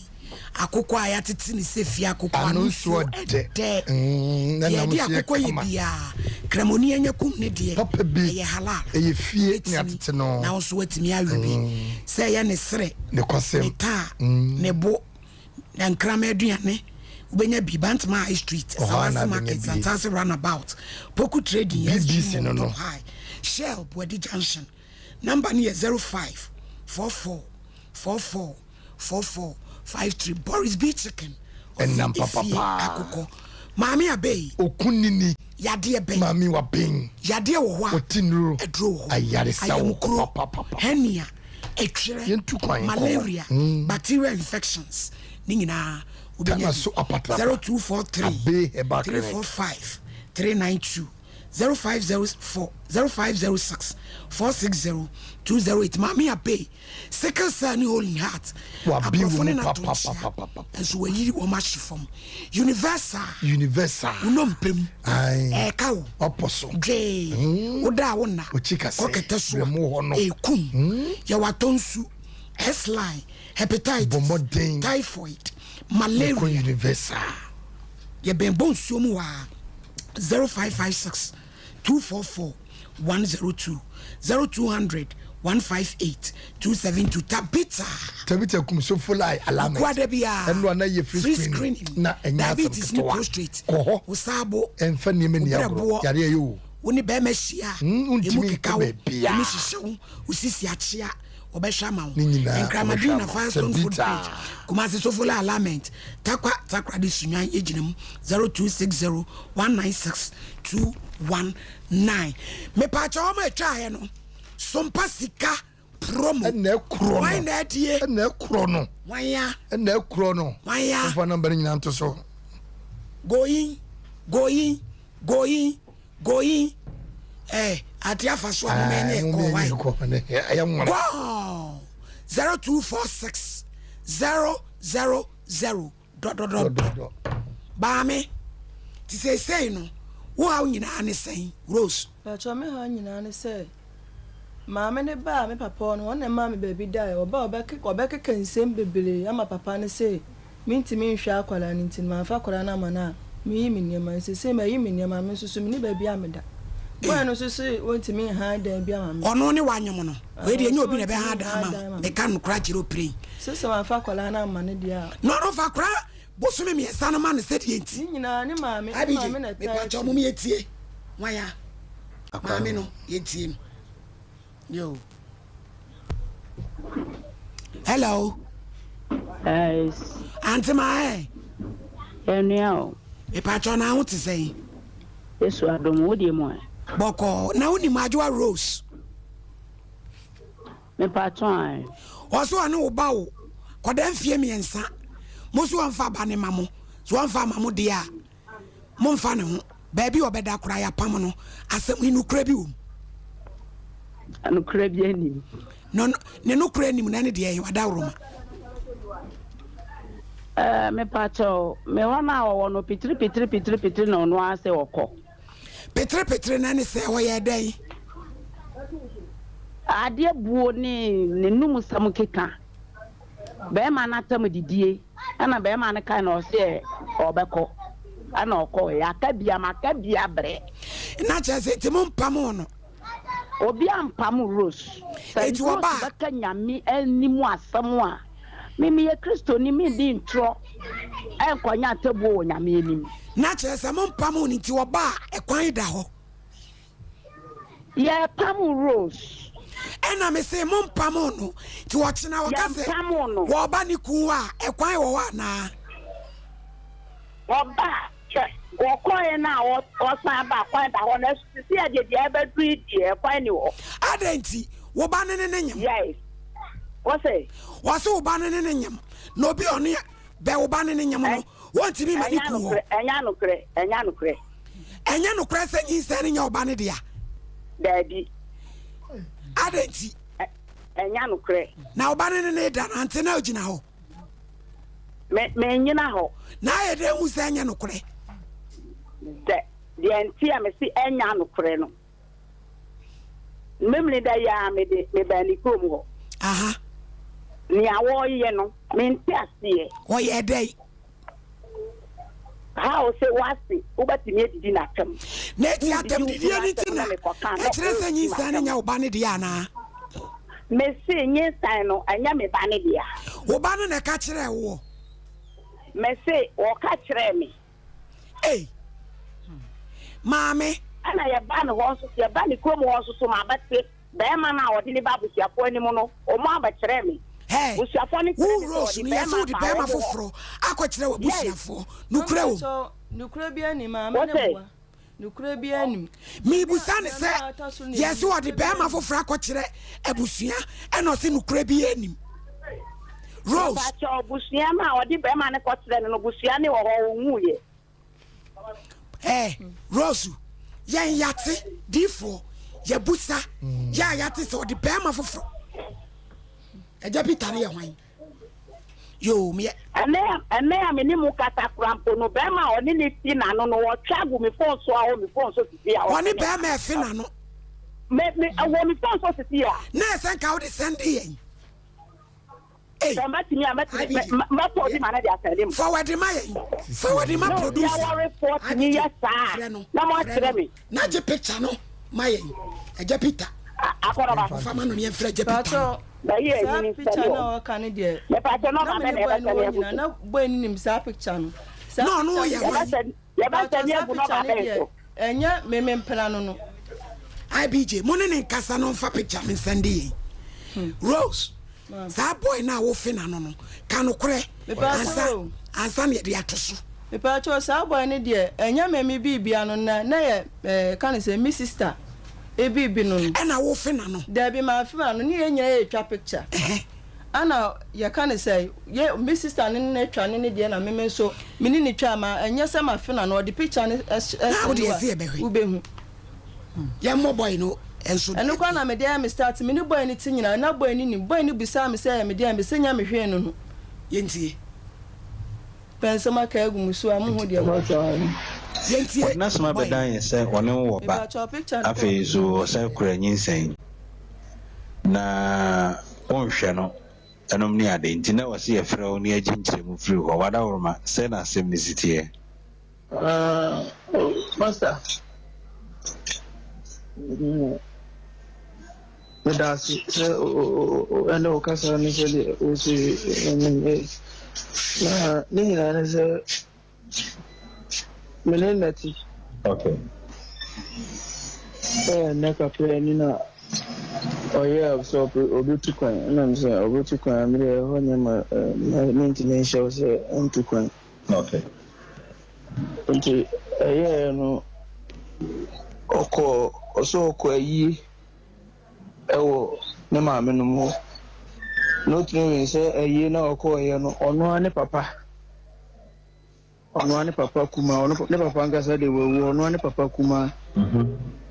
Akokɔ a yɛatete ne sɛ fie akokɔ. Ano nsuo dɛ. Mm, na Deɛ nam yɛde nso yɛ akokɔ yɛ kama. biara, Kramoni anya kum ne deɛ, Papa bi. ɛyɛ halal. Ɛyɛ fie ne Ɛtumi, atete no. na wo nso woatumi awe bi. Sɛ ɛyɛ ne serɛ, Ne kɔsem. ne taa, ne bo, na nkrama aduane wobɛnya bi Bantama High Street, Ɔhɔ a na Sawase abɛnya Market, bi. Santase Runabout, Poku Trading, BBC SG no Mall, no. Top High, Shell, Buadi Junction. Number no yɛ 05 44 44 44 53. Boris B Chicken, ɔse Ɛnam efie papapaa. akokɔ. Maame Abey, Okunini. yadeɛ bɛn? Maame waben. Yadeɛ wɔ hɔ a, Ɔte nnuro. aduro wɔ hɔ. Ayaresa wɔ hɔ Ayamkuro, papapapa. hernia, ɛtwerɛ, Yɛntu kwan nkɔ hɔ. malaria, Mm. bacterial infections ne nyinaa wobɛnya Tana bi. so apatrapa. 0243 Abe Herbal Clinic. 345 392 0504 0506 460 208 Maame Abe sickle cell ne hole in heart Wabi aborɔfo wɔ ne mu n'ato nkyea papapapapa. nso wɔayiri wɔn ahye fam universal Universal. wo nnompe mu Ae. ɛɛka wo Ɔpɔ so. dwee woda a wo nna Okyi kɛse. kɔ kɛtɛ so a Brɛ mu hɔ no. ɛkum yɛwɔ atɔ nsu S-line hepatitis Bɔ mmɔden. typhoid Mekɔ malaria Universal. yɛbɛn bɔ nsuo mu hɔ a 0556 244 102. 0200 158 272 Tabitha. Tabitha kum so full eye alignment. Kwada biara. Ɛno ana yɛ free, free screening. screening. Na ɛnyɛ asɛm Diabetes ne ketewa. prostrate. Kɔ hɔ. Wo Ɛmfa nneɛma ni agorɔ. Yareɛ yɛ o. Wo ne bɛrima hyia. Wontumi Emu nkɔ keka wo. baabiara. Emu hyehyɛ wo. Wo sisi akyea. Wɔbɛhwɛ ama wo. Ne nyinaa Nkramadwin wɔbɛhwɛ na ama wo. Firestone Food Tabitha. Bridge. Kumasi Sofola Alignment. Takwa Takoradi Sunyani yɛgyina mu 0260 196 219. Mepaakyɛ wɔn a ɛtwaeɛ no. Sompa sika promo. Ɛna ɛkorɔ no. Wan na adie. Ɛna ɛkorɔ no. Wan ya. Ɛna ɛkorɔ no. Wan ya. Ɔfa namba no nyinaa nto so. Going, going, going, going. Eh, ate afa so a mo mɛ ne ɛkɔ why? Ɛyɛ nwona. Gone. 0246 000 dot dot dot. Dɔdɔdɔ. Baame. Ti seesei no, wo haw nyinaa ne sɛn, Rose? Pakyɛ me haw nyinaa ne sɛ maame no baa me papa hɔ no ɔno na ɛmaa me baabi daeɛ ɔbaa ɔbɛke ɔbɛkeka nsɛm bebree ama papa no se mentumi nhwɛ akwadaa no nti no mamfa akwadaa no amma no a meyi me nneɛma nti seesei mayi me nneɛma me nso so menni baabi a meda boy no nso se ɔntumi nhan dan bi ama me. Ɔno ne wanyom no wei deɛ ɛnyɛ obi na ɛbɛha dan ama ama wo meka nokora kyerɛ wo piren. Se sɛ wamfa akwadaa no amma no deɛ a. Na ɔno fa akwadaa bosome mmiɛnsa no ma no sɛdeɛ nti. Ne nyinaa ne maame ne Abigye maame na ɛtaa mepakyɛw akyi. mom yɛtie hwan a maame no yɛntie no yo hello Yes. Auntie Mae. Ɛnua o. Mepakyɛw na ho te sɛn? Yesu adom wo deɛ mu ɛ. Bɔkɔɔ na wonim Adwoa Rose? Mepakyɛw ae. Ɔse ɔne wo ba wo kɔda mfie miensa mo se ɔnfa ba no ma mo se ɔnfa ma mo deɛ a mo nfa ne ho baabi a ɔbɛda koraa yapam no asɛm yi nokorɛ bi wom. Nokorɛ bi anim. No ne nokorɛ nim na ɛne deɛ wadaworoma. Ɛɛ mepakyɛw me hɔ no a ɔwɔ no pitiri pitiri pitiri pitiri na ɔno ara sɛ ɔkɔ. Pitiri pitiri na ɛne sɛ ɔyɛ dɛn. Adeɛ buo ne n'anum nsɛm keka. Bɛrima no atam didie ɛna bɛrima no kae na ɔse ɔbɛkɔ ɛna ɔkɔɛ aka bia maka bia brɛ. Na kyerɛ sɛ nti mo mpamoo no. Obi ampam Rose. Sɛ Enti Rose wɔba a. bɛka Nyame anim asɛm a, me meyɛ Kristoni mendi ntorɔ ɛnkɔnya atabuo wɔ Nyame anim. Na kyerɛ sɛ mo mpamoo no nti wɔba a ɛkwan da hɔ. Yɛpam Rose. Ɛna me se mo mpamoo no nti ɔkyena ɔka sɛ Yɛmpamoo no. wɔba ne kun hɔ a ɛkwan wɔ hɔ anaa? Ɔba a, hwɛ, wɔkɔeɛ no a ɔsan ba a, kwan da hɔ, nanso seesei a deɛ deɛ abɛduru yi deɛ, ɛkwan nni hɔ. Adɛn nti? Wo ba no ne no nyem. Yes. Wɔse? Wɔse wo ba no ne no nyem, na obi a ɔne bɛ wo ba no ne nyem no, wɔntumi mma ne kun hɔ. Ɛnyɛ nokorɛ, ɛnyɛ nokorɛ. Ɛnyɛ nokorɛ sɛ nyinsɛn no nyɛ wo ba no dea? Daabi. Adɛn nti? Ɛnyɛ nokorɛ. Na wo ba no ne no reda no, ante na ogyina hɔ? Me, mennyina hɔ. Na ayɛ dɛn hu sɛ ɛnyɛ nokorɛ? Dɛ, deɛ nti a mese ɛnyɛ nokorɛ no, Memene da yi ara mede mebaa ne kurom hɔ. Aha. Nea wɔreyɛ no, mente aseɛ. Ɔyɛɛ dɛn? How sɛ w'ase wobɛtumi adidi n'atɛm. Na eti atɛmdidie no nti na ɛkyerɛ sɛ nyinsɛn no nyɛ wo ba no dea anaa? Mese nyinsɛn no ɛnyɛ me ba no dea. Wo ba no na ɛka kyerɛɛ woɔ? Mese wɔka kyerɛɛ me. Ei! Maame. Ɛna yɛba ne hɔ nso yɛba ne kurom hɔ nso so mabɛte. Barima no a ɔde no ba abusuafoɔ anim no, wɔn abɛkyerɛ me. Hey, Abusuafoɔ no kyerɛ wo me sɛ Rose ɔde no, yɛse barima wode baa barima wɔn hɔ. foforɔ akɔkyerɛ Yes. w'abusuafoɔ. Nokorɛ wom? Mpakyɛw, nokorɛ biara nnim, maame Wo no se? boa. Nokorɛ biara nnim. Mebusa no sɛ, Nea ɔtɔ so yɛse mmienu, ɔde nokorɛ barima biara nnim. foforɔ akɔkyerɛ abusua, ɛna ɔse nokorɛ biara nnim. Rose. Mpakyɛw, abusua no a ɔde barima no kɔkyerɛ no no, abusua no wɔ hɔ, wɔnwuiɛ. Eh, Rose, yɛn yate diifoɔ, yɛbusa, yɛ a yate sɛ ɔde bɛrima foforɔ. Ɛgya Peter no yɛ hwan? Yoo, meyɛ. Ɛnɛ ɛnɛ a me ne mu kasa kora mpo no, bɛrima a ɔne ne fi n'ano no, ɔtwa agu me fon so a ɔwɔ me fon so sisi a. Ɔne bɛrima ɛfe n'ano. Me me ɛwɔ me fon so sisi a. Na ɛsɛ nka wode sɛnde yɛn. Sɛ mɛtumi a mɛtumi mɛtɔ obi ma no de asɛnde mu. Forward ma yɛn. Forward ma producer. Na obi awarefoɔ tumi yɛ saa na mo akyerɛ me. Na gye picture no ma yɛn. Ɛgya Peter. Akɔnɔba. Fama no ne yɛmfrɛ gya Peter no. Bɛyɛ Saa ɛyi ni picture sɛdeɛ no a ɔka no deɛ Mepatɛ na nɔma me bɛ ne na boy no yɛbɛsɛne wɔ agu nyinaa so. na boy no nim saa picture no. Saa Na ɔno picture yɛ no hwan? Yɛbɛsɛne Mepatɔ yɛbɛsɛne saa agu picture nɔma no bɛn deɛ so. ɛnyɛ me me mpena no no. IBJ mo ne ne nkasa no mfa picture me nsɛnde yɛn. Rose saa boy no a wofe n'ano no ka nokorɛ ansa ansa na yɛde ato so. Mepatɔ saa boy no deɛ ɛnyɛ me me biribia no na na yɛ ɛɛ ka ne sɛ me sister ebibi no no. Ɛna wofe n'ano. Dabi manfe m'ano ne yɛn nyinaa yɛtwa picture. Ɛna yɛka ne sɛ yɛ me sister ne ne twa ne ne deɛ na meme nso me ne ne twa ma ɛnyɛ sɛ mafe n'ano ɔde picture no Na wo deɛ ɛsɛ yɛbɛhwɛ. wobɛhu. Yɛmmɔ boy no nso. Ɛno koraa na mede ayɛ me start me ne boy no te nyinaa na boy no nim boy no bisaa me sɛ ɛyɛ me deɛn mese nyɛ me hwee no no. Yɛntie. Pɛ nsɛm aka agu mo so a mohu deɛ mo. Yɛntie Ɔde n'asɛm boy no. abɛdan yɛn sɛ ɔne wo wɔ ba, Mepakyɛw picture no afei nso ɔsan kura nyinsɛn, na wonhwɛ no, ɛnom ne ade nti na ɛwɔ sɛ yɛfrɛ wo na yɛgye nkyerɛmu firi wo hɔ. W'adaworoma, sɛn na asɛm no si teɛ? Ah, oh, Master. Meda ase sɛ ɛne wo kasa ne sɛdeɛ wosi ɛne na ne nyinaa ne sɛ me ne nnɛte. Okay. Ɛyɛ nnɛ kakra ni na ɔyɛɛ sɛ ɔbɛtu kwan ɛna me sɛ ɔbɛtu kwan a medeɛ ɛhɔ nyɛ ma mentumi nhyɛ wo sɛ ntu kwan. Okay. Nti ɛyɛɛ no ɔkɔ ɔsɛ ɔkɔ ayie ɛwɔ ne maame nom hɔ. Not knowing sɛ ayie na ɔkɔɔyɛ no ɔno ara ne papa ɔno ara ne papa kumaa ɔno ne papa ankasa de wawu ɔno ara ne papa kumaa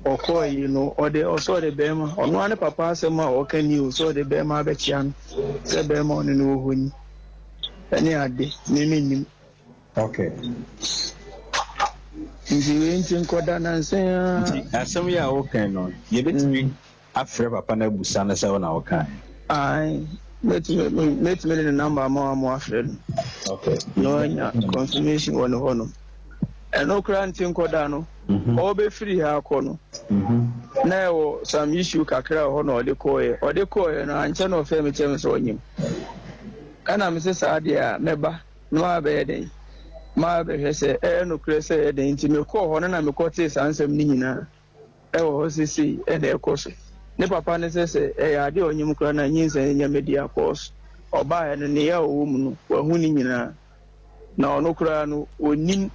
ɔkɔɔ yi no ɔde ɔsɛ ɔde bɛrima ɔno ara ne papa asɛm a ɔka ni o sɛ ɔde bɛrima abɛkyia no sɛ bɛrima ɔne no wɔ hɔ ni ɛne ade me mennim. Okay. Nti wei nti nkɔda nansa yi ara. Nti asɛm yi a wokan no, yɛbɛtumi afrɛ papa no abusa no sɛ wo na wokae? Ae, mɛtumi mɛtumi de ne number ama wo ama woafrɛ no. Okay. Na wanya confirmation wɔ ne hɔ nom. Ɛno koraa nti nkɔda no, ɔrebɛfiri ha akɔ no, na ɛwɔ some issue kakra wɔ hɔ na ɔde kɔɔeɛ. Ɔde kɔɔeɛ no, ankyɛ na ɔfrɛɛ me kyerɛɛ me sɛ ɔnyem. Ɛna mese saa deɛ a mɛba na mabɛyɛ dɛn? Mabɛhwɛ sɛ ɛyɛ nokorɛ sɛ ɛyɛ dɛn nti mekɔɔ hɔ no na mekɔtee saa nsɛm no nyinaa ɛwɔ hɔ sɛ sei ɛna ɛkɔ so. Ne papa no sɛ sɛ ɛyɛ adeɛ a ɔnyem koraa na nyinsɛn nyɛ me dea cause ɔbaeɛ no ne yɛ a ɔwɔ mu no wahu ne nyinaa na ɔno koraa no ɔnnim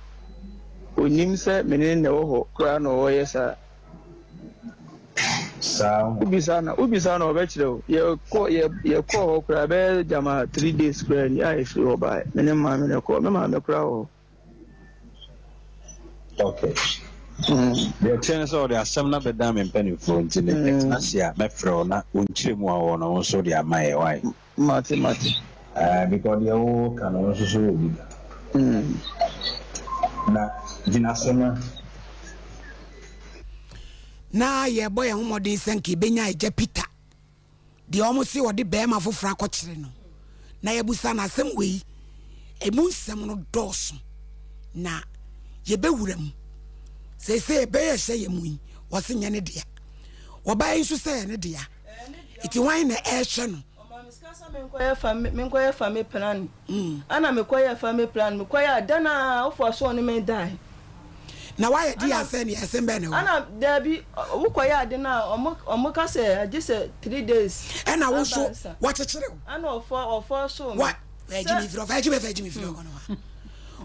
ɔnnim sɛ me ne no na ɛwɔ hɔ koraa na ɔyɛ saa. Saa ho. Wobisa no wobisa no ɔbɛkyerɛ wo. Yɛkɔ yɛ yɛkɔɔ hɔ koraa bɛyɛ gyama three days koraa ni a yɛfiri hɔ baeɛ. Me ne maame na ɛkɔɔ. Me maame koraa wɔ hɔ. Okay. Deɛ ɛteɛ ne sɛ ɔde asɛm no abɛdan me mpanimfoɔ nti no yɛtena ase a mɛfrɛ wo na wo nkyerɛmu a wowɔ no wo nso wode ama yɛ why? Mate mate. Ɛɛ because deɛ wo ka no wo nso so wɔ bi ka. Na gyina so na. Na yɛbɔ yɛn ho mmɔden sɛ nka yɛbɛnya agya Peter deɛ wɔn se ɔde bɛrima foforɔ akɔkyere no na yɛbusa no asɛm wei emu nsɛm no dɔɔso na yɛbɛwura mu seesei ɛbɛyɛ hyɛ yɛ mu yi wɔse nyɛ ne dea wɔbaa yi nso sɛ yɛ ne dea nti hwan na ɛrehwɛ no. Ɔmaa me sika sɛ menkɔyɛ family menkɔyɛ family planning ɛna mekɔyɛɛ family plan mekɔyɛ a dɛn a wofa so ɔne me dae. Na wayɛ di asɛ ne asɛm bɛn na ɛwɔ. Ɛna daabi wokɔyɛ ade no a ɔmo ɔmo ka sɛ agye sɛ 3 days. Ɛna wo nso wakyekyere wo. Ɛna ɔfɔ ɔfɔ so me. Wa ɛgye mi firi ɔfɔ ɛgye mi fɛ ɛgye mi firi ɔkɔ no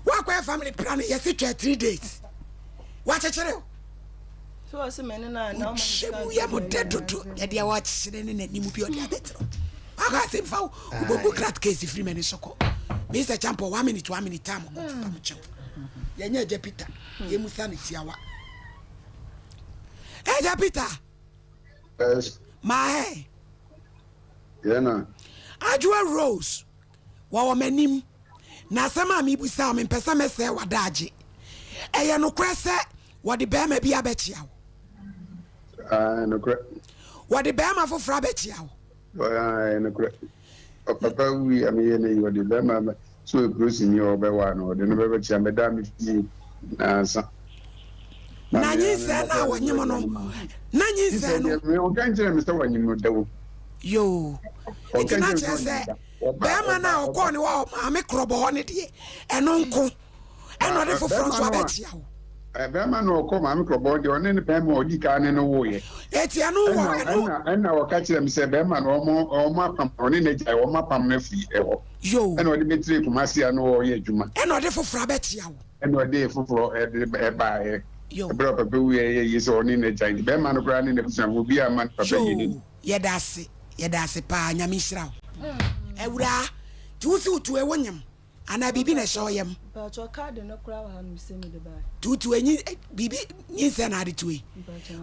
wa wakɔyɛ family planning yɛsi twɛ 3 days wakyekyere wo. Wohyɛ mu yɛ mo dɛ dodo yɛde a wɔakyerɛ ne n'anim bi ɔde abɛtrɛ wakɔ ase mfa wo wobɛbu krat case firi m'ani so kɔ Mr. Champo one minute one minute time kɔ pam kyɛw yɛnyɛ agya Peter yɛmusa ne tiawa agya Peter Yes. Mahe Yɛna. Adwoa Rose wɔwɔ m'anim na asɛm a mebusa wo mempɛ sɛ mɛsɛe w'adaagye ɛyɛ nokorɛ sɛ wɔde bɛrima bi abɛkyea wo? Ae, nokorɛ. Wɔde bɛrima foforɔ abɛkyea wo? Ae, nokorɛ. Papa wui a meyɛ no yi, wɔde bɛrima sɛ ɔyɛ polisini a ɔbɛwaa no, wɔde no bɛbɛkyea me daa me fie nansa. Na nyinsɛn no a wɔnyem no, Na nyinsɛn no. Ɔka nkyerɛ me sɛ wanyim no da o. Yoo. Nti na kyerɛ sɛ bɛrima no a ɔkɔɔ ne hɔ maame korɔbɔ hɔ no deɛ ɛno nko ɛna ɔde foforɔ nso abɛkyia wo. Bɛrima no ɔkɔ maame korɔbɔ deɛ ɔne ne bɛrima a ɔdi kan ne no woeɛ. Eti ɛno wɔ ɛno. Ɛna ɛna ɔka kyerɛ me sɛ bɛrima no ɔmo ɔmo apam ɔne n'agya ɔmo apam no afiri ɛhɔ. Yoo. Ɛna ɔde bɛtire Kumasi a na ɔreyɛ adwuma. Ɛna ɔde foforɔ abɛkyia wo. Ɛna ɔde foforɔ ɛde ɛbaeɛ. Ɛberɛ a papa wuiɛ ɛyɛ yie sɛ ɔne n'agya nti bɛrima no koraa ne n'abusuafoɔ obiara amma ne papa yie no. Yoo yɛda ase yɛda ase paa Nyame nhyira wo awuraa nti wo se wo tu ewo nyem anaa biribi na ɛhyɛ ɔyam. Mpakyɛw card no koraa wɔ ha nom sɛ mede bae. Nti wo tu enyi biribi nyinsɛn na ade tue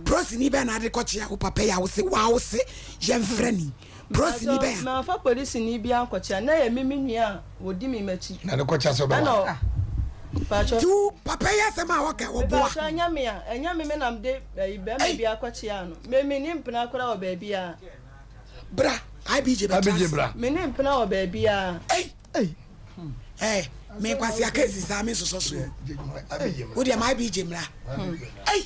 prosini bɛn na ade kɔkyea wo papa yi a wo se wa wo se yɛmfrɛ ni Polisini bɛn a. Mamfa polisini biara ankɔkyea, na ɛyɛ me me nua a ɔdi me m'akyi. Na ne kɔkyea sɛ ɔbɛwa. Ɛna mpakyɛ. Ti wo papa yi asɛm a ɔka ɔboa. Mepakyɛ ɛnyɛ me a, ɛnyɛ me me na mede ɛyi bɛrima bi akɔkyea no. Me me ni mpena koraa wɔ baabiara. Bra IBJ bɛtra ase. Bra. Me ni mpena wɔ baabiara. Ei. Ei. Ɛɛ me nkwasi akesi saa me nsosɔ so. Wo deɛ ma IBJ mmra. Ei.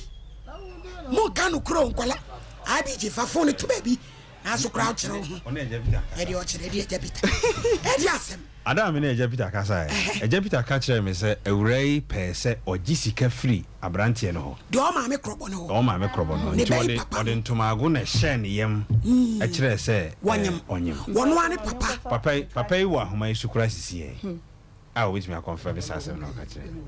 Mo nka no kuro nkɔla. IBJ fa phone to baabi. Nanso koraa ɔkyerɛ wo ho. Ɛdeɛ ɔkyerɛ ɛdeɛ Agya Peter. Ɛdeɛ asɛm. Ada a me ne Agya Peter kasaeɛ, Agya Peter ka kyerɛɛ me sɛ awuraa yi pɛɛ sɛ ɔgye sika firi aberanteɛ no hɔ. Deɛ ɔmaame korɔbɔ no hɔ. Deɛ ɔmaame korɔbɔ no hɔ. Ne Nti bɛyi ɔde, papa ɔde no. ntomaago na ɛhyɛɛ ne yam kyerɛɛ sɛ Wɔnyem. ɔnyem. Wɔno ara ne papa. Papa yi, papa yi wɔ ahoma yi so koraa sisiɛ. A obetumi akɔnfɛm saa asɛm no a ɔka kyerɛɛ me.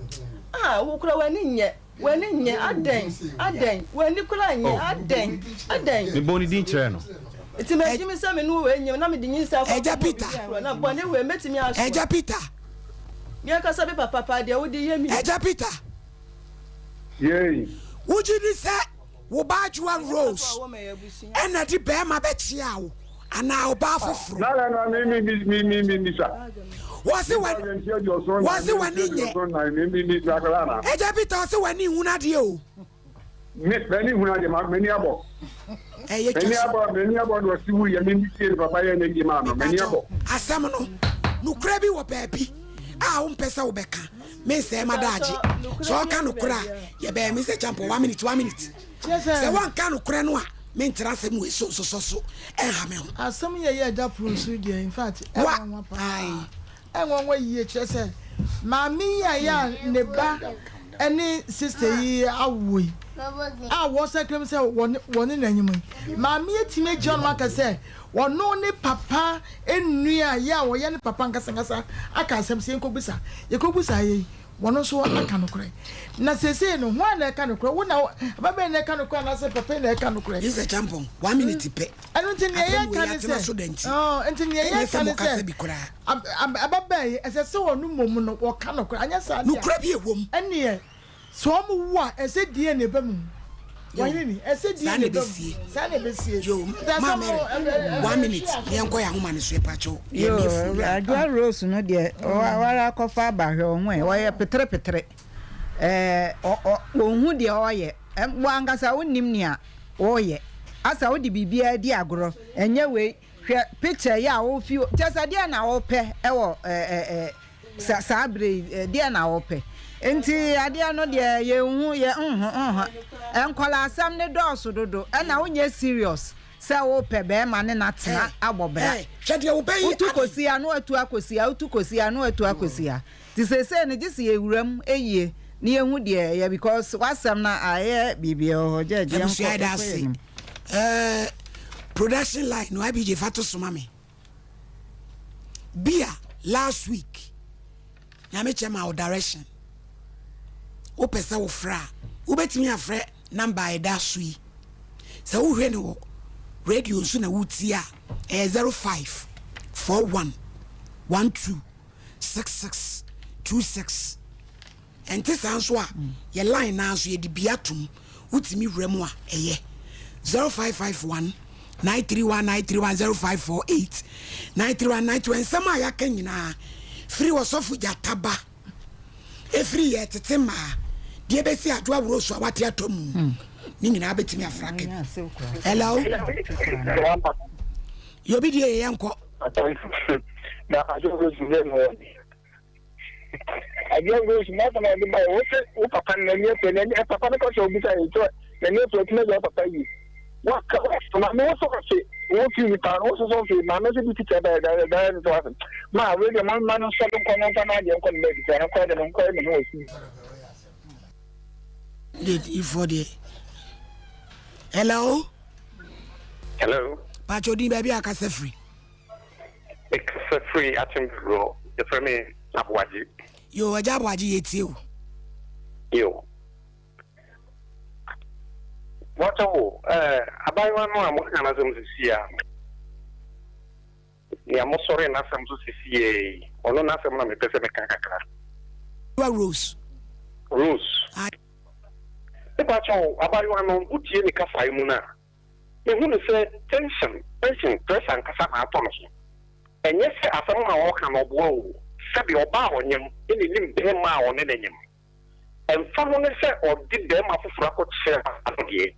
Ah, wo kora w'ani nyɛ, w'ani nyɛ, adɛn, adɛn, w'ani kora nyɛ, Oh. adɛn, adɛn. Mebɔɔ ne din kyerɛɛ no. Nti magye me sɛ me ne wo nyem na mede nyinsɛn akɔ Agya akɔma obi Peter. foforɔ na bɔne wei mɛtumi asoa. Agya Peter. Me ankasa me papa paa deɛ wode yɛ me yi. Agya Peter. Yei. Wogye di sɛ Wo ba Adwoa Rose na de barima bɛkyea wo anaa ɔbaa foforo? Wɔse wɔse w'ani nyɛ. Agya Peter ɔse w'ani nhunu adeɛ o. M'ani nhunu adeɛ, m'ani abɔ. Ɛyɛ twa M'ani so. abɔ, m'ani abɔ na ɔsi wuyɛ, me tie ne papa yɛ ne yie maa no, m'ani abɔ. Asɛm no, nokorɛ bi wɔ baabi a wompɛ sɛ wobɛka. Me nsɛe m'adagye. Sɛ ɔka nokorɛ a, yɛbɛyɛ. Me sɛ Champon, one minute, one minute. Sɛ wɔnka nokorɛ no a, mentra asɛm wei so nsosɔ so ɛnha me ho. Asɛm yi a ɛyɛ agya pono so yi deɛ in fact ɛnwanwa paa. Ɛnwanwa yie kyerɛ sɛ maame yi a ɛyɛ a ne ba ɛne sister yi awo yi a wɔsan claim sɛ wɔne wɔne no anyim yi maame yi atumi agyina hɔ aka sɛ ɔno ne papa nua a yɛ a ɔyɛ ne papa nkasankasa aka asɛm sɛ yɛnkɔbisa yɛkɔbisa yɛ yi wɔn nso aka nokorɛ na seesei no hwan na ɛka nokorɛ wo na ababaa na ɛka nokorɛ anaasɛ papa yi na ɛka nokorɛ. Yesu Acheampong one minute pɛ. Ɛno nti nea yɛka ne sɛ nti nea yɛka ne sɛ ababaa yi ɛsɛ sɛ wɔn mmom no wɔka nokorɛ anyɛ saa deɛ nokorɛ bi ɛwɔ mu ɛneɛ Sɛ wɔn wo a, ɛsɛ DNA ba mu. Wɔhene ni, ɛsɛ DNA ba mu. Saa na ɛbɛsie. Yo, Ma Mary, one minute, na yɛnkɔ yɛn ahoma no so, yɛpakyɛw. Yo, Adwoa Rose no deɛ, wara akɔfa aba hwɛ wo ho ɛ, ɔyɛ petere petere. Ɛɛ, ɔnhu deɛ ɔyɛ. Wo ankasa wonnim nea woyɛ. Asa wode biribiara di agorɔ, ɛnyɛ wei. Hwɛ picture yi a wofi, kyerɛ sɛ deɛ na wopɛ wɔ ɛɛ Sa saa berɛ yi, deɛn na wopɛ? Nti adeɛ no deɛ yɛnhu, yɛ nho nha. Nkwadaa-asɛm no dɔɔso dodo, ɛna wonyɛ serious sɛ wopɛ bɛɛma ne no atena abɔ bra. Wotu kɔsi ha na watu akɔsi ha, wotu kɔsi ha na watu akɔsi ha. Nti seesei no gye sɛ yɛwura mu yie na yɛhu deɛ ɛyɛ because w'asɛm no ayɛ biribi wɔ hɔ. Judge, yɛnkɔ, Abusua yɛda yɛnkɔ ase. yɛn anim. Eh, production line no IBJ fa to soma me. Bia last week nyame kyɛ ma wo direction wopɛ sɛ wofrɛ a wobɛtumi afrɛ number a ɛda so yi sɛ wohwɛ no wɔ radio nso na wotie a ɛyɛ 05 41 12 66 26 Ɛnte saa nso a, yɛ line no ara nso yɛde bi atom, wotumi wura mu a ɛyɛ 0551 931 931 0548 931 931 Nsɛm a yɛaka nyinaa firi Ɔsɔfo Gyata ba, ɛfiri yɛ tete mmaa deɛ bɛsi Adwoa Rose a wate atɔ mu ne nyinaa bɛtumi afra ka bi. Hello? Yɛ obi deɛ yɛyɛ nkɔ. Na Adwoa Rose yɛ no Adeɛ Rose n'asɛm a ɔde baeɛ wo se wo papa no n'ani afira n'ani papa no kɔ sɛ obisa yɛ sɛ n'ani afira otumi agya wo papa yie. Waka maame wo so ɔse wo fi nipa no wo so so fi maame so bi titɛ bɛyɛ dɛ dɛ dɛ so ase ma we deɛ mo ma no nsɔ do nkɔ no nfa n'adeɛ nkɔ ne baabi kura no kora de no nkɔ ne ho wɔ si. Date ifo deɛ. Hello. Hello. Pacho din baabi a kasa firi. Mekasa firi Akyem-Borɔ. Yɛfrɛ me Aboagye. Yo, Agya Aboagye yɛtie o. Yo. Bɔtɔ wo, eh, abayewa no a moka n'asɛm sisi a, nea mosɔre n'asɛm so sisi yi, ɔno n'asɛm na mepɛ sɛ meka kakra. Rose. Rose. Mepa kyɛw, abayewa no, wotie ne kasae mu no a, mehu no sɛ tension, tension, pressure ankasa na atɔ no so. Ɛnyɛ sɛ asɛm a ɔreka no ɔboa o, sɛbe ɔbaa a ɔnyem na nim bɛrima a ɔne no nyem. Ɛmfa ho ne sɛ ɔde barima foforo akɔkyerɛ no deɛ,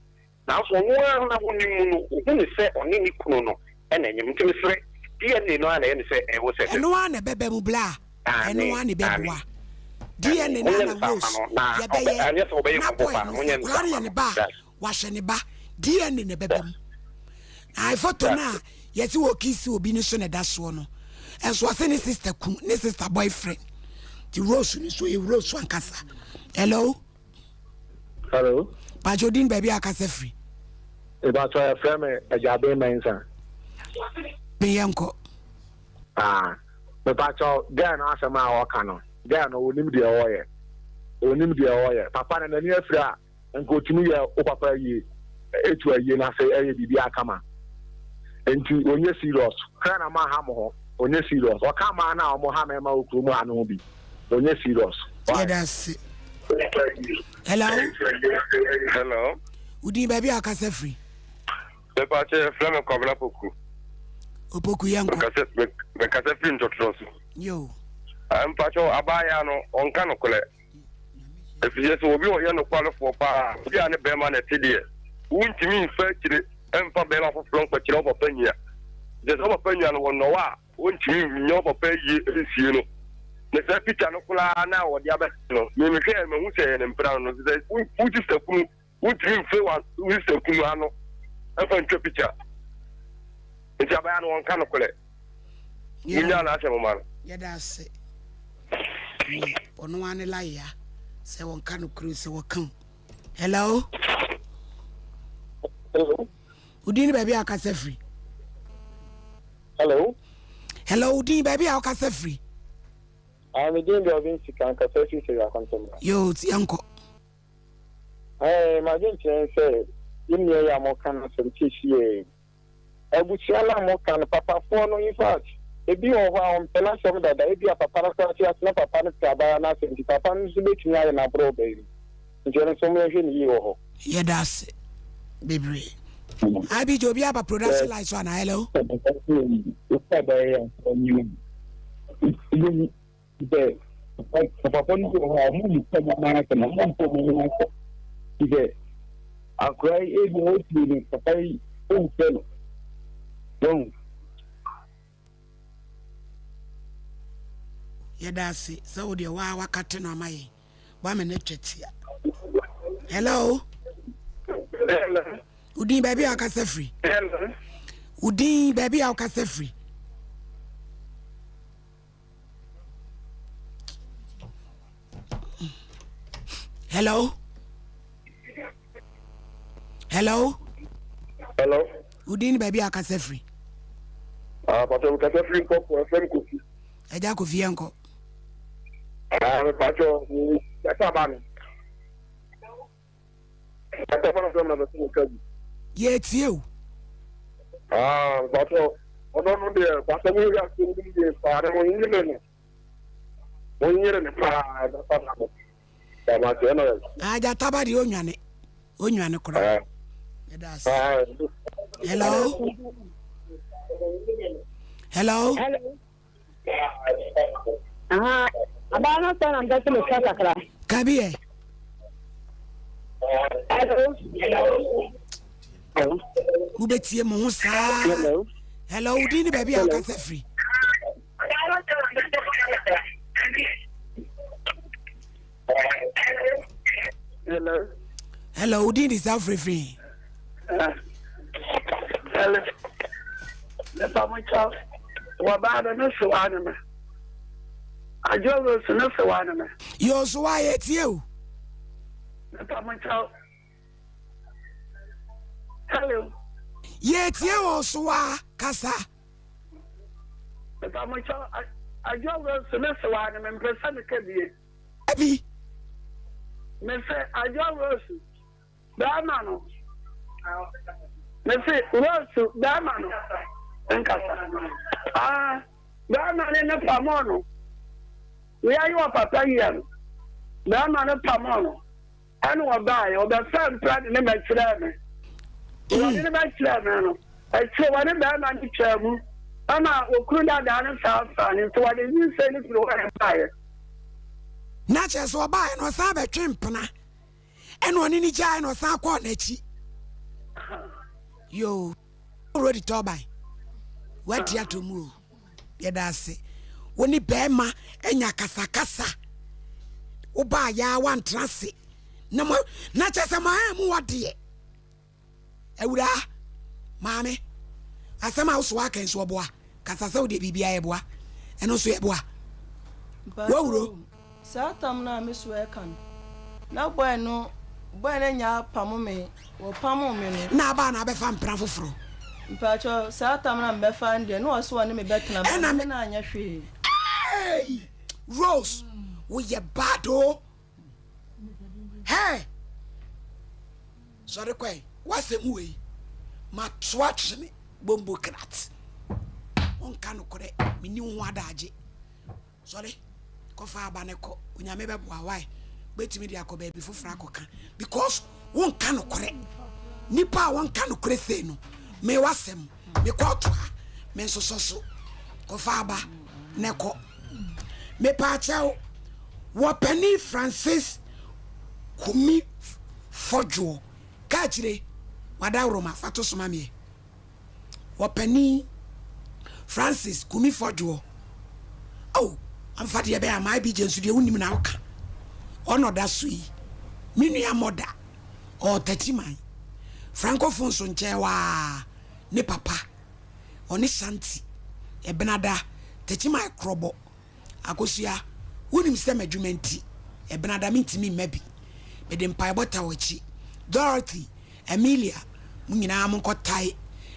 nanso ɔno ara n'ahonim mu no, ɔhu no sɛ ɔne ne kunu no na ɛnyem. Nti mesrɛ, DNA no ara na ɛyɛ me sɛ ɛwɔ sɛ ɛbam. Ɛno ara na ɛbɛba mu bla, ɛno ara na ɛbɛboa. DNA no ara na Rose yɛbɛyɛ na boy no, sɛ akwadaa no yɛ ne ba a, wahwɛ ne ba. DNA na ɛbɛba mu. Na photo no a yɛse wɔ kiss obi no so na ɛda soɔ no, ɛnso ɔse ne sister kun, ne sister boyfriend. Ti Rose no so yɛ Rose ankasa. Hello. Hello. Pacho din baabi a akasa firi. Ìbàtọ̀ ẹ̀fẹ́ mi Ẹ̀jàbẹ́ Mẹ́nsà. Mi yẹ nkọ. Ah, mepatɔ girl no asɛm a ɔka no, girl no onim deɛ ɔyɛ, onim deɛ ɔyɛ. Papa no n'ani afiri a nka otumi yɛ wo papa ayie etu ayie no ase ɛyɛ biribi akama nti ɔnyɛ serious hwɛ na ma ha mo ho ɔnyɛ serious ɔka mmaa no a wɔn ha mmarima wɔ kurom ha no ho bi ɔnyɛ serious. Yɛda ase. Hello. Hello. Wodin baabi a akasa firi. Mepa kyɛ yɛfrɛ me Kwabena Poku. Opoku yɛnkɔ. Mekasa firi ntɔtorɔ so. Yo. Mpakyɛ abaayaa no ɔnka nokorɛ. Efisɛ sɛ obi a ɔyɛ nokwarefoɔ paa, obi a ne barima na ɛte deɛ, wontumi mfa akyire mfa barima foforɔ nkɔkyerɛ wo papa nua. Efisɛ sɛ wo papa nua no wɔnnɔ wo a, wɔntumi nyɛ wo papa ayie nsie no. Na saa pikya no koraa no a wɔde abɛhyɛ no, me mehwɛɛ no mahu sɛ ɛyɛ ne mpena no, efisɛ wo sista kunu, wontumi mfe wo sista kunu ano mfa ntwa pikya. Nti abaayewa no wɔnka nokorɛ. Munya n'asɛm ma no. Yɛda ase. Ɔno ara ne layea sɛ wɔnka nokorɛ sɛ wɔka o. Hello. Hello. Wodin ne baabi a wokasa firi. Hello. Hello, wodin baabi a wokasa firi. Ah, me din de Ɔben Sika, nkasa firi Sɛwi Akɔntɔmmra. Yo, yɛnkɔ. Ɛɛ, m'adwenkyerɛ ne sɛ, yɛn nua yi a moka n'asɛm seesei yi, Abusua no a moka no, papafoɔ no, in fact, ebi wɔ hɔ a ɔmpɛ n'asɛm dada, ebia papa no koraa te ase na papa no pɛ abaayewa no asɛm nti papa no nso bɛtumi ayɛ no aborɔ ɔbaa yi mu. Nti ɛno nso momyɛnhwɛ no yie wɔ hɔ. Yɛda ase bebree. IBJ obi aba production line so ana hello. Sɛ papafoɔ no bi wɔ hɔ a wɔn mpɛ wɔn nan asɛm wɔn mpɛ wɔn ho asɛm ti sɛ akora yi ebi wɔ fie no papa yi ɔmpɛ no wɔn. Yɛda ase sɛ wo deɛ waa wakate no ama yɛn wama no atwa tia. Hello. Hello. Wodin baabi a wokasa firi. Hello. Wodin baabi a wokasa firi. Hello. Hello. Hello. Wodin baabi a kasa firi. Ah, pàtó kasa firi nkɔkɔ ɛfɛm kofi. Ɛgya kofi yɛn kɔ. Ah, pàtó kasa ba no. Kasa ba no sɛ na bɛsɛ mo ka bi. Yɛ tie o. Ah, pàtó ɔno no deɛ pàtó mo yɛ asɛm no yie paa na mo nyere no. Mo nyere no paa ɛbɛfa na mo. Dàmàtì ɛna yɛ. Agya taba deɛ onwane onwane koraa. Yɛda ase. Hello. Hello. Hello. Aha, abaa no sɛ na mpɛ sɛ meka kakra. Ka bi ɛ. Hello. Wobɛtie mo ho saa. Hello. Hello, wo din ne baabi a wokasa firi. Hello. Hello, wo din de saa wofirifiri. Hello. Mepa mo kyɛw. Wɔbaa no ne sewa ne me. Adwo Rose ne sewa ne me. Yoo sewa yɛ tie o. Mepa mo kyɛw. Hello. Yɛ tie o sewa kasa. Mepa mo kyɛw. Adwo Rose ne sewa ne me mpɛ sɛ meka bie. Abi. Mese Adwo Rose. Bɛɛma no. Mese Rose bɛɛma no nkasa. Ah, bɛɛma no ne pamoo no. Wei ayɛ ɔpapa yie no. Bɛɛma no pamoo no. Ɛna ɔbaeɛ, ɔbɛfaa mpira de ne bɛkyerɛɛ me. Wɔde ne bɛkyerɛɛ me no, akyire wɔne bɛɛma no twaa mu. Ɛna okunu dadaa no saa faa no nti wɔde nyinsɛn no firi hɔ na ɛbaeɛ. Na kyerɛ sɛ ɔbaeɛ no ɔsan bɛtwe mpena. Ɛna ɔne no gyae na ɔsan kɔɔ n'akyi. Yoo, rodi tɔban. Wati ato mu o. Yɛda ase. Wo ne bɛrima anya kasakasa. Wobaa yaa wantena ase. Na mo na kyerɛ sɛ mo ahan mu wɔ deɛ. Awuraa, maame, asɛm a woso aka nso ɔboa. Kasa sɛ wodeɛ biribiara yɛboa. Ɛno nso yɛboa. Wawuro. Saa tam no a me so ɛka no, na boy no, boy no anya apamo me, wɔpamoo me no. Na aba na abɛfa mpena foforɔ. Mpakyɛw, saa tam no a mebɛfa no deɛ, na ɔse ɔne me bɛtena, but me ne no anyɛ hwee. Eii! Rose, woyɛ bad oo. Hey! Sɔre kɔe, w'asɛm wei, mato atwene bombo krat. Wonka nokorɛ, menni wo ho adagye. Sɔre kɔfa aba no kɔ onyame bɛboa why wobɛtumi de akɔ baabi foforɔ akɔka because wonka nokorɛ nipa a wɔnka nokorɛ sei no me wasɛm me kɔɔto ha me nsosɔ so kɔfa aba na kɔ mepaakyɛw wɔpani Francis Kumi Fɔdwoɔ kaakyire wadaworoma fa to soma meɛ Ɔpanin Francis Kumi Fɔdwoɔ oh amfa deɛ ɛbɛyɛ ama IBJ nso deɛ wonim na woka ɔna ɔda so yi me nua mɔda ɔwɔ Takyiman Francophone nso nkyɛn waa ne papa ɔne Shanti Ɛbenada Takyiman Krɔbɔ Akosua, wonim sɛ m'adwuma nti, Ɛbenada mentumi mma bi. Mede mpaebɔ ta w'akyi. Dorothy, Amelia, mo nyinaa monkɔtae,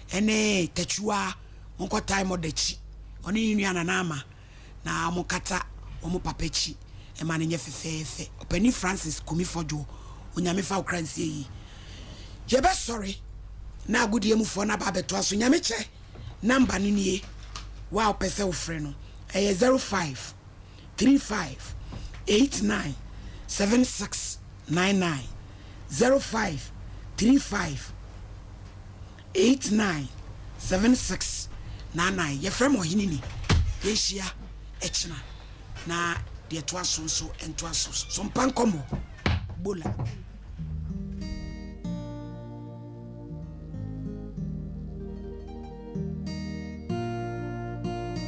ɛne Takyiwaa, monkɔtae Mɔda akyi, ɔne ne nua Nana Ama, na monkata wɔn papa akyi mma no nyɛ fɛfɛɛfɛ. Ɔpanin Francis Kumi Fɔdwoɔ, Onyame fa wo kra nsie yie. Yɛbɛsɔre na agodie mufoɔ no aba abɛtoa so. Nyame kyɛ. Number no nie, wo a wopɛ sɛ wofrɛ no, ɛyɛ 05 35 89 76 99, 05 35 89 76 99. Yɛfrɛ me Ɔhene Ni. Yɛnhyia ɛkyena na deɛ ɛtoa so nso ntoa so. Sompa nkɔmmɔ, Bola.